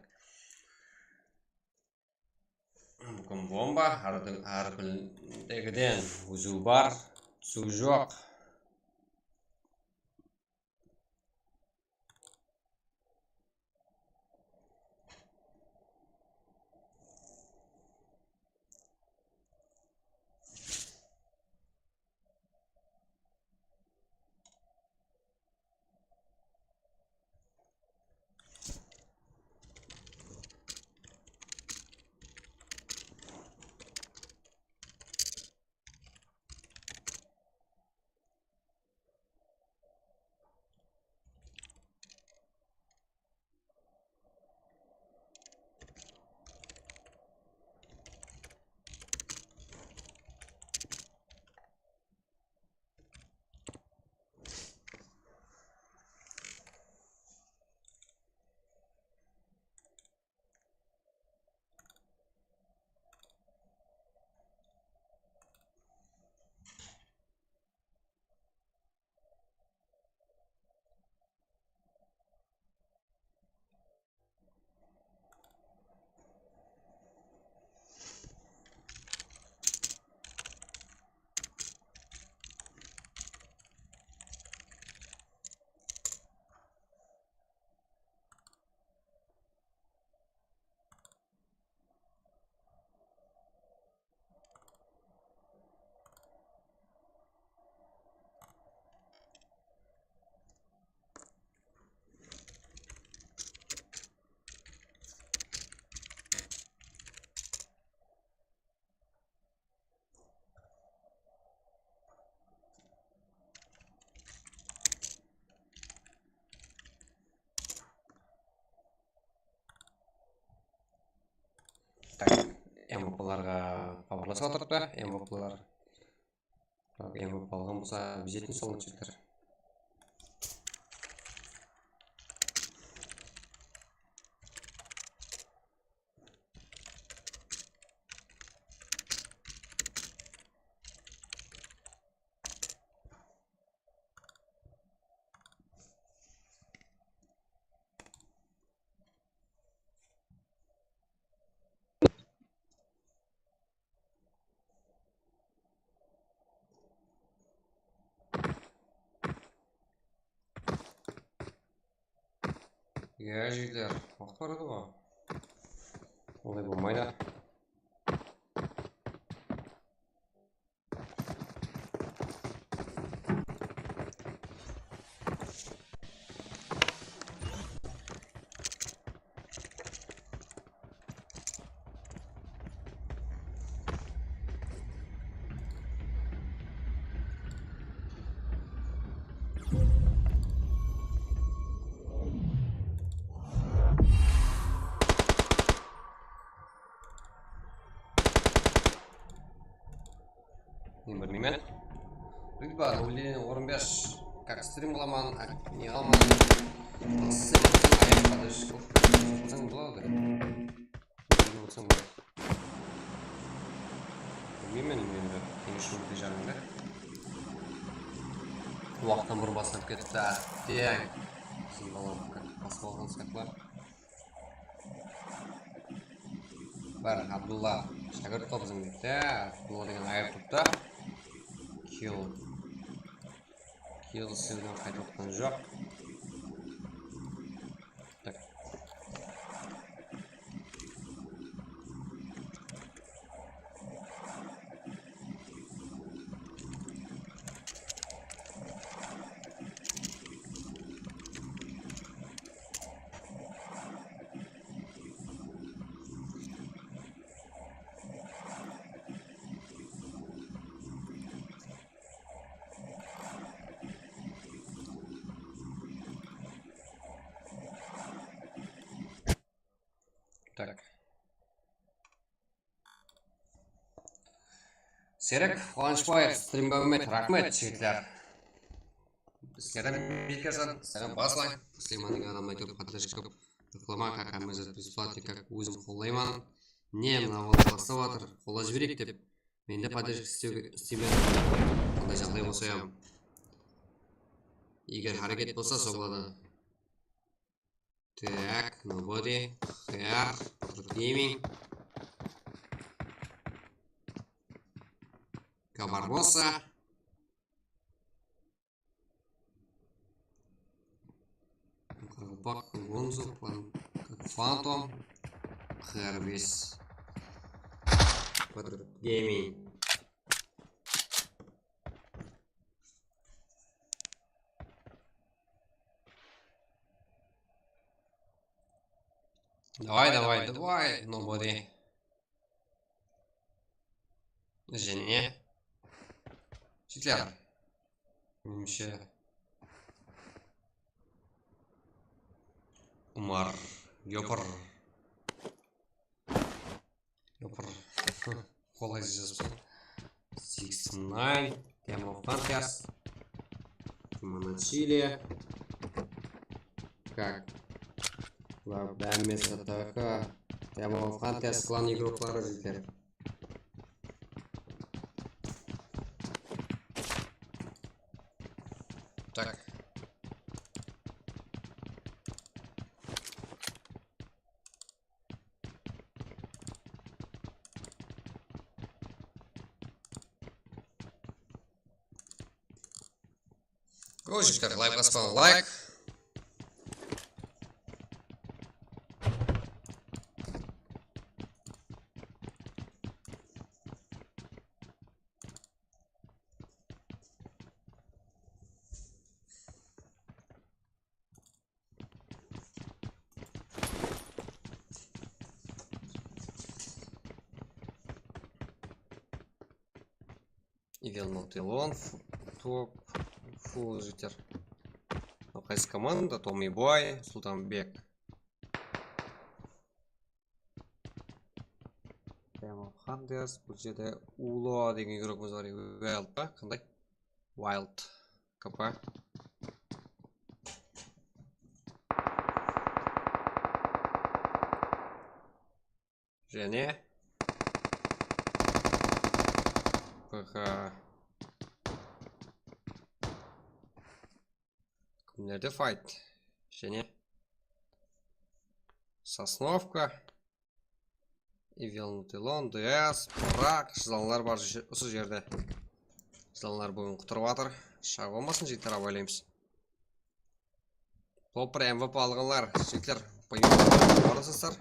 Búgin bomba, hár, hár kúndegiden óziw bar, túsiw joq. Tak, M V Plarǵa xabarlasıp atırıptı, M V Plar. M V P alǵan bolsa, bizden sol jigitler. Ya, jigitler, waqıt bar edi ǵo. Olay bolmaydı. Men bilmeymen. Rıba, rublini orın bes. Kak strim qılaman, ak-, ne qılaman. Basıp, basıp, ayaqqa da shıqıp, qılsam boladı. Bilmey otırsań boladı. Bilmeymen, endi, ne ushın de janımda. Waqıttan burın baslanıp ketti, átteń. Biziń balalar basıp alǵan sıyaqlı. Bar, Abdulla, shákirt ǵo biziń, dep te, Abdulla degen ayırıp turıptı. Kill. Kill islewden qaytıp atqan joq. Tak. Tak. Serek Quwanıshbaev, strimge úmmet, raxmet, jigitler. Sizlerden Bekkerson, sizlerden baslayın. Süleymandıń adamına aytıp, поддержка, reklama, как мы за бесплатно, как ózim qollayman. Ne, mına bala baslap atır, qollap jibereyik dep. Men de поддержка islewge, isleymen. Qanday jaǵday bolsa ham. Eger háreket bolsa, sol baladan. Так, nobody, Xyar, Gaming, Kabarbosa, Qaraqalpaq, Gonzo, Fan-, Phantom, Xyar bes, Gaming. Давай, давай, давай, nobody. Jáne. Jigitler. Menimshe. Umar. Yopır. Yopır. Qolaysız jazıpsın. Six nine, Temo Fantas, Monachile. Как? Bular bámesi T K. Temo Fantas klan igrokları, jigitler. Так. Go, jigitler, layk baspań, layk. Evil Multilon, fu-, top, full jigitler. Mınaw qaysı komanda? Tommy Boy, Sultanbek. Diamond Hunters, bul jerde Ulo degen igrogımız bar, Wild pa? Qanday? Wild. K P. Jáne. P H. Kimlerde fight? Jáne. Sosnovka. Evil Multilon, D S, Prak, jılanlar bar je-, usı jerde. Jılanlar búgin qutırıp atır. Shaǵıp almasın, jigitler, abaylaymız. Topır M V P alǵanlar, jigitler, barasızlar.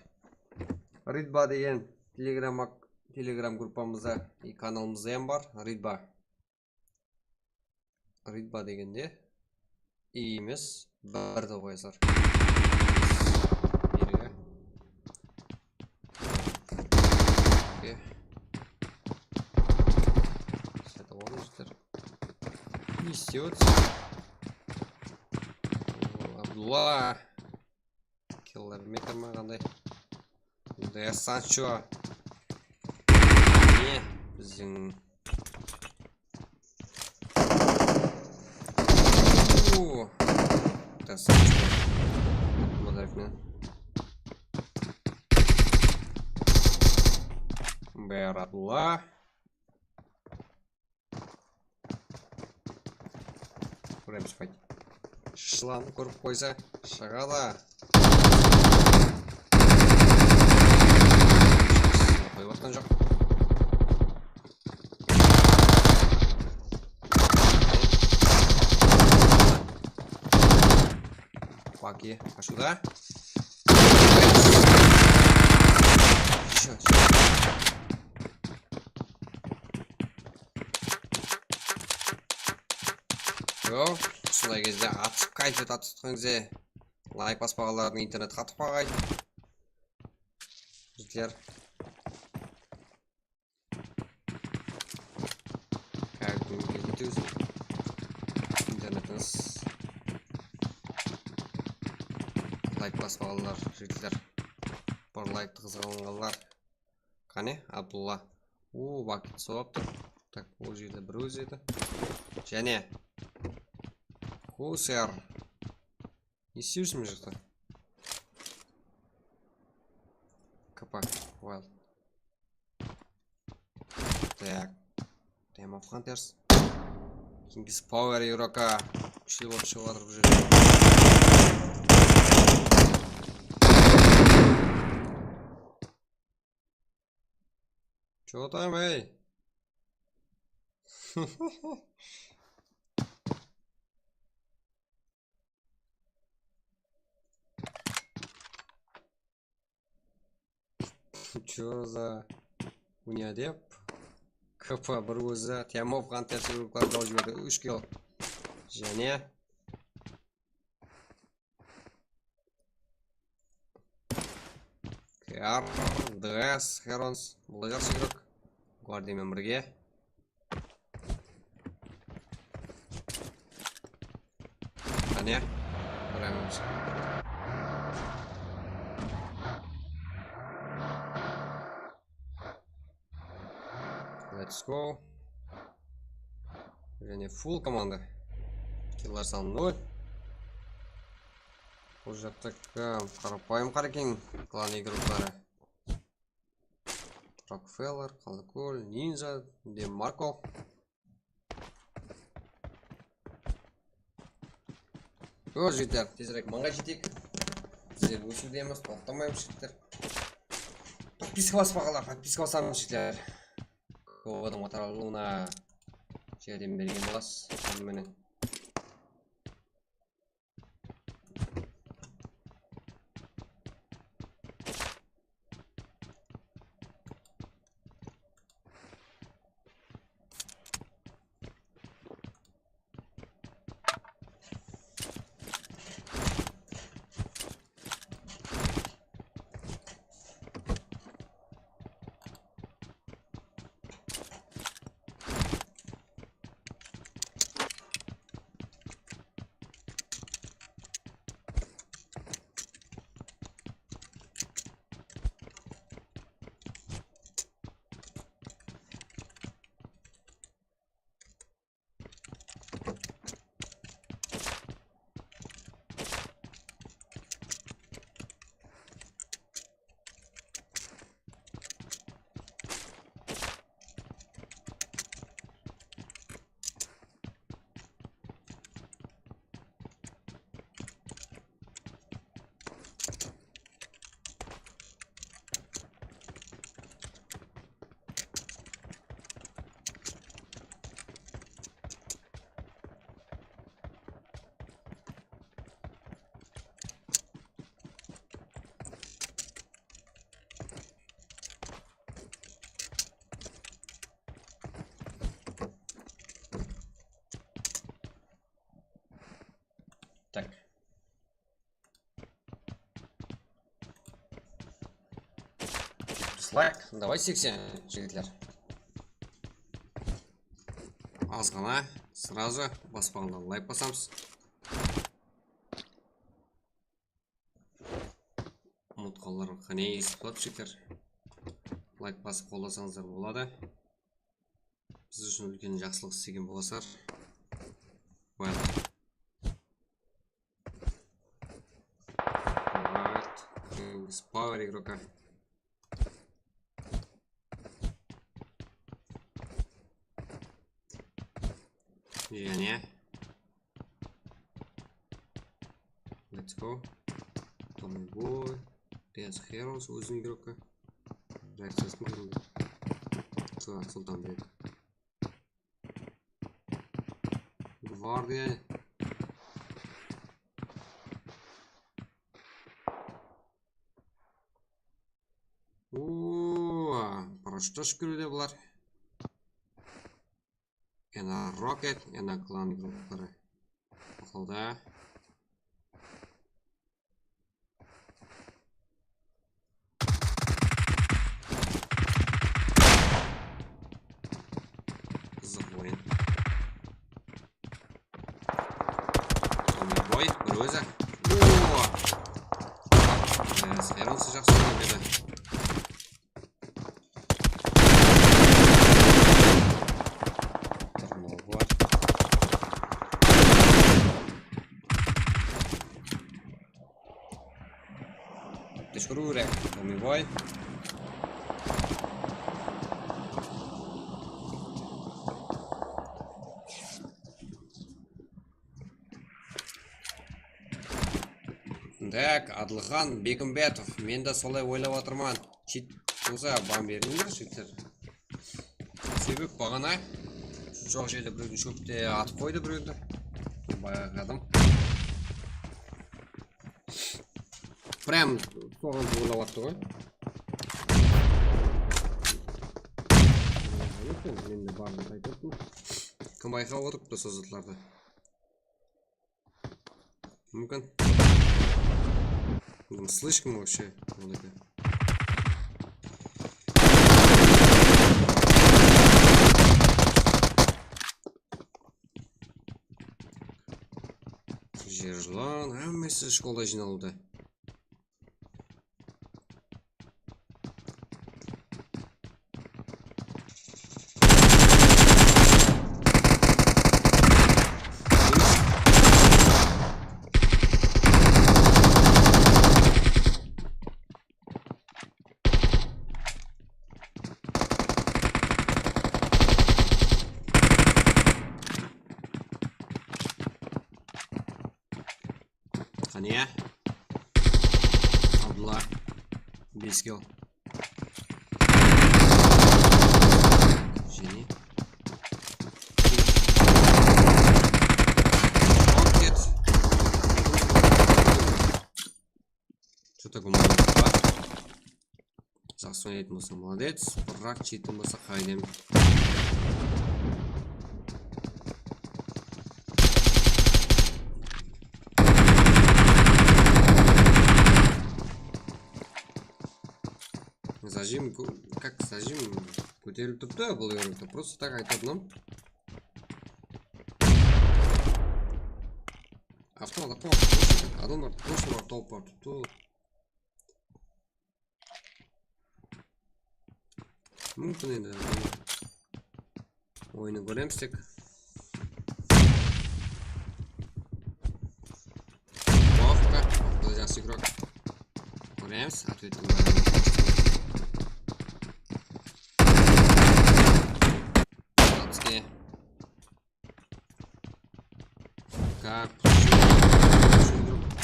Ridba degen Telegram ak-, Telegram gruppamızda, e, kanalımızda ham bar, Ridba. Ridba degende I emes, bir de qoyasızlar. Belgi. Oke. Sata olasızlar. Ne istep atır? Abdulla. Kilometr ma qanday? De Sancho. Ne? Biziń. Uuu. De Sancho. Abdulla tarafınan. Beradulla. Kóremiz, qayt. Jılan kórip qoysa, shıǵadı. Qoyıp atqan joq. Baki, qashıwda. Ещё, ещё. Yoq, usınday gezde atıp, kayf etip atıp tutqan gezde layk baspaǵanlardıń interneti qatıp qalǵay. Jigitler. Kayfıń kelmeydi ózi. Internetińiz. Layk baspaǵanlar, jigitler. Bir layktı qızǵanǵanlar. Qáne, Abdulla. Uuu, vakit solıp tur. Tak, ol jerde bir ózi edi. Jáne. Huser. Ne islep júrsiz mına jaqta? Kapa, wild. Tak. Time of Hunters. King's Power, игрока. Kúshli bolıp shıǵıp atır bul jerde. Чё там, ey? Чё за хуйня dep? K P bir ózi, Time of Hunters игрокlar dawıs jiberdi. Úsh kill. Jáne. K R, D S, Herons. Bul da jaqsı igrok. Guardiya menen birge. Qáne. Qarayman. Let's go. Jáne full komanda. Killar sanı nol. Bul jaqta qarapayım qarekeń klan igrokları. Rockefeller, Qalakól, Ninja, Demarko. Yoq, jigitler, tezirek mıńǵa jeteyik. Bizler ósiwdemiz, toqtamaymız, jigitler. Podpiska baspaǵanlar, podpiska basamız, jigitler. Kóp adamǵa taralınıwına járdem bergen bolasız, sonıń menen. Так. Dislike. Давай seksen, jigitler. Azǵana, сразу baspaǵannan layk basamız. Umıtqanlar qáne esitip alıp jigitler. Layk basıp qollasańızlar boladı. Biz ushın úlken jaqsılıq islegen bolasızlar. Well. Alright. King's Power igroka. Jáne. Let's go. Tommy Boy. Dance Heroes, óziniń igroka. Reakciyasın kórdim. Sol, Sultanbek. Gvardiya. Uuu, parashutlar túsip keledi bular. Ena Rocket, ena klan igrokları. Baqıldı. Qızıq oyın. Oy, bir ózi. Oo! Ee, Skyronsı jaqsı oynadı. Shıǵarıw kerek, Tommyboy. Tak, Adılxan Bekimbetov, men de solay oylap atırman. Chit bolsa, ban berińler, jigitler. Sebep baǵana joq jerde birewdi shópte atıp qoydı birewdi. Bayaǵı adam. Прям soǵan tuwrılap attı ǵoy. Men de barın aytıp attım. Kim bayqap otırıptı sol zatlardı? Múmkin. Слышком вообще. Jer jılan, hámmesi shkolda jıynaldı. Qáne? Abdulla. Bes kill. Jeni. Ket. Что такое? Jaqsı oynaytın bolsa, молодец. Biraq jeytin bolsa, qaydem. Zajim, kó-, как zajim kóterilip turıptı bul erlikte. Просто так aytatınım. Avtomat, avtomat. Adamlar просто tawıp barıptı. Múmkin endi oyını kóremiz tek. Vovka, jaqsı igrok. Kóremiz, ответ. Atske. Как?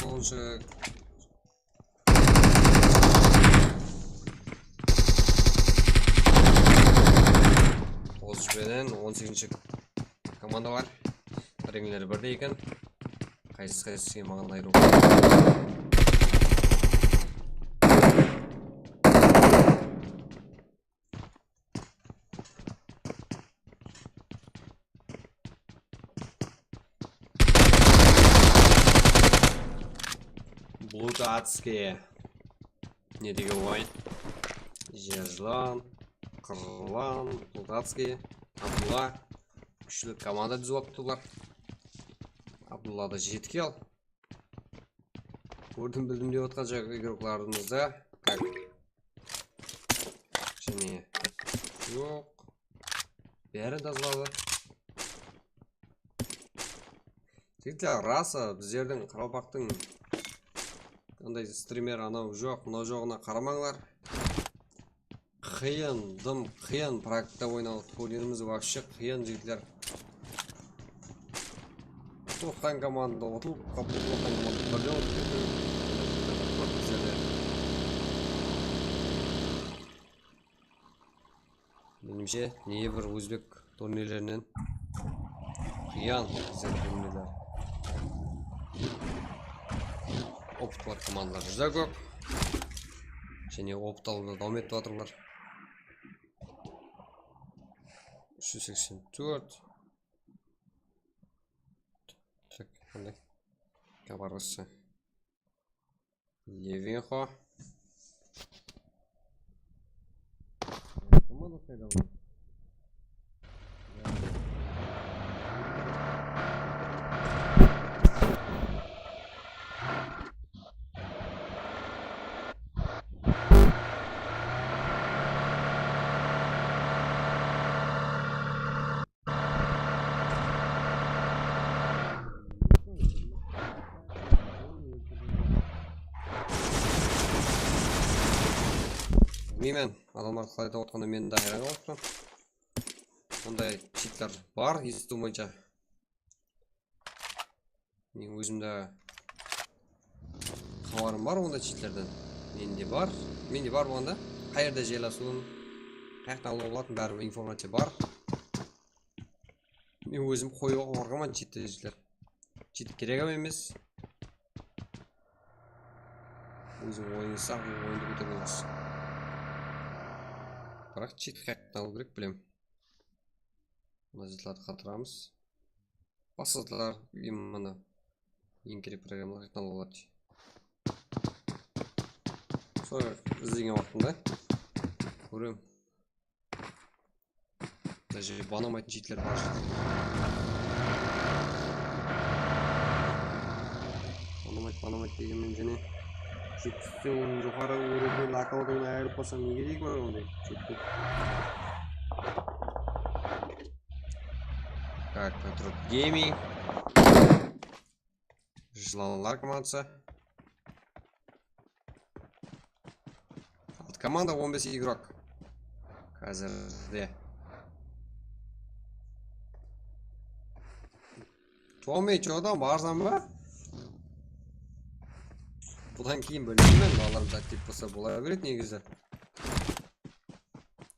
Qolshıq. Otız benen on segizinshi komandalar. Reńleri birdey eken. Qaysısı qaysısı eken, maǵan ayırıw. Blutacki. Ne degen oyın? Jer jılan, qırlan, Blutacki, Abdulla. Kúshli komanda dúzip alıptı bular. Abdullada jeti kill. Kórdim, bildim dep atqan jaǵı igroklarımızda. Как? Jáne joq. Bárin tazaladı. Jigitler, rası, bizlerdiń qaraqalpaqtıń anday strimer anaw joq, mınaw joǵına qaramańlar. Qıyın, dım qıyın prakta oynaw, turnirimiz вообще qıyın, jigitler. Utılıp atqan komanda utılıp, utılıp atqan komanda birden utılıp ketedi. Menimshe, ne bir ózbek turnirlerinen qıyın bizler turnirler. Opıt bar komandalar júdá kóp. Jáne opıt alıwda dawam etip atırlar. Úsh júz seksen tórt. Tak, qanday? Kabargası. Levinxo. Komanda qayda bunıń? Bilmeymen, adamlar qalayda otqanda men de hayran qalıppan. Bunday chitler bar, esitiw boyınsha. Men ózimde xabarım bar onday chitlerden. Mende bar. Mende bar bolǵanda, qayerde jaylasıwın, qayaqtan alıwǵa bolatın, bári informaciya bar. Men ózim qoyıwǵa qorqaman chitlerdi. Chit kerek hám emes. Ózim oynasań, oyındı kótergen jaqsı. Biraq chit qayaqtan alıw kerek, bilem. Mına chitlerdi qatıramız. Basqalar, mana, eń kerek programmalar qayaqtan alıwǵa boladı. Sol izlegen waqtımda kórem. Mına jerde banamaytın chitler bar. Banamayt, banamayt degenmen jáne jetpisten joqarı úrovneli akkauntımdı ayırıp qalsam, nege deyik bar onday? Jetpedi. Так, Patriot Gaming. Jılanlar komandısı. Alt komanda on bes igrok. Házirde. Tommy, что там, barsań ba? Budan keyin bilmeymen, balalarımız aktiv bolsa bola beredi negizi.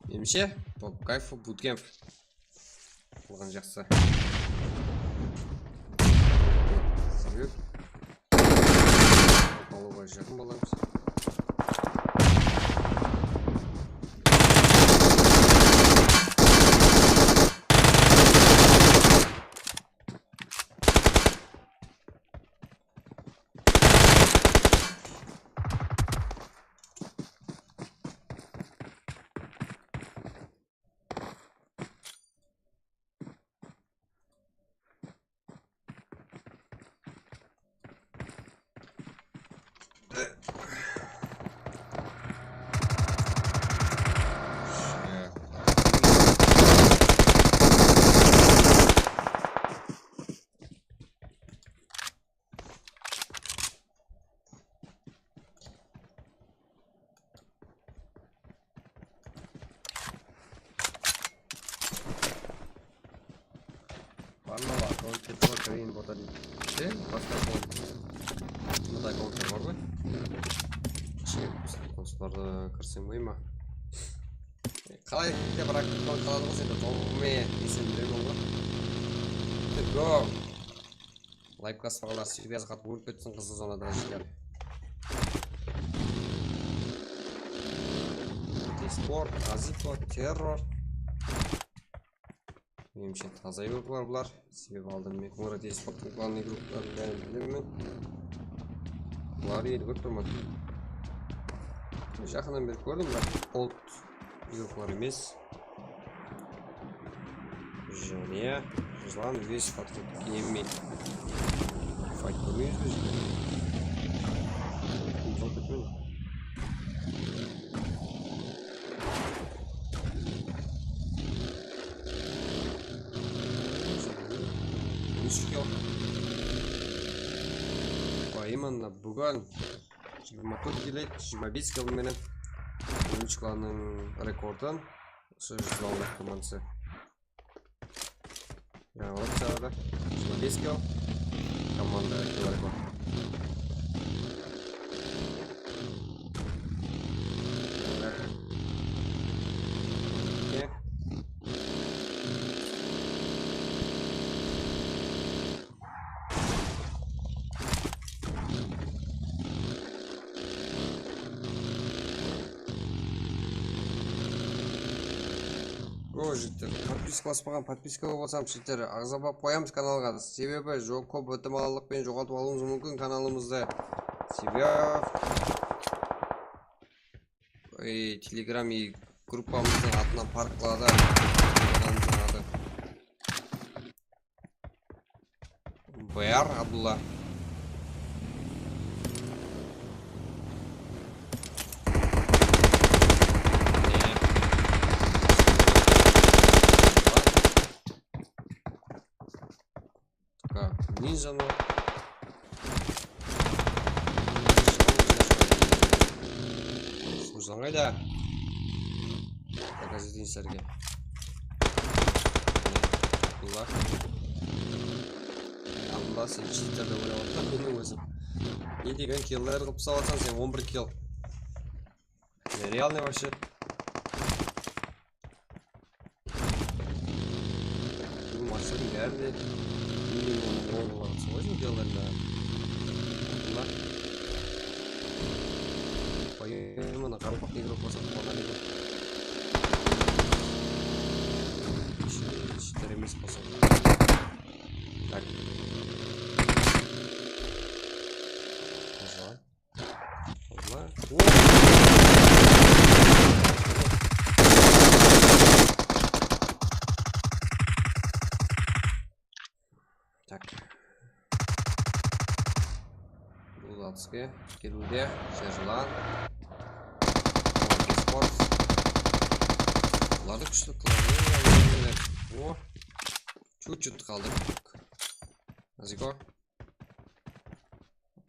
Menimshe, по кайфу bootcamp. Qılǵan jaqsı. Sebep alıwǵa jaqın balamız. Barmalar, kóp ketip atır, endi bota deydi. Sen basqa qol. Bunday komplar bar ǵoy. Ishine qosıplarda kirseń qoyma. Qalay dep rakettan qaladı ǵoy sende, Tommy, esen bilemen ǵoy. Go! Layk baspaǵanlar, svязь qatı ólip ketsin qızıl zonada jigitler. Disport, Aziko, Terror. Menimshe taza igroklar bular. Sebebi aldın men Konrad Esporttıń glavnıy igrokların bárin bilemen. Bular edi kórip turman. Jaqınnan beri kórdim, biraq old igroklar emes. Jáne jılan весь подход kelmey. Fight kórmeymiz be jigitler? Jol ketpedi. Úsh kill. Bayımanna búgin jigirma tórt kill, jigirma bes kill menen Úmich klanınıń rekordın usı júz aldı komandası. Yańalıq sırada jigirma bes kill. Komanda kill rekord. O, jigitler, podpiska baspaǵan, podpiska bolsam, jigitler, aǵza bolıp qoyamız kanalǵa. Sebebi, jo-, kóp itimallıqpen joǵaltıp alıwımız múmkin kanalımızdı. Sebebi, ey, Telegram gruppamızdıń atınan parkladı. Kanalımızdıń atı. Báyar Abdulla. Ninja mı? Suzan qayda? Azizler. Abdullah. Abdullah, sen cheater dep oylap atırman meniń ózim. Ne degen killlar qılıp tasap atırsań sen, on bir kill. Nerealnıy вообще. Búgin maqsadım bári de minimum on qılıp atsa ǵoy, videolarında. Bunlar. Qoyayın, mına qaraqalpaq igrók bolsa, quvanadı edi. Cheater emes bolsa. Tak. Qızlar. Qızlar. O! Tak. Bul atısqa keliwde Serjlan. Sport. Bulardı kúshli qıladı. O. Чуть-чуть qaldı. Aziko.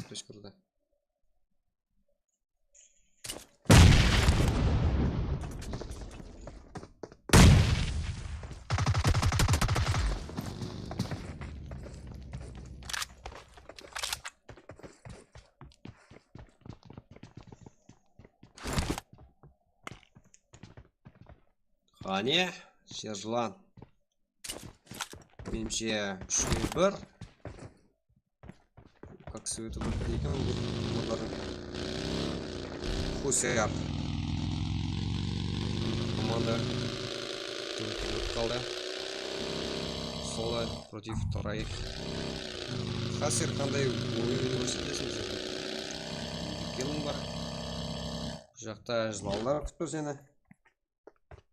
Kúshkirdi. Qáne, Serjlan. Menimshe, úshke bir. Как всё это выглядит eken, bunlar. Husar. Komanda. Qaldı. Solo против троих. Husar qanday oyın kórseteseń sen? Keliń bar. Bul jaqta jılanlar kútip tur seni.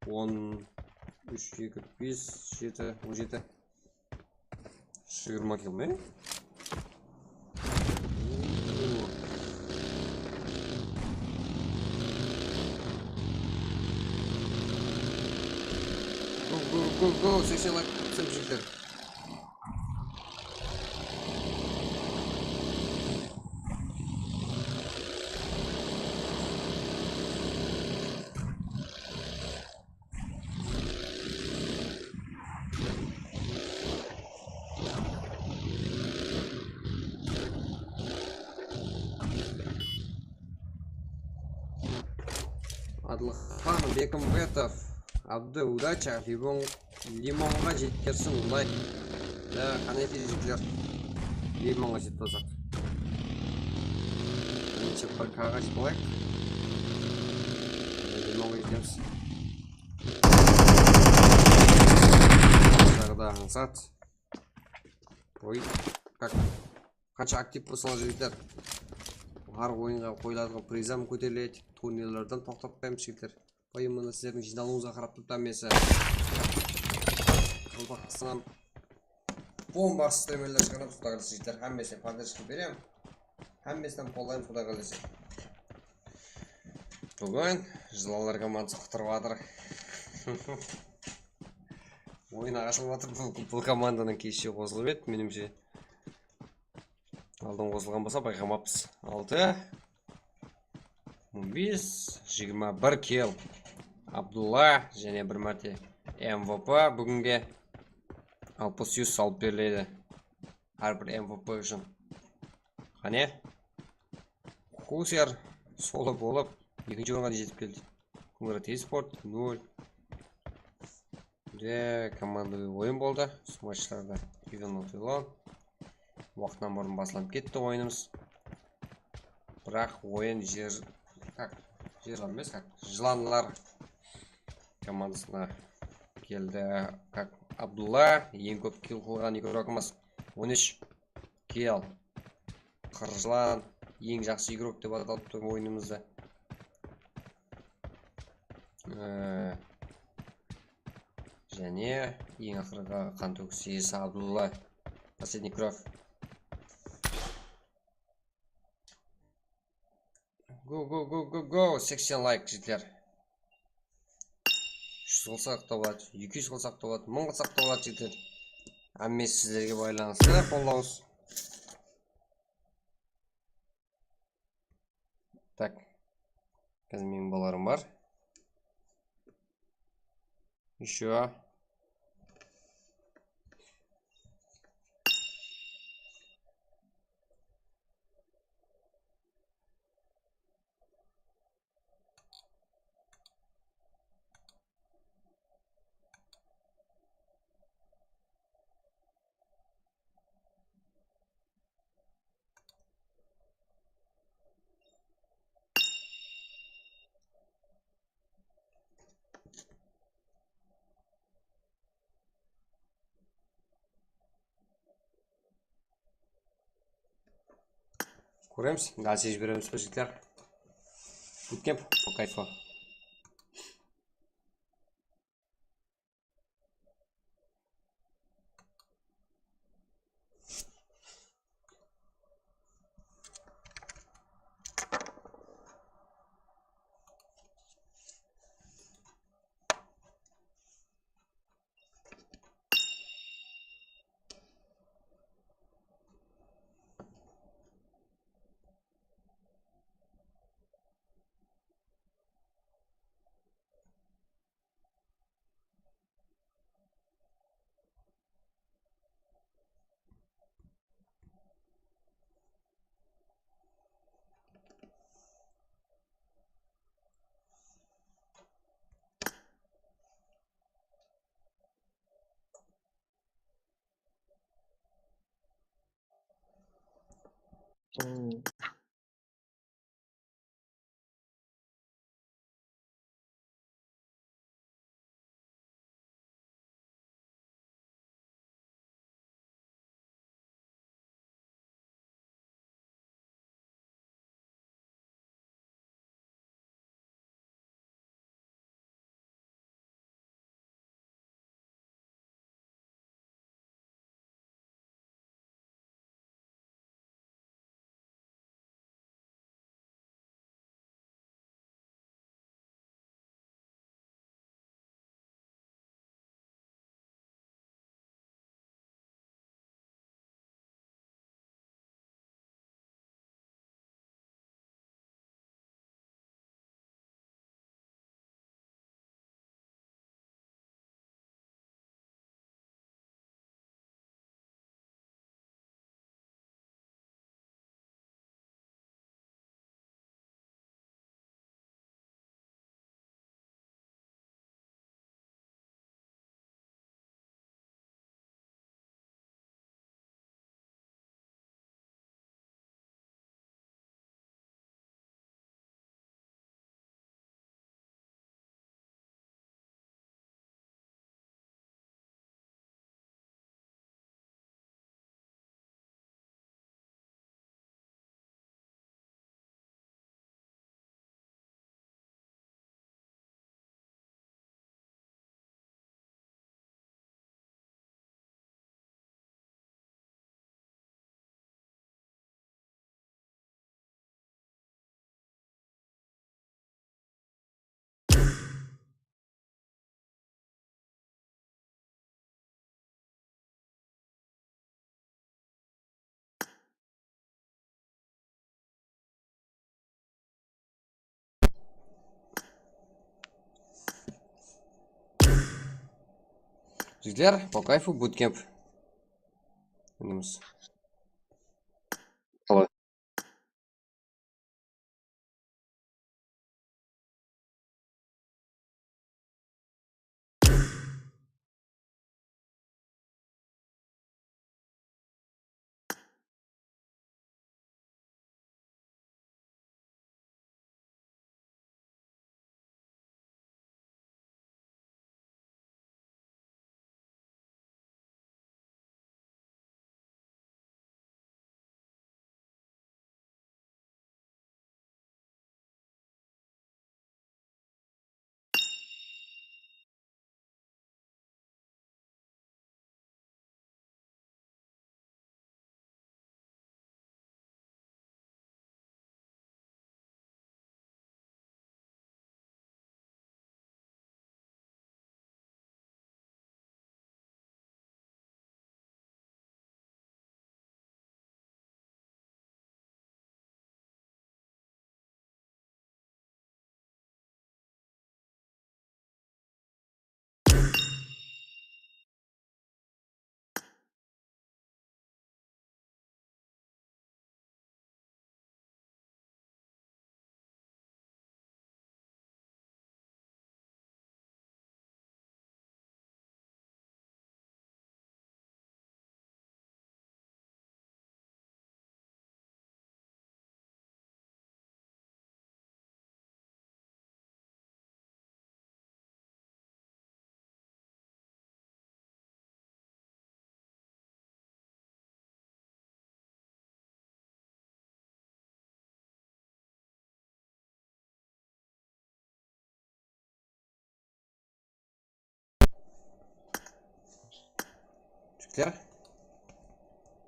On úsh, eki, bes, jeti, on jeti. Jigirma kill me? Go, go, go, go, seksen lak, seksen jigitler. Adılxan Bekimbetov, Abdı, udacha, Livon, Limonǵa jetkersin, layk. Ya, qáne, jigitler, Limonǵa jetip alsaq. Birinshi bir K-ǵa jetip alayıq. Limonǵa jetemiz. Jaǵda ańsat. Oy, kak. Qansha aktiv bolsańız, jigitler, hár oyınǵa qoyılatuǵın priz hám kóteriledi. Turnirlerden toqtatpaymız, jigitler. Qoyayın, mına sizlerdiń jıynalıwıńızǵa qarap turıptan mesi. Qalpaqstannan bomba stremerler shıǵaramız, Quday qálese, jigitler. Hámmesine podderjka berem. Hámmesinen qollayın, Quday qálese. Búgin jılanlar komandısı qıtırıp atır. Oyın ashılıp atır. Bul, bul komandanıń keshe qosılıp edi, menimshe. Aldın qosılǵan bolsa, bayqamapız. Altı, on bes, jigirma bir kill. Abdulla jáne bir márte M V P búginge alpıs júz salıp beriledi. Hár bir M V P ushın. Qáne. Husar solo bolıp, ekinshi orınǵa da jetip keldi. Kúngerti Esport, nol. Juda komandaviy oyın boldı. Usı matchlarda Ivan Otilon. Waqtınan burın baslanıp ketti oyınımız. Biraq oyın jer, kak, jerlan emes, kak, jılanlar komandasına keldi. Kak, Abdulla, eń kóp kill qılǵan igrokımız, on úsh kill. Qırjılan, eń jaqsı igrok dep atalıp tur oyınımızda. Ee, jáne eń aqırǵı qan tógis iyesi Abdulla. Последний кровь. Go, go, go, go, go. Seksen layk, jigitler. Júz qılsaq ta boladı, eki júz qılsaq ta boladı, mıń qılsaq ta boladı, jigitler. Hámmesi sizlerge baylanıslı, qollawıńız. Tak. Házir meniń balalarım bar. Еще. Kóremiz, gol sheship beremiz, jigitler. Bootcamp по кайфу. Jigitler, по кайфу, bootcamp. Minemiz. Qalay?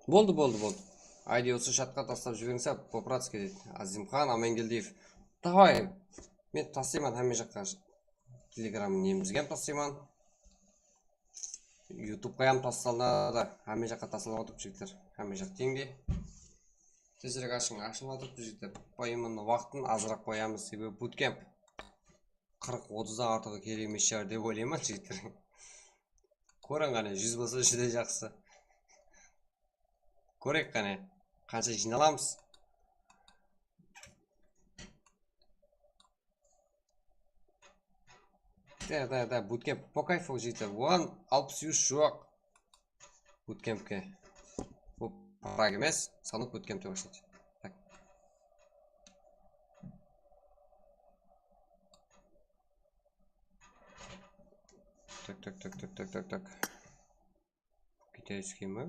Boldı, boldı, boldı. Ayde usı chatqa taslap jiberińshe, по-братски, deydi. Azimxan Amangeldiyev. Davay, men taslayman hámme jaqqa. Telegram nemizge hám taslayman. YouTubeqa hám taslanadı. Hámme jaqqa taslanıp atır, jigitler. Hámme jaq teńdey. Tezirek ashıń, ashılıp atır, jigitler. Поименно waqtın azıraq qoyamız, sebebi bootcamp qırq otızdan artıǵı kerek emes shıǵar dep oylayman, jigitler. Kóriń qáne, júz bolsa júdá jaqsı. Kóreyik qáne, qansha jıynalamız. Da, da, da, bootcamp по кайфу, jigitler. Oǵan alpıs úsh juwıq. Bootcampke. Bul prag emes, станок bootcampte bashlaydı. Tak. Tak, tak, tak, tak, tak, tak, tak. Kitayskiy ma?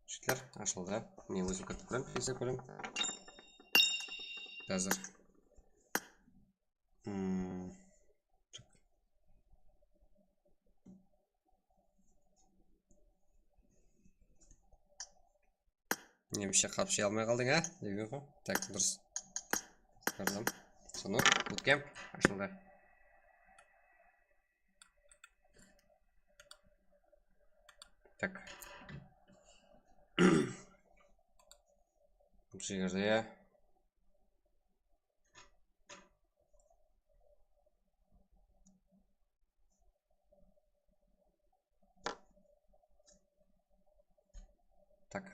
Jigitler, ashıldı. Men ózim kirip kórem, tezlep kórem. Házir. Hmm. Nemishe qapshay almay qaldıń, á? Degen ǵoy. Tak, durıs. Kórdim. Станок, bootcamp ashıldı. Tak. Bul jerde, ya. Tak.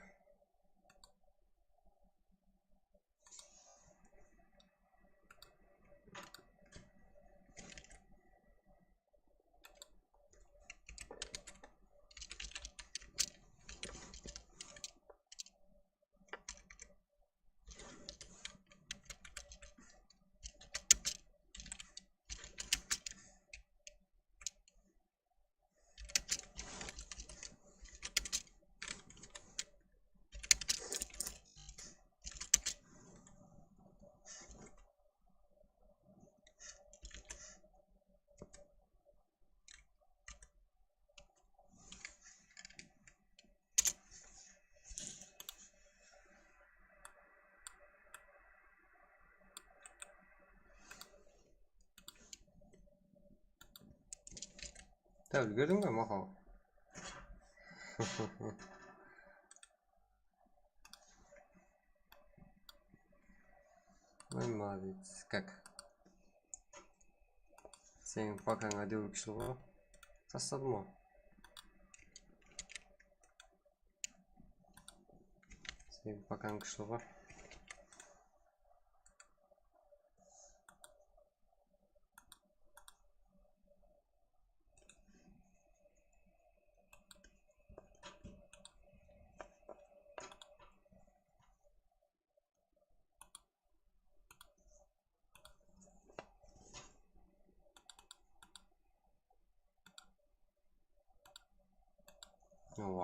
Dá úlgerdiń be, maqaw? Ay, молодец, как? Seniń pakańa dewikshil ǵo. Tasladım ǵo. Seniń pakań kúshli ǵo.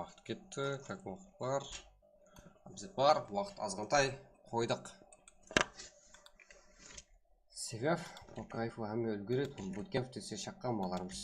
Waqıt ketti, как, waqıt bar. Bizde bar, waqıt azǵantay, qoydıq. Sebep, по кайфу hámme úlgeredi, bootcamp dese shaqqan bolarmız.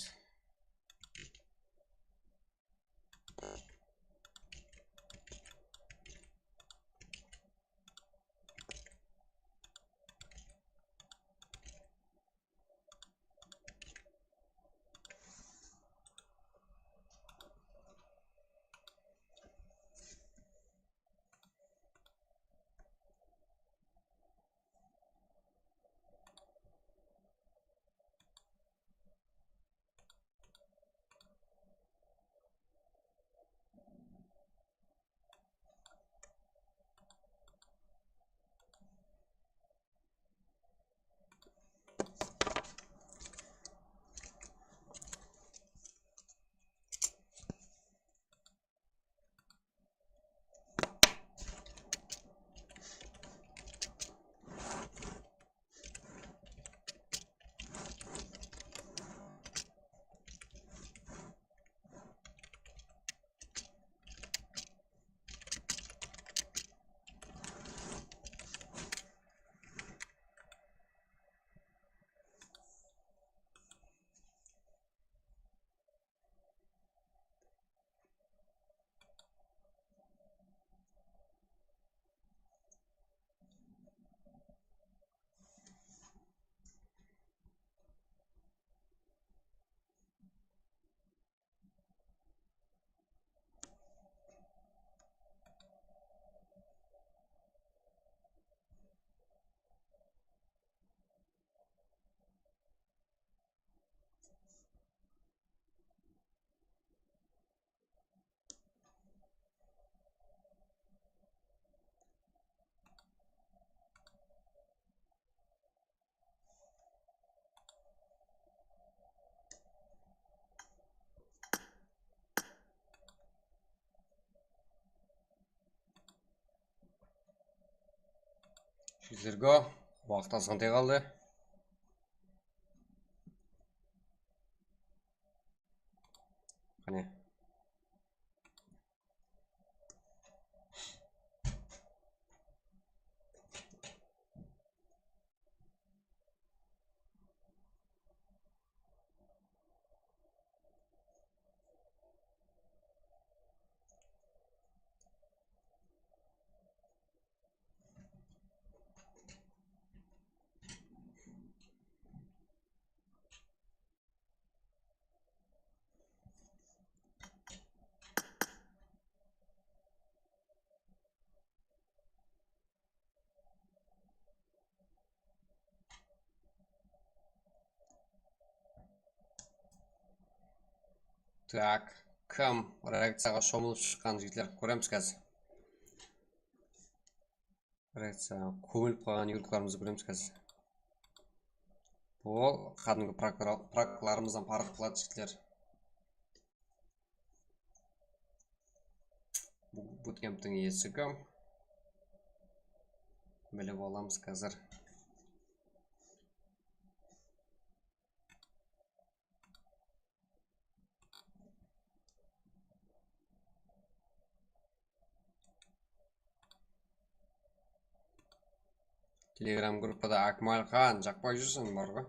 Sizlerge waqıt azǵantay qaldı. Qáne. Tak, kim reakciyaǵa shomılıp shıqqan jigitler, kóremiz házir. Reakciyaǵa kómilip qalǵan igróklarımızdı kóremiz házir. Bul qádimgi praklar-, praklarımızdan parıq qıladı jigitler. Bu-, butkemptiń esigi. Bilip alamız házir. Telegram gruppada Akmalxan, jaqpay júrseń, bar ǵoy.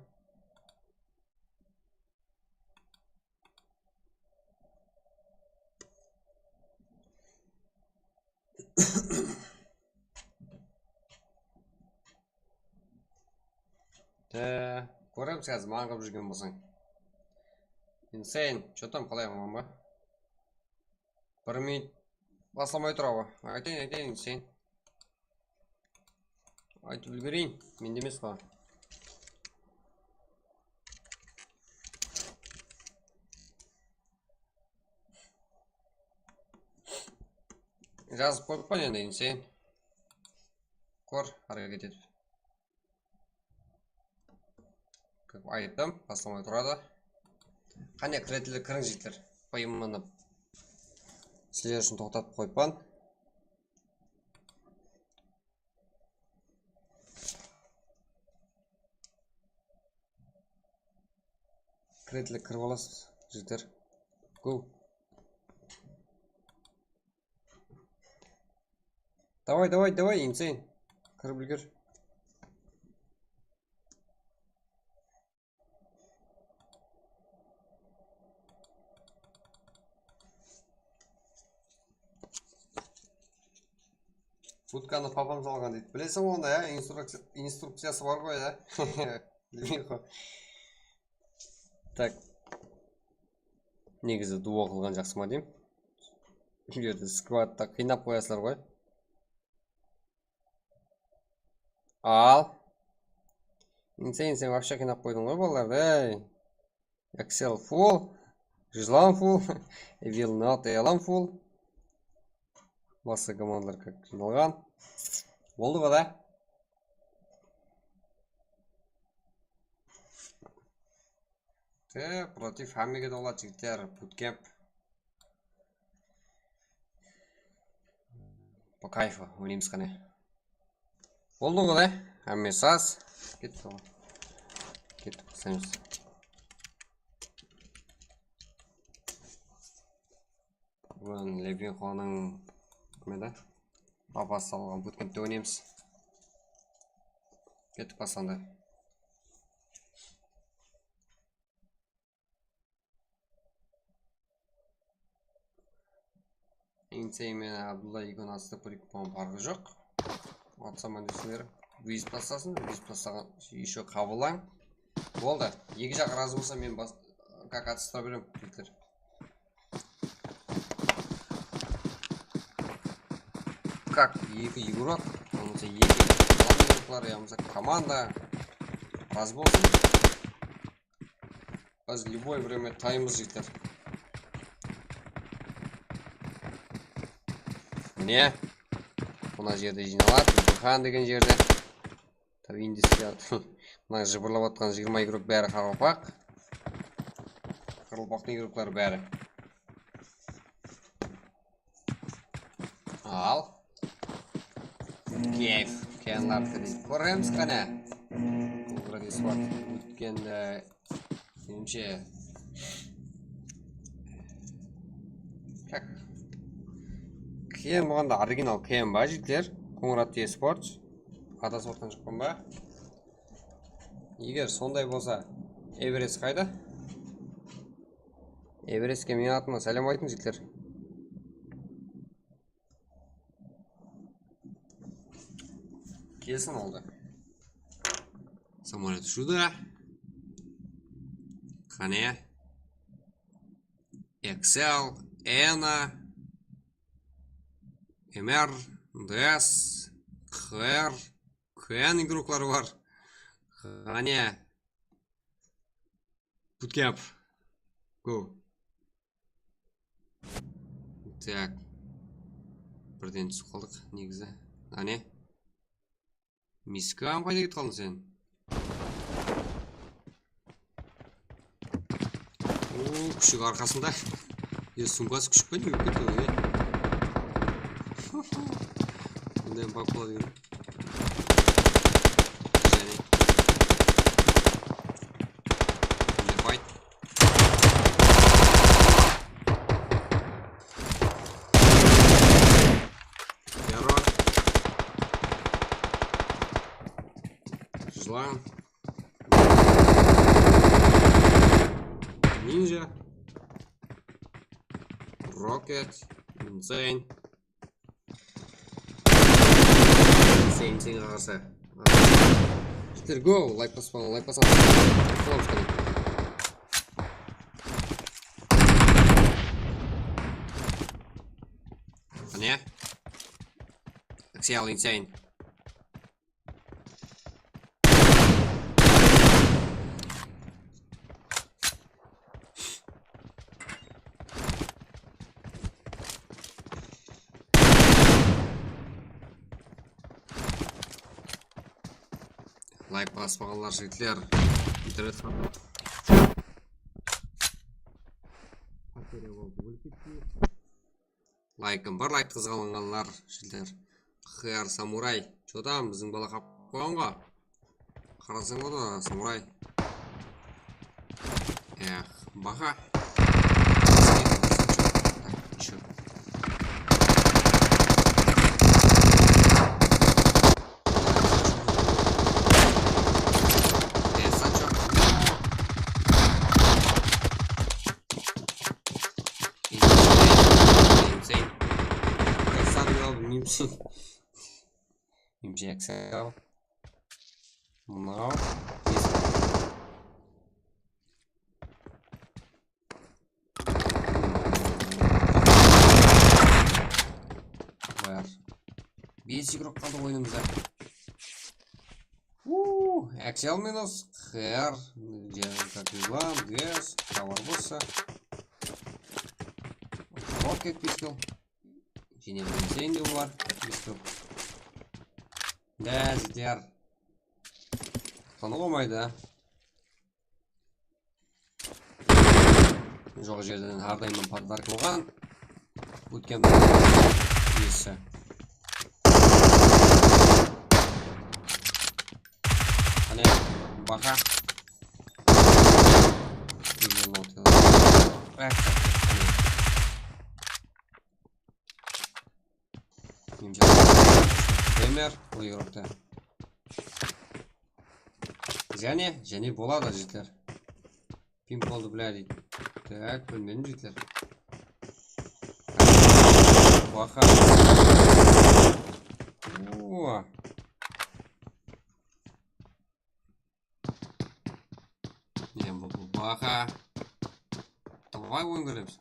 Te, kóremiz házir, maǵan qılıp júrgen bolsań. Insane, что там, qalay, aman ba? Bir minut baslamay tura ǵoy. Aytayın, aytayın, Insane. Aytıp úlgereyin, mende emes ǵoy. Jazıp qoyıppan endi, Insane. Kór, háreket etip. Kóp ayttım, baslamay turadı. Qáne, kiretinler, kiriń, jigitler. P M N sizler ushın toqtatıp qoyıppan. Kiretinler, kirip alasız, jigitler. Go. Davay, davay, davay, Insane. Kirip úlger. Budkanı papam salǵan deydi. Bileseń onı, ya, instrukci-, instrukciyası bar ǵoy, ya. Bilmeymen ǵoy. Tak. Negizi duo qılǵan jaqsı ma deymen. Bul jerde skvadta qıynap qoyasızlar ǵoy. Al. Insane, sen вообще qıynap qoydıń ǵoy balalardı, ey. Axel full, Jızlan full, Evil Not Elam full. Basqa komandalar как jıynalǵan. Boldı ǵo da. Te, protiv hámmege de boladı, jigitler, bootcamp. По кайфу oynaymız qáne. Boldı ǵo da, hámme saz. Kettik ǵo. Kettik, baslaymız. Búgin Levinxonıń, kim edi? Papası salǵan bootcampte oynaymız. Kettik, baslandı. Insane menen Abdulla ekewiniń astı bir-eki puan parqı joq. Atsaman desizler. Wizp taslasın, wizp taslaǵan, еще qabıllań. Boldı. Eki jaq razı bolsa, men bas-, как atıstıra beremen, jigitler. Как eki igrok, yamasa eki igroklar, yamasa komanda razı bolsın. Biz любое время taymız, jigitler. Mine, mına jerde jıynaladı, Bıxan degen jerde. Tabi, indisler. Mına jıbırlap atqan jigirma igrok bári qaraqalpaq. Qaraqalpaqtıń igrokları bári. Al. Kef. Yanlar kóremiz qáne. Quradiy sport ótkende, menimshe, так. K M bolǵanda original K M ba, jigitler? Qońırat T Sport. Adasıp atqan joqpan ba? Eger sonday bolsa, Everest qayda? Everestke meniń atımnan sálem aytıń, jigitler. Kelsin oldı. Samolyot ushıwdı. Qáne. Excel, Ena, M R, D S, Q R, Q N igrokları bar. Qáne. Bootcamp. Go. Так. Birden túsip qaldıq, negizi. Áne. Miskam, qayda ketip qaldıń sen? Oo, kúshik arqasında. E, sumkası kúshik pe ne, ólip ketti ǵoy, e? Bunday bak boladı eken. Jáne. Mine fight. Yarı bar. Jılan. Ninja. Rocket. Insane. Sen, sen qarsa. Jigitler, go, layk baspaǵan, layk basadı. Qolamız qáne. Mine. Axial Insane. Layk baspaǵanlar, jigitler. Internet bateriya boldı, ólip ketti. Laykım bar, layk qızǵanlanǵanlar, jigitler. Xıyar Samuray. Chotam, biziń bala qap qoyǵan ǵo. Qarasań ǵo da, Samuray. Ex, baha. Insane. Insane. Insane. Injekciya. Mınaw. Bar. Bes igrok qaldı oyınımızda. Uuu, Axial minus, Xer, Kakizlan, Ges, Kavarbosa. Rocket Pistol. Jáne bir Insane de bar. Pistol. Da, jigitler. Tanıw bolmaydı. Joq jerden hár dayım podarka bolǵan. Ótken iyesi. Qáne, baha. Reaction. Qáne. Emir, ol igrokta. Jáne, jáne boladı, jigitler. Ping boldı, bla, deydi. Tak, bilmedim, jigitler. Baha. Oo. Ne bu, bu baha? Davay, oyın kóremiz.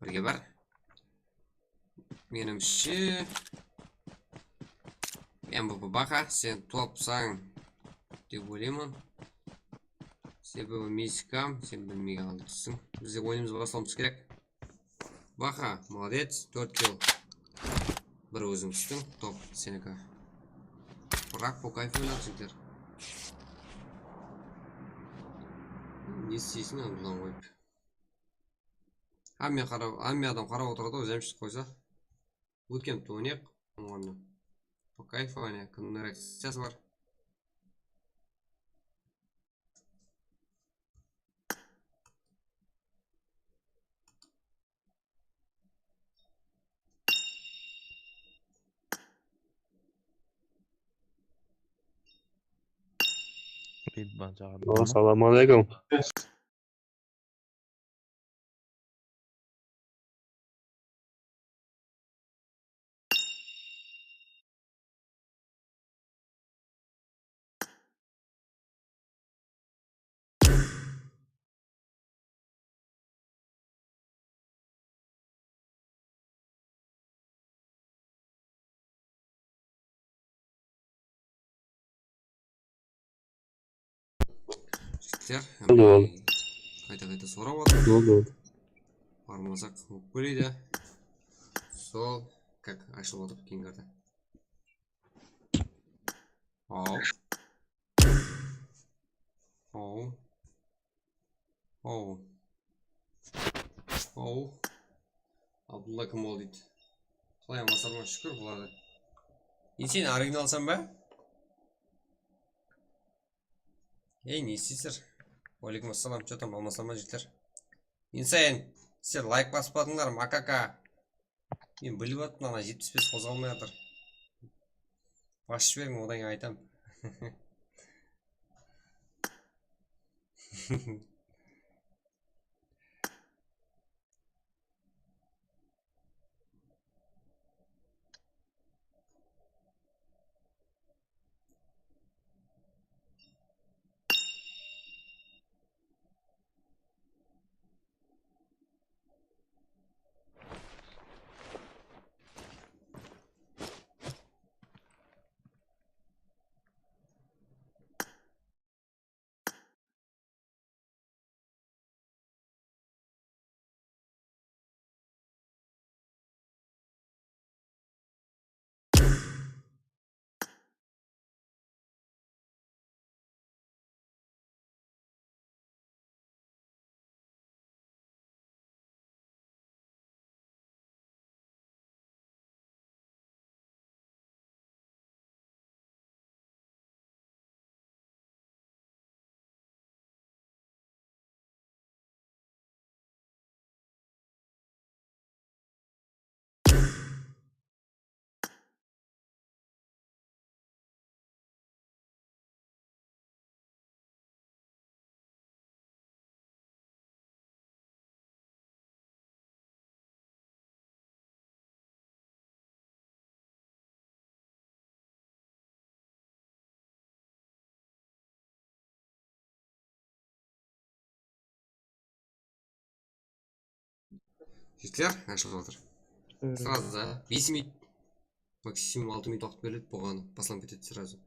Birge bar. Menimshe, M V P baha, sen topsań dep oylayman. Sebebi Miskam, sen bilmegen halda tústiń. Biz de oyınımızdı baslawımız kerek. Baha, молодец, tórt kill. Bir óziń tústiń, top seniki. Biraq bul kayf oynat, jigitler. Ne isteysiń, andadan qoyıp. Hámme qarap, hámme adam qarap otıradı ǵoy, jamshit qoysa. Bootcampti oynayıq. Onı. По кайфу, áne, kimniń reakciyası bar. Assalamu aleykum. Jigitler, boldı, boldı. Qayta-qayta sorap atır. Boldı, boldı. Barmasaq, ókpeleydi. Sol, как, ashılıp atır keyingi karta. Aw. Aw. Aw. Aw. Abdulla kim ol deydi. Qalay, amasarman, shúkir, buladı. Endi sen originalsań ba? Ey, ne isteysizler? Aleykum assalam, что там, amasarman, jigitler. Endi sen, sizler layk baspadıńlar, makaka. Men bilip atırman, ana jetpis bes qozǵalmay atır. Basıp jiberiń, odan keyin aytam. Jigitler, ashılıp atır. Srazı da bes minut, maksimum altı minut waqıt beriledi, bolǵanı baslanıp ketedi srazı.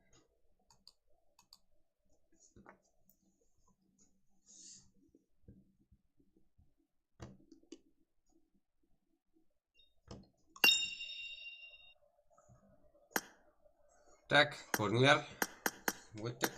Tak, kórdińler. Óttik.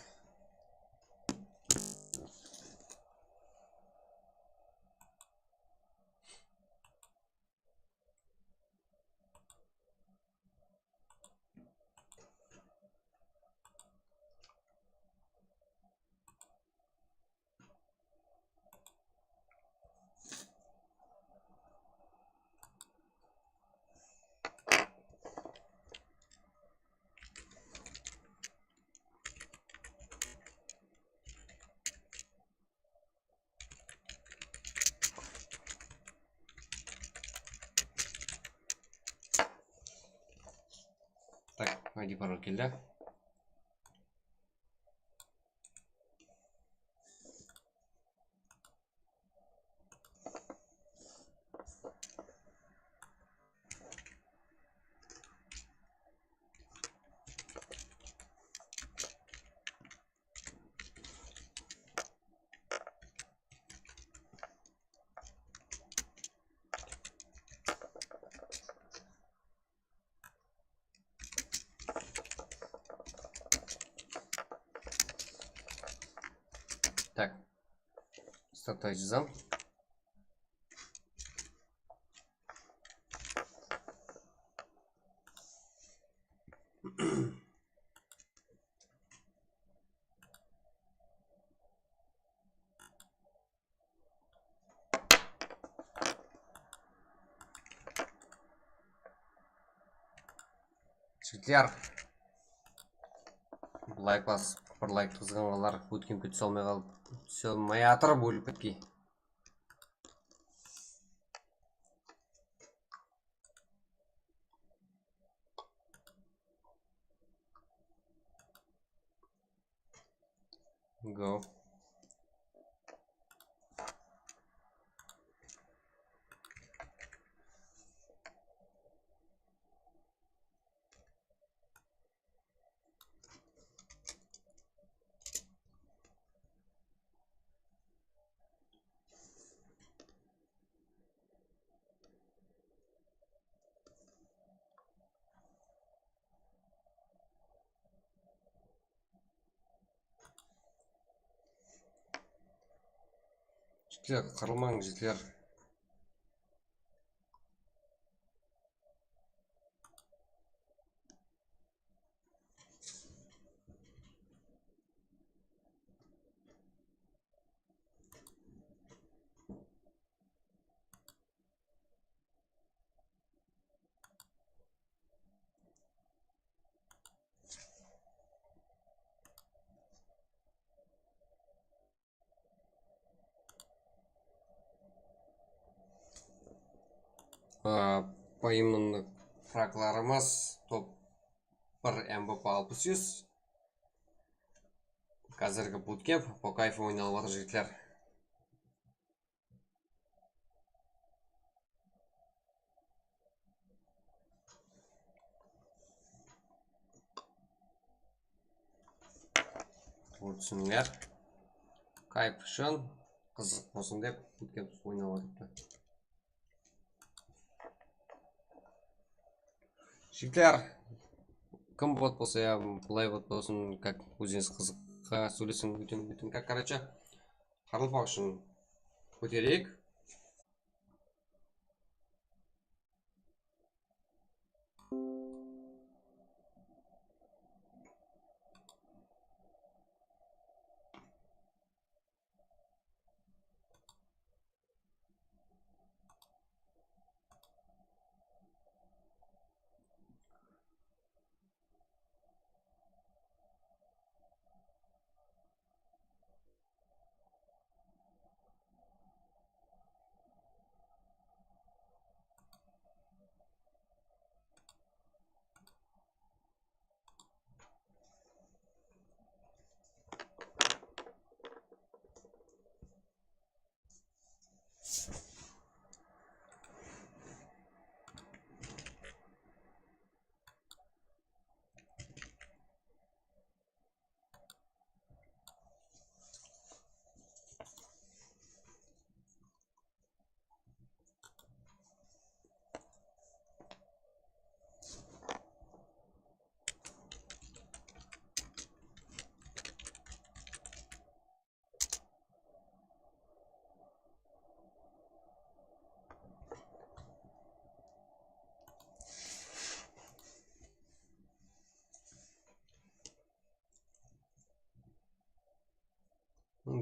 Tak, I D parol keldi. Tak. Startay jazam. Jigitler, layk basıp, bir layk qızǵanlar, ótken kún túse almay qaldı. Túse almay atır, bólip ketken. Go. Jigitler, qırılmań, jigitler. Aa, payımlıq fraglarımız top bir M V P alpıs júz. Házirgi bootcamp, po kayfu oynalıp atır, jigitler. Tuwrı túsinińler. Kayf ushın, qızıq bolsın dep, bootcamp oynalıp atırıptı. Jigitler, kim bot bolsa ya, bılay bot bolsın, как ózińiz qızıqqa sóylesiń, úytin, úytin, как, короче, qırılpaq ushın kótereyik.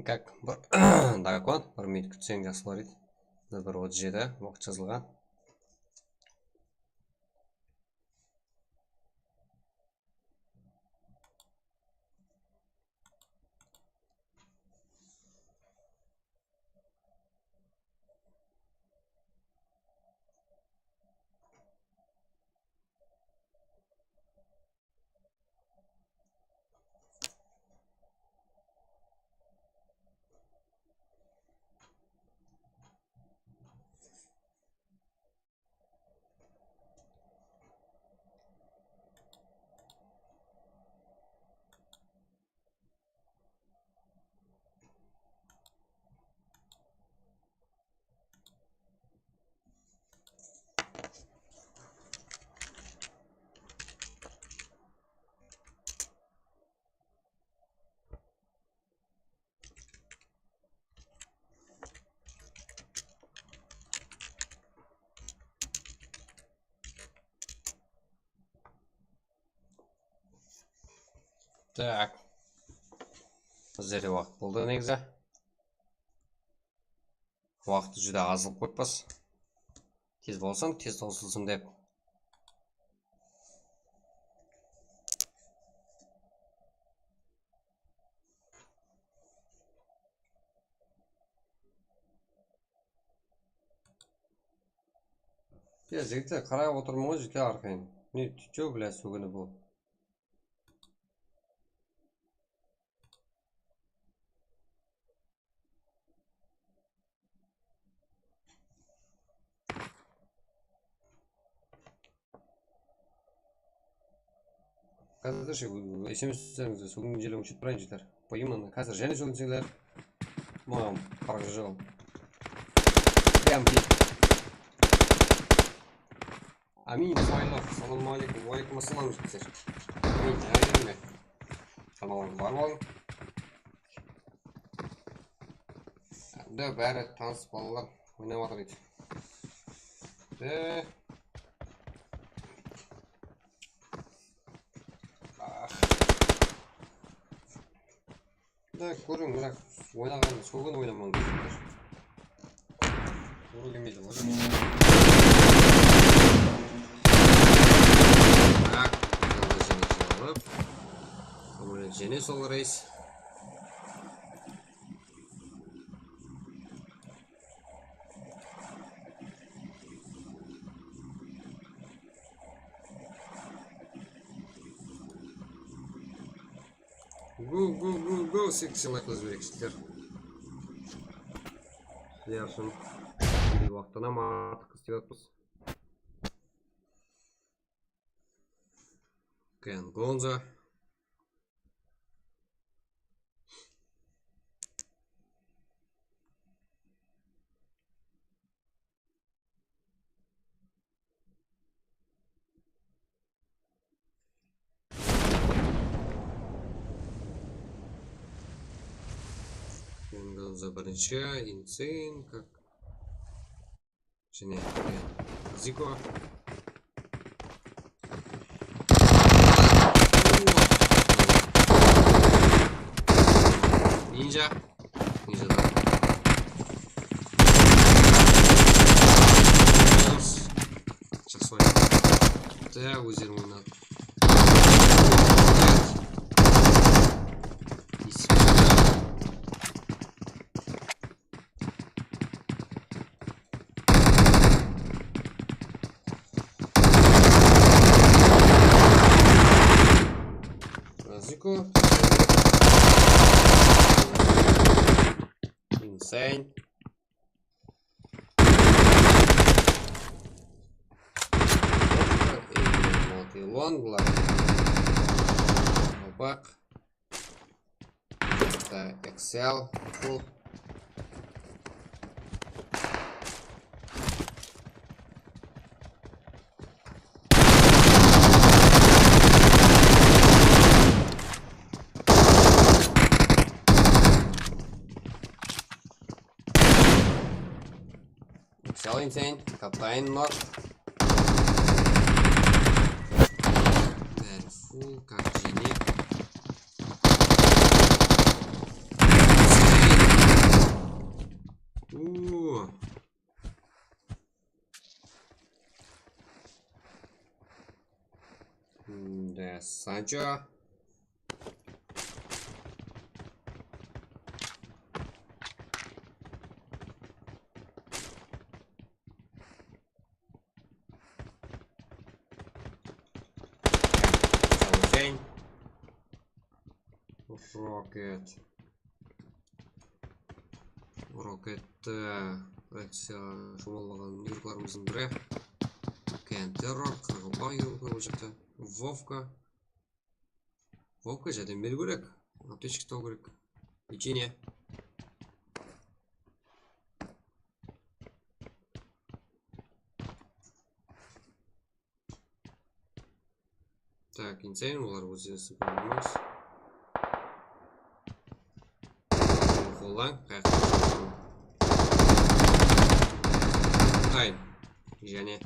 Как bir, так вот, bir minut kútseń jaqsı bolar edi. Mına bir otız jeti waqıt jazılǵan. Tak. Bizlerde waqıt boldı negizi. Waqıt júdá az qılıp qoyıppız. Tez bolsın, tez tawsılsın dep. Ya, jigitler, qarap otırman ǵoy, jigitler, arqayın. Ne, ты чё, бля, sógini bul? Házir sh-, S M S-lerińizdi sógin jelgen ushırıp turayın, jigitler. Qoyayın mına. Házir jáne sóginseńler, maǵan qarǵı joq. Прям deydi. Amin, Ismailov. Assalamu aleykum. Wa aleykum assalam, jigitler. Amin, jáne berme. Tamam, bar bolıń. Endi bári tanıs balalar oynap atır edi. Endi, ah. Endi kóriń, biraq oynaǵandı sógin oynamań, jigitler. Toǵrı kelmeydi ǵoy. Tak, jáne jıǵılıp. Jáne sol reys. Go, go, go, go, segiz layk jiberiksizler. Yaxshım. Bul waqıttan hám artıq islep atırmız. Ken Gonza. Ken Gonza birinshi, Insane, kak. Jáne, Ziko. Ninja. Ninja da. Jaqsı oynadı. Da, ózleri oynadı. Ziko. Insane. Long bular. Qalpaq. Bitta Excel. Full. Excel Insane, Captain nok. Bári full, kak jáne. Uuu. Da, Sancho. Rocket. Rocket, e, akciya juwmallaǵan игрокlarımızdıń biri. Ken Terror, qaraqalpaq игрокlar bul jaqta. Vovka. Vovka járdem beriw kerek. Aptechka uslaw kerek. Lechenie. Tak, Insane, olar ózleri sıp emes. Qollan, qayaqqa. Ay, jáne.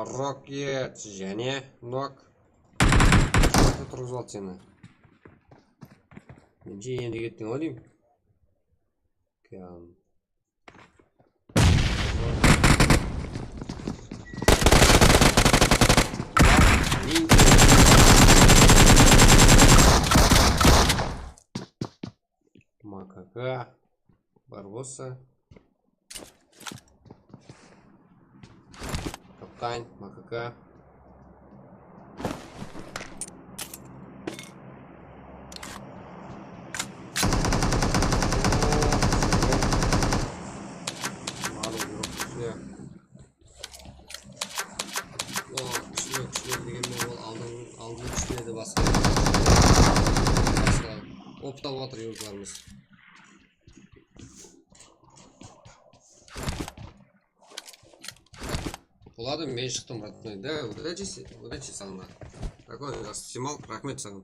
Rocket, jáne nok. Turǵızıp aldı seni. Menimshe, endi kettiń-aw deymen. Kyan. Makaka. Barbosa. Kaptan, makaka. Marul, yoq, kúshli. O, kúshli, kúshli degenmen, ol aldın, aldın kúshli edi, basqa. Basqa. Optap atır yurtlarımız. Boladı, men shıqtım, родной. Da, удачи, удачи saǵan. Такой, jaqsı, Jemal, raxmet saǵan.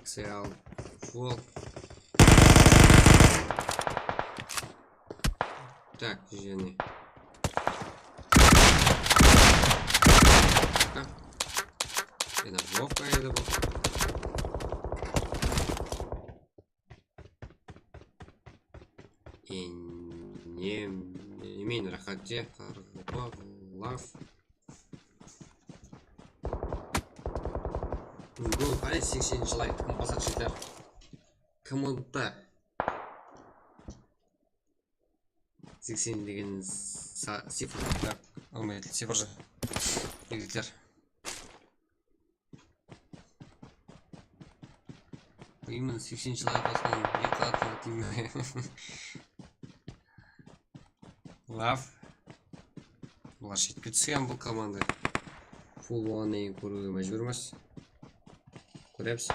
Excel, full. Так, jáne. Endi jok edi bul. Enem, emen raqatje, qarǵıpa, laf. Gol, qáne, seksen layk, basar jigitler. Komanda. Seksen degen sa-, cifr, так, almaydı, cifr, jigitler. Именно seksen layk basqan eki atlı deymen. Laf. Bular shetke túsken bul komanda. Full bolǵannan keyin kóriwge májbúrmiz. Kóremiz.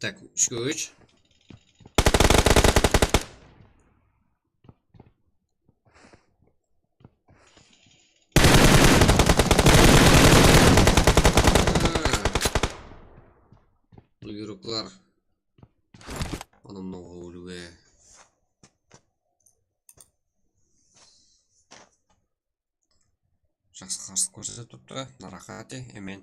Так, úshke úsh. Buyruqlar. Anamnıń óliwi. Jaqsı qarsılıq kórsetip turıptı. Naraqati, emen.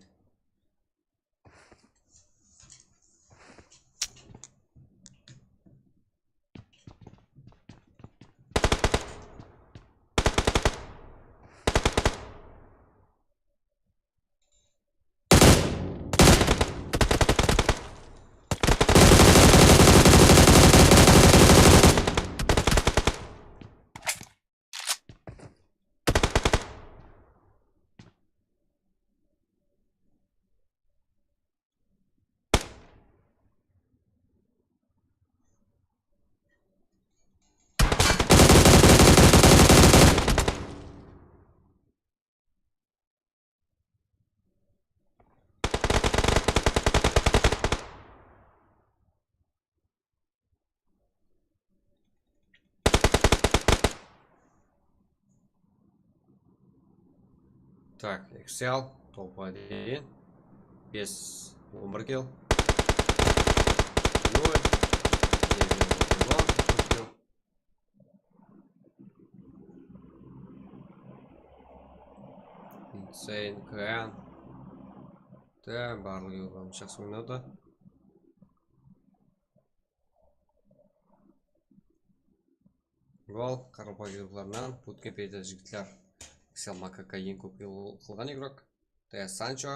Так, Excel, topqa deyin. Bes, on bir kill. Nol. Insane Clan. Da, barlıǵı yollarımız jaqsı oynadı. Gol, qaraqalpaq yurtlarınan bootcamp etedi jigitler. Excel makaka eń kóp kill qılǵan igrok. Da, Sancho.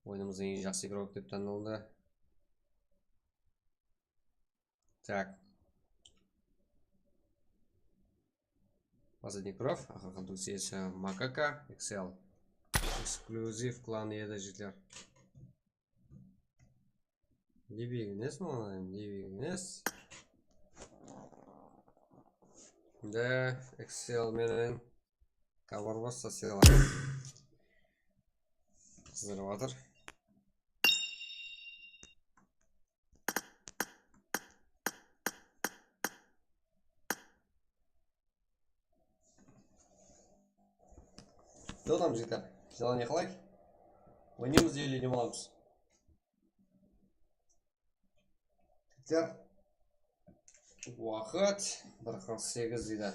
Oyınımızdıń eń jaqsı igrok dep tanıldı. Так. Последний кровь, Aqırǵan Tugsesh, Makaka, Excel. Eksklyuziv klan edi, jigitler. Ne beginesmi onı, ne begines? De, Excel menen Kabar bossa sıylar. Qızdırıp atır. Ne olamız, jigitler? Jigitler, ne qılayıq? Oynaymız ele ne olamız? Jigitler, waqıt bir qırq segiz deydi.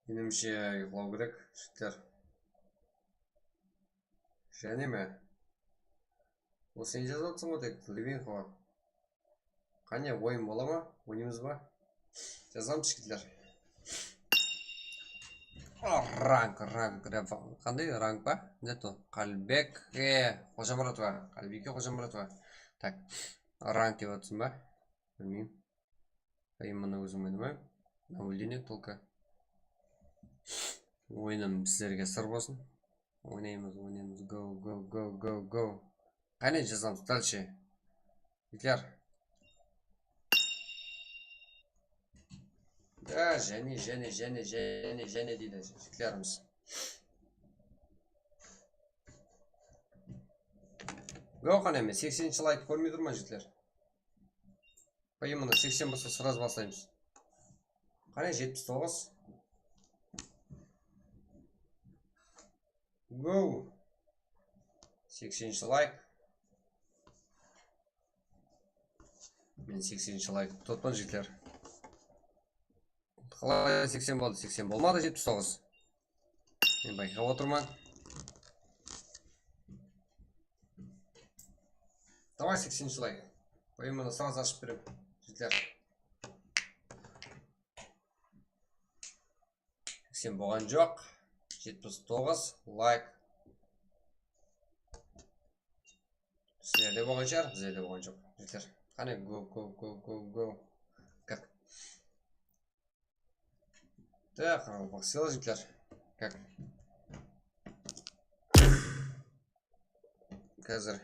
Menimshe, uyıqlaw kerek, jigitler. Jáne me? Ol sen jazıp atırsań ǵoy tek, Livinko. Qáne, oyın bola ma? Oynaymız ba? Jazamız, jigitler. Rank, rank, rank. Qanday rank pa? Ne to? Qálibek, e, Xojamuratova. Qálibiyke Xojamuratova. Tak. Rank dep atırsań ba? Bilmeymen. Ey, mına óziń menen ba? Navuldine tolka. Oyınım sizlerge sır bolsın. Oynaymız, oynaymız. Go, go, go, go, go. Qáne, jazamız dalshe. Jigitler. Ya, jáne, jáne, jáne, jáne, jáne deydi jigitlerimiz. Go, qáne, men sekseninshi layk kórmey turman, jigitler. Qoyayın, mına seksen bolsa, sraz baslaymız. Qáne, jetpis toǵız. Go! Sekseninshi layk. Men sekseninshi layk tutpan, jigitler. Qalay seksen boldı? Seksen bolmadı, jetpis toǵız. Men bayqap otırman. Davay, sekseninshi layk. Qoyayın, mına sraz ashıp berem, jigitler. Seksen bolǵan joq. Jetpis toǵız layk. Sizlerde bolǵan shıǵar, bizlerde bolǵan joq. Jigitler. Qáne, go, go, go, go, go. Kak. Tak, qaraqalpaq sıyla, jigitler. Kak. Házir.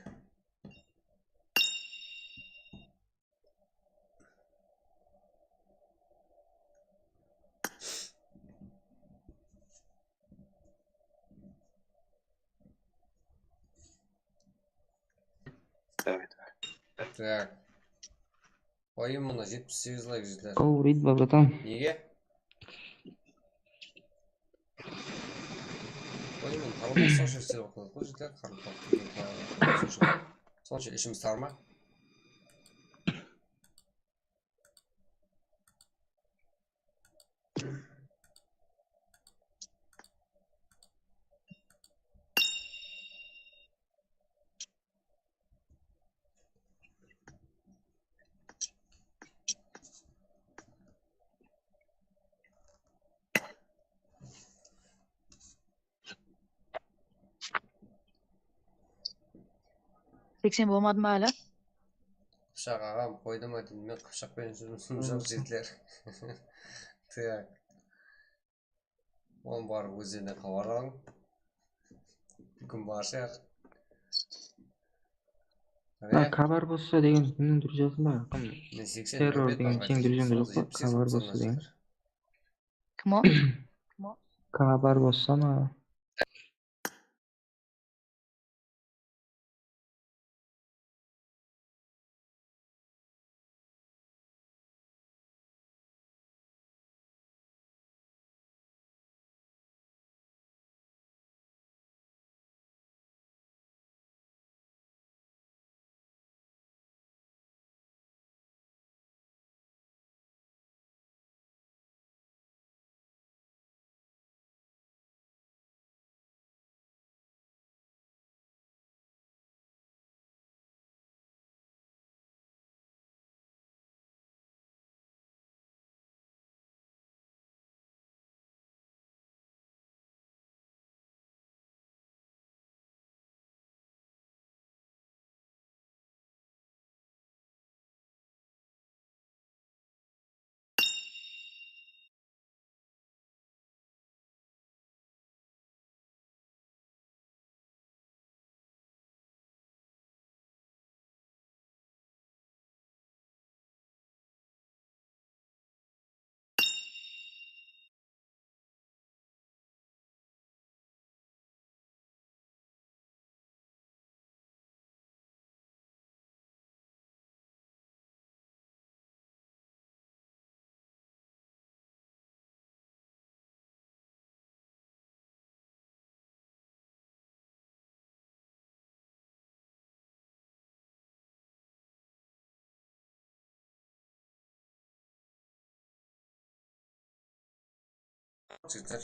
Так. Qoyayın, mına jetpis segiz layk, jigitler. О, Ридва, братан. Nege? Qoyayın, mına qaraqalpaq sonsha sıylaw qıladı ǵoy, jigitler. Qaraqalpaq sonsha, sonsha ishimiz tar ma? Seksen bolmadı ma hali? Qıpshaq aǵam qoydı ma deydi, men qıpshaq penen júrmesem joq, jigitler. Tak. Onı barıp ózlerinen xabar alıń. Múmkin bar shıǵar. Qáne. Kabar bossa degen kimniń durjası ma? Kim? Men seksen terror degen kisiń durjası joq pa? Kabar bossa degen. Kim o? Kabar bossa ma? Jigitler,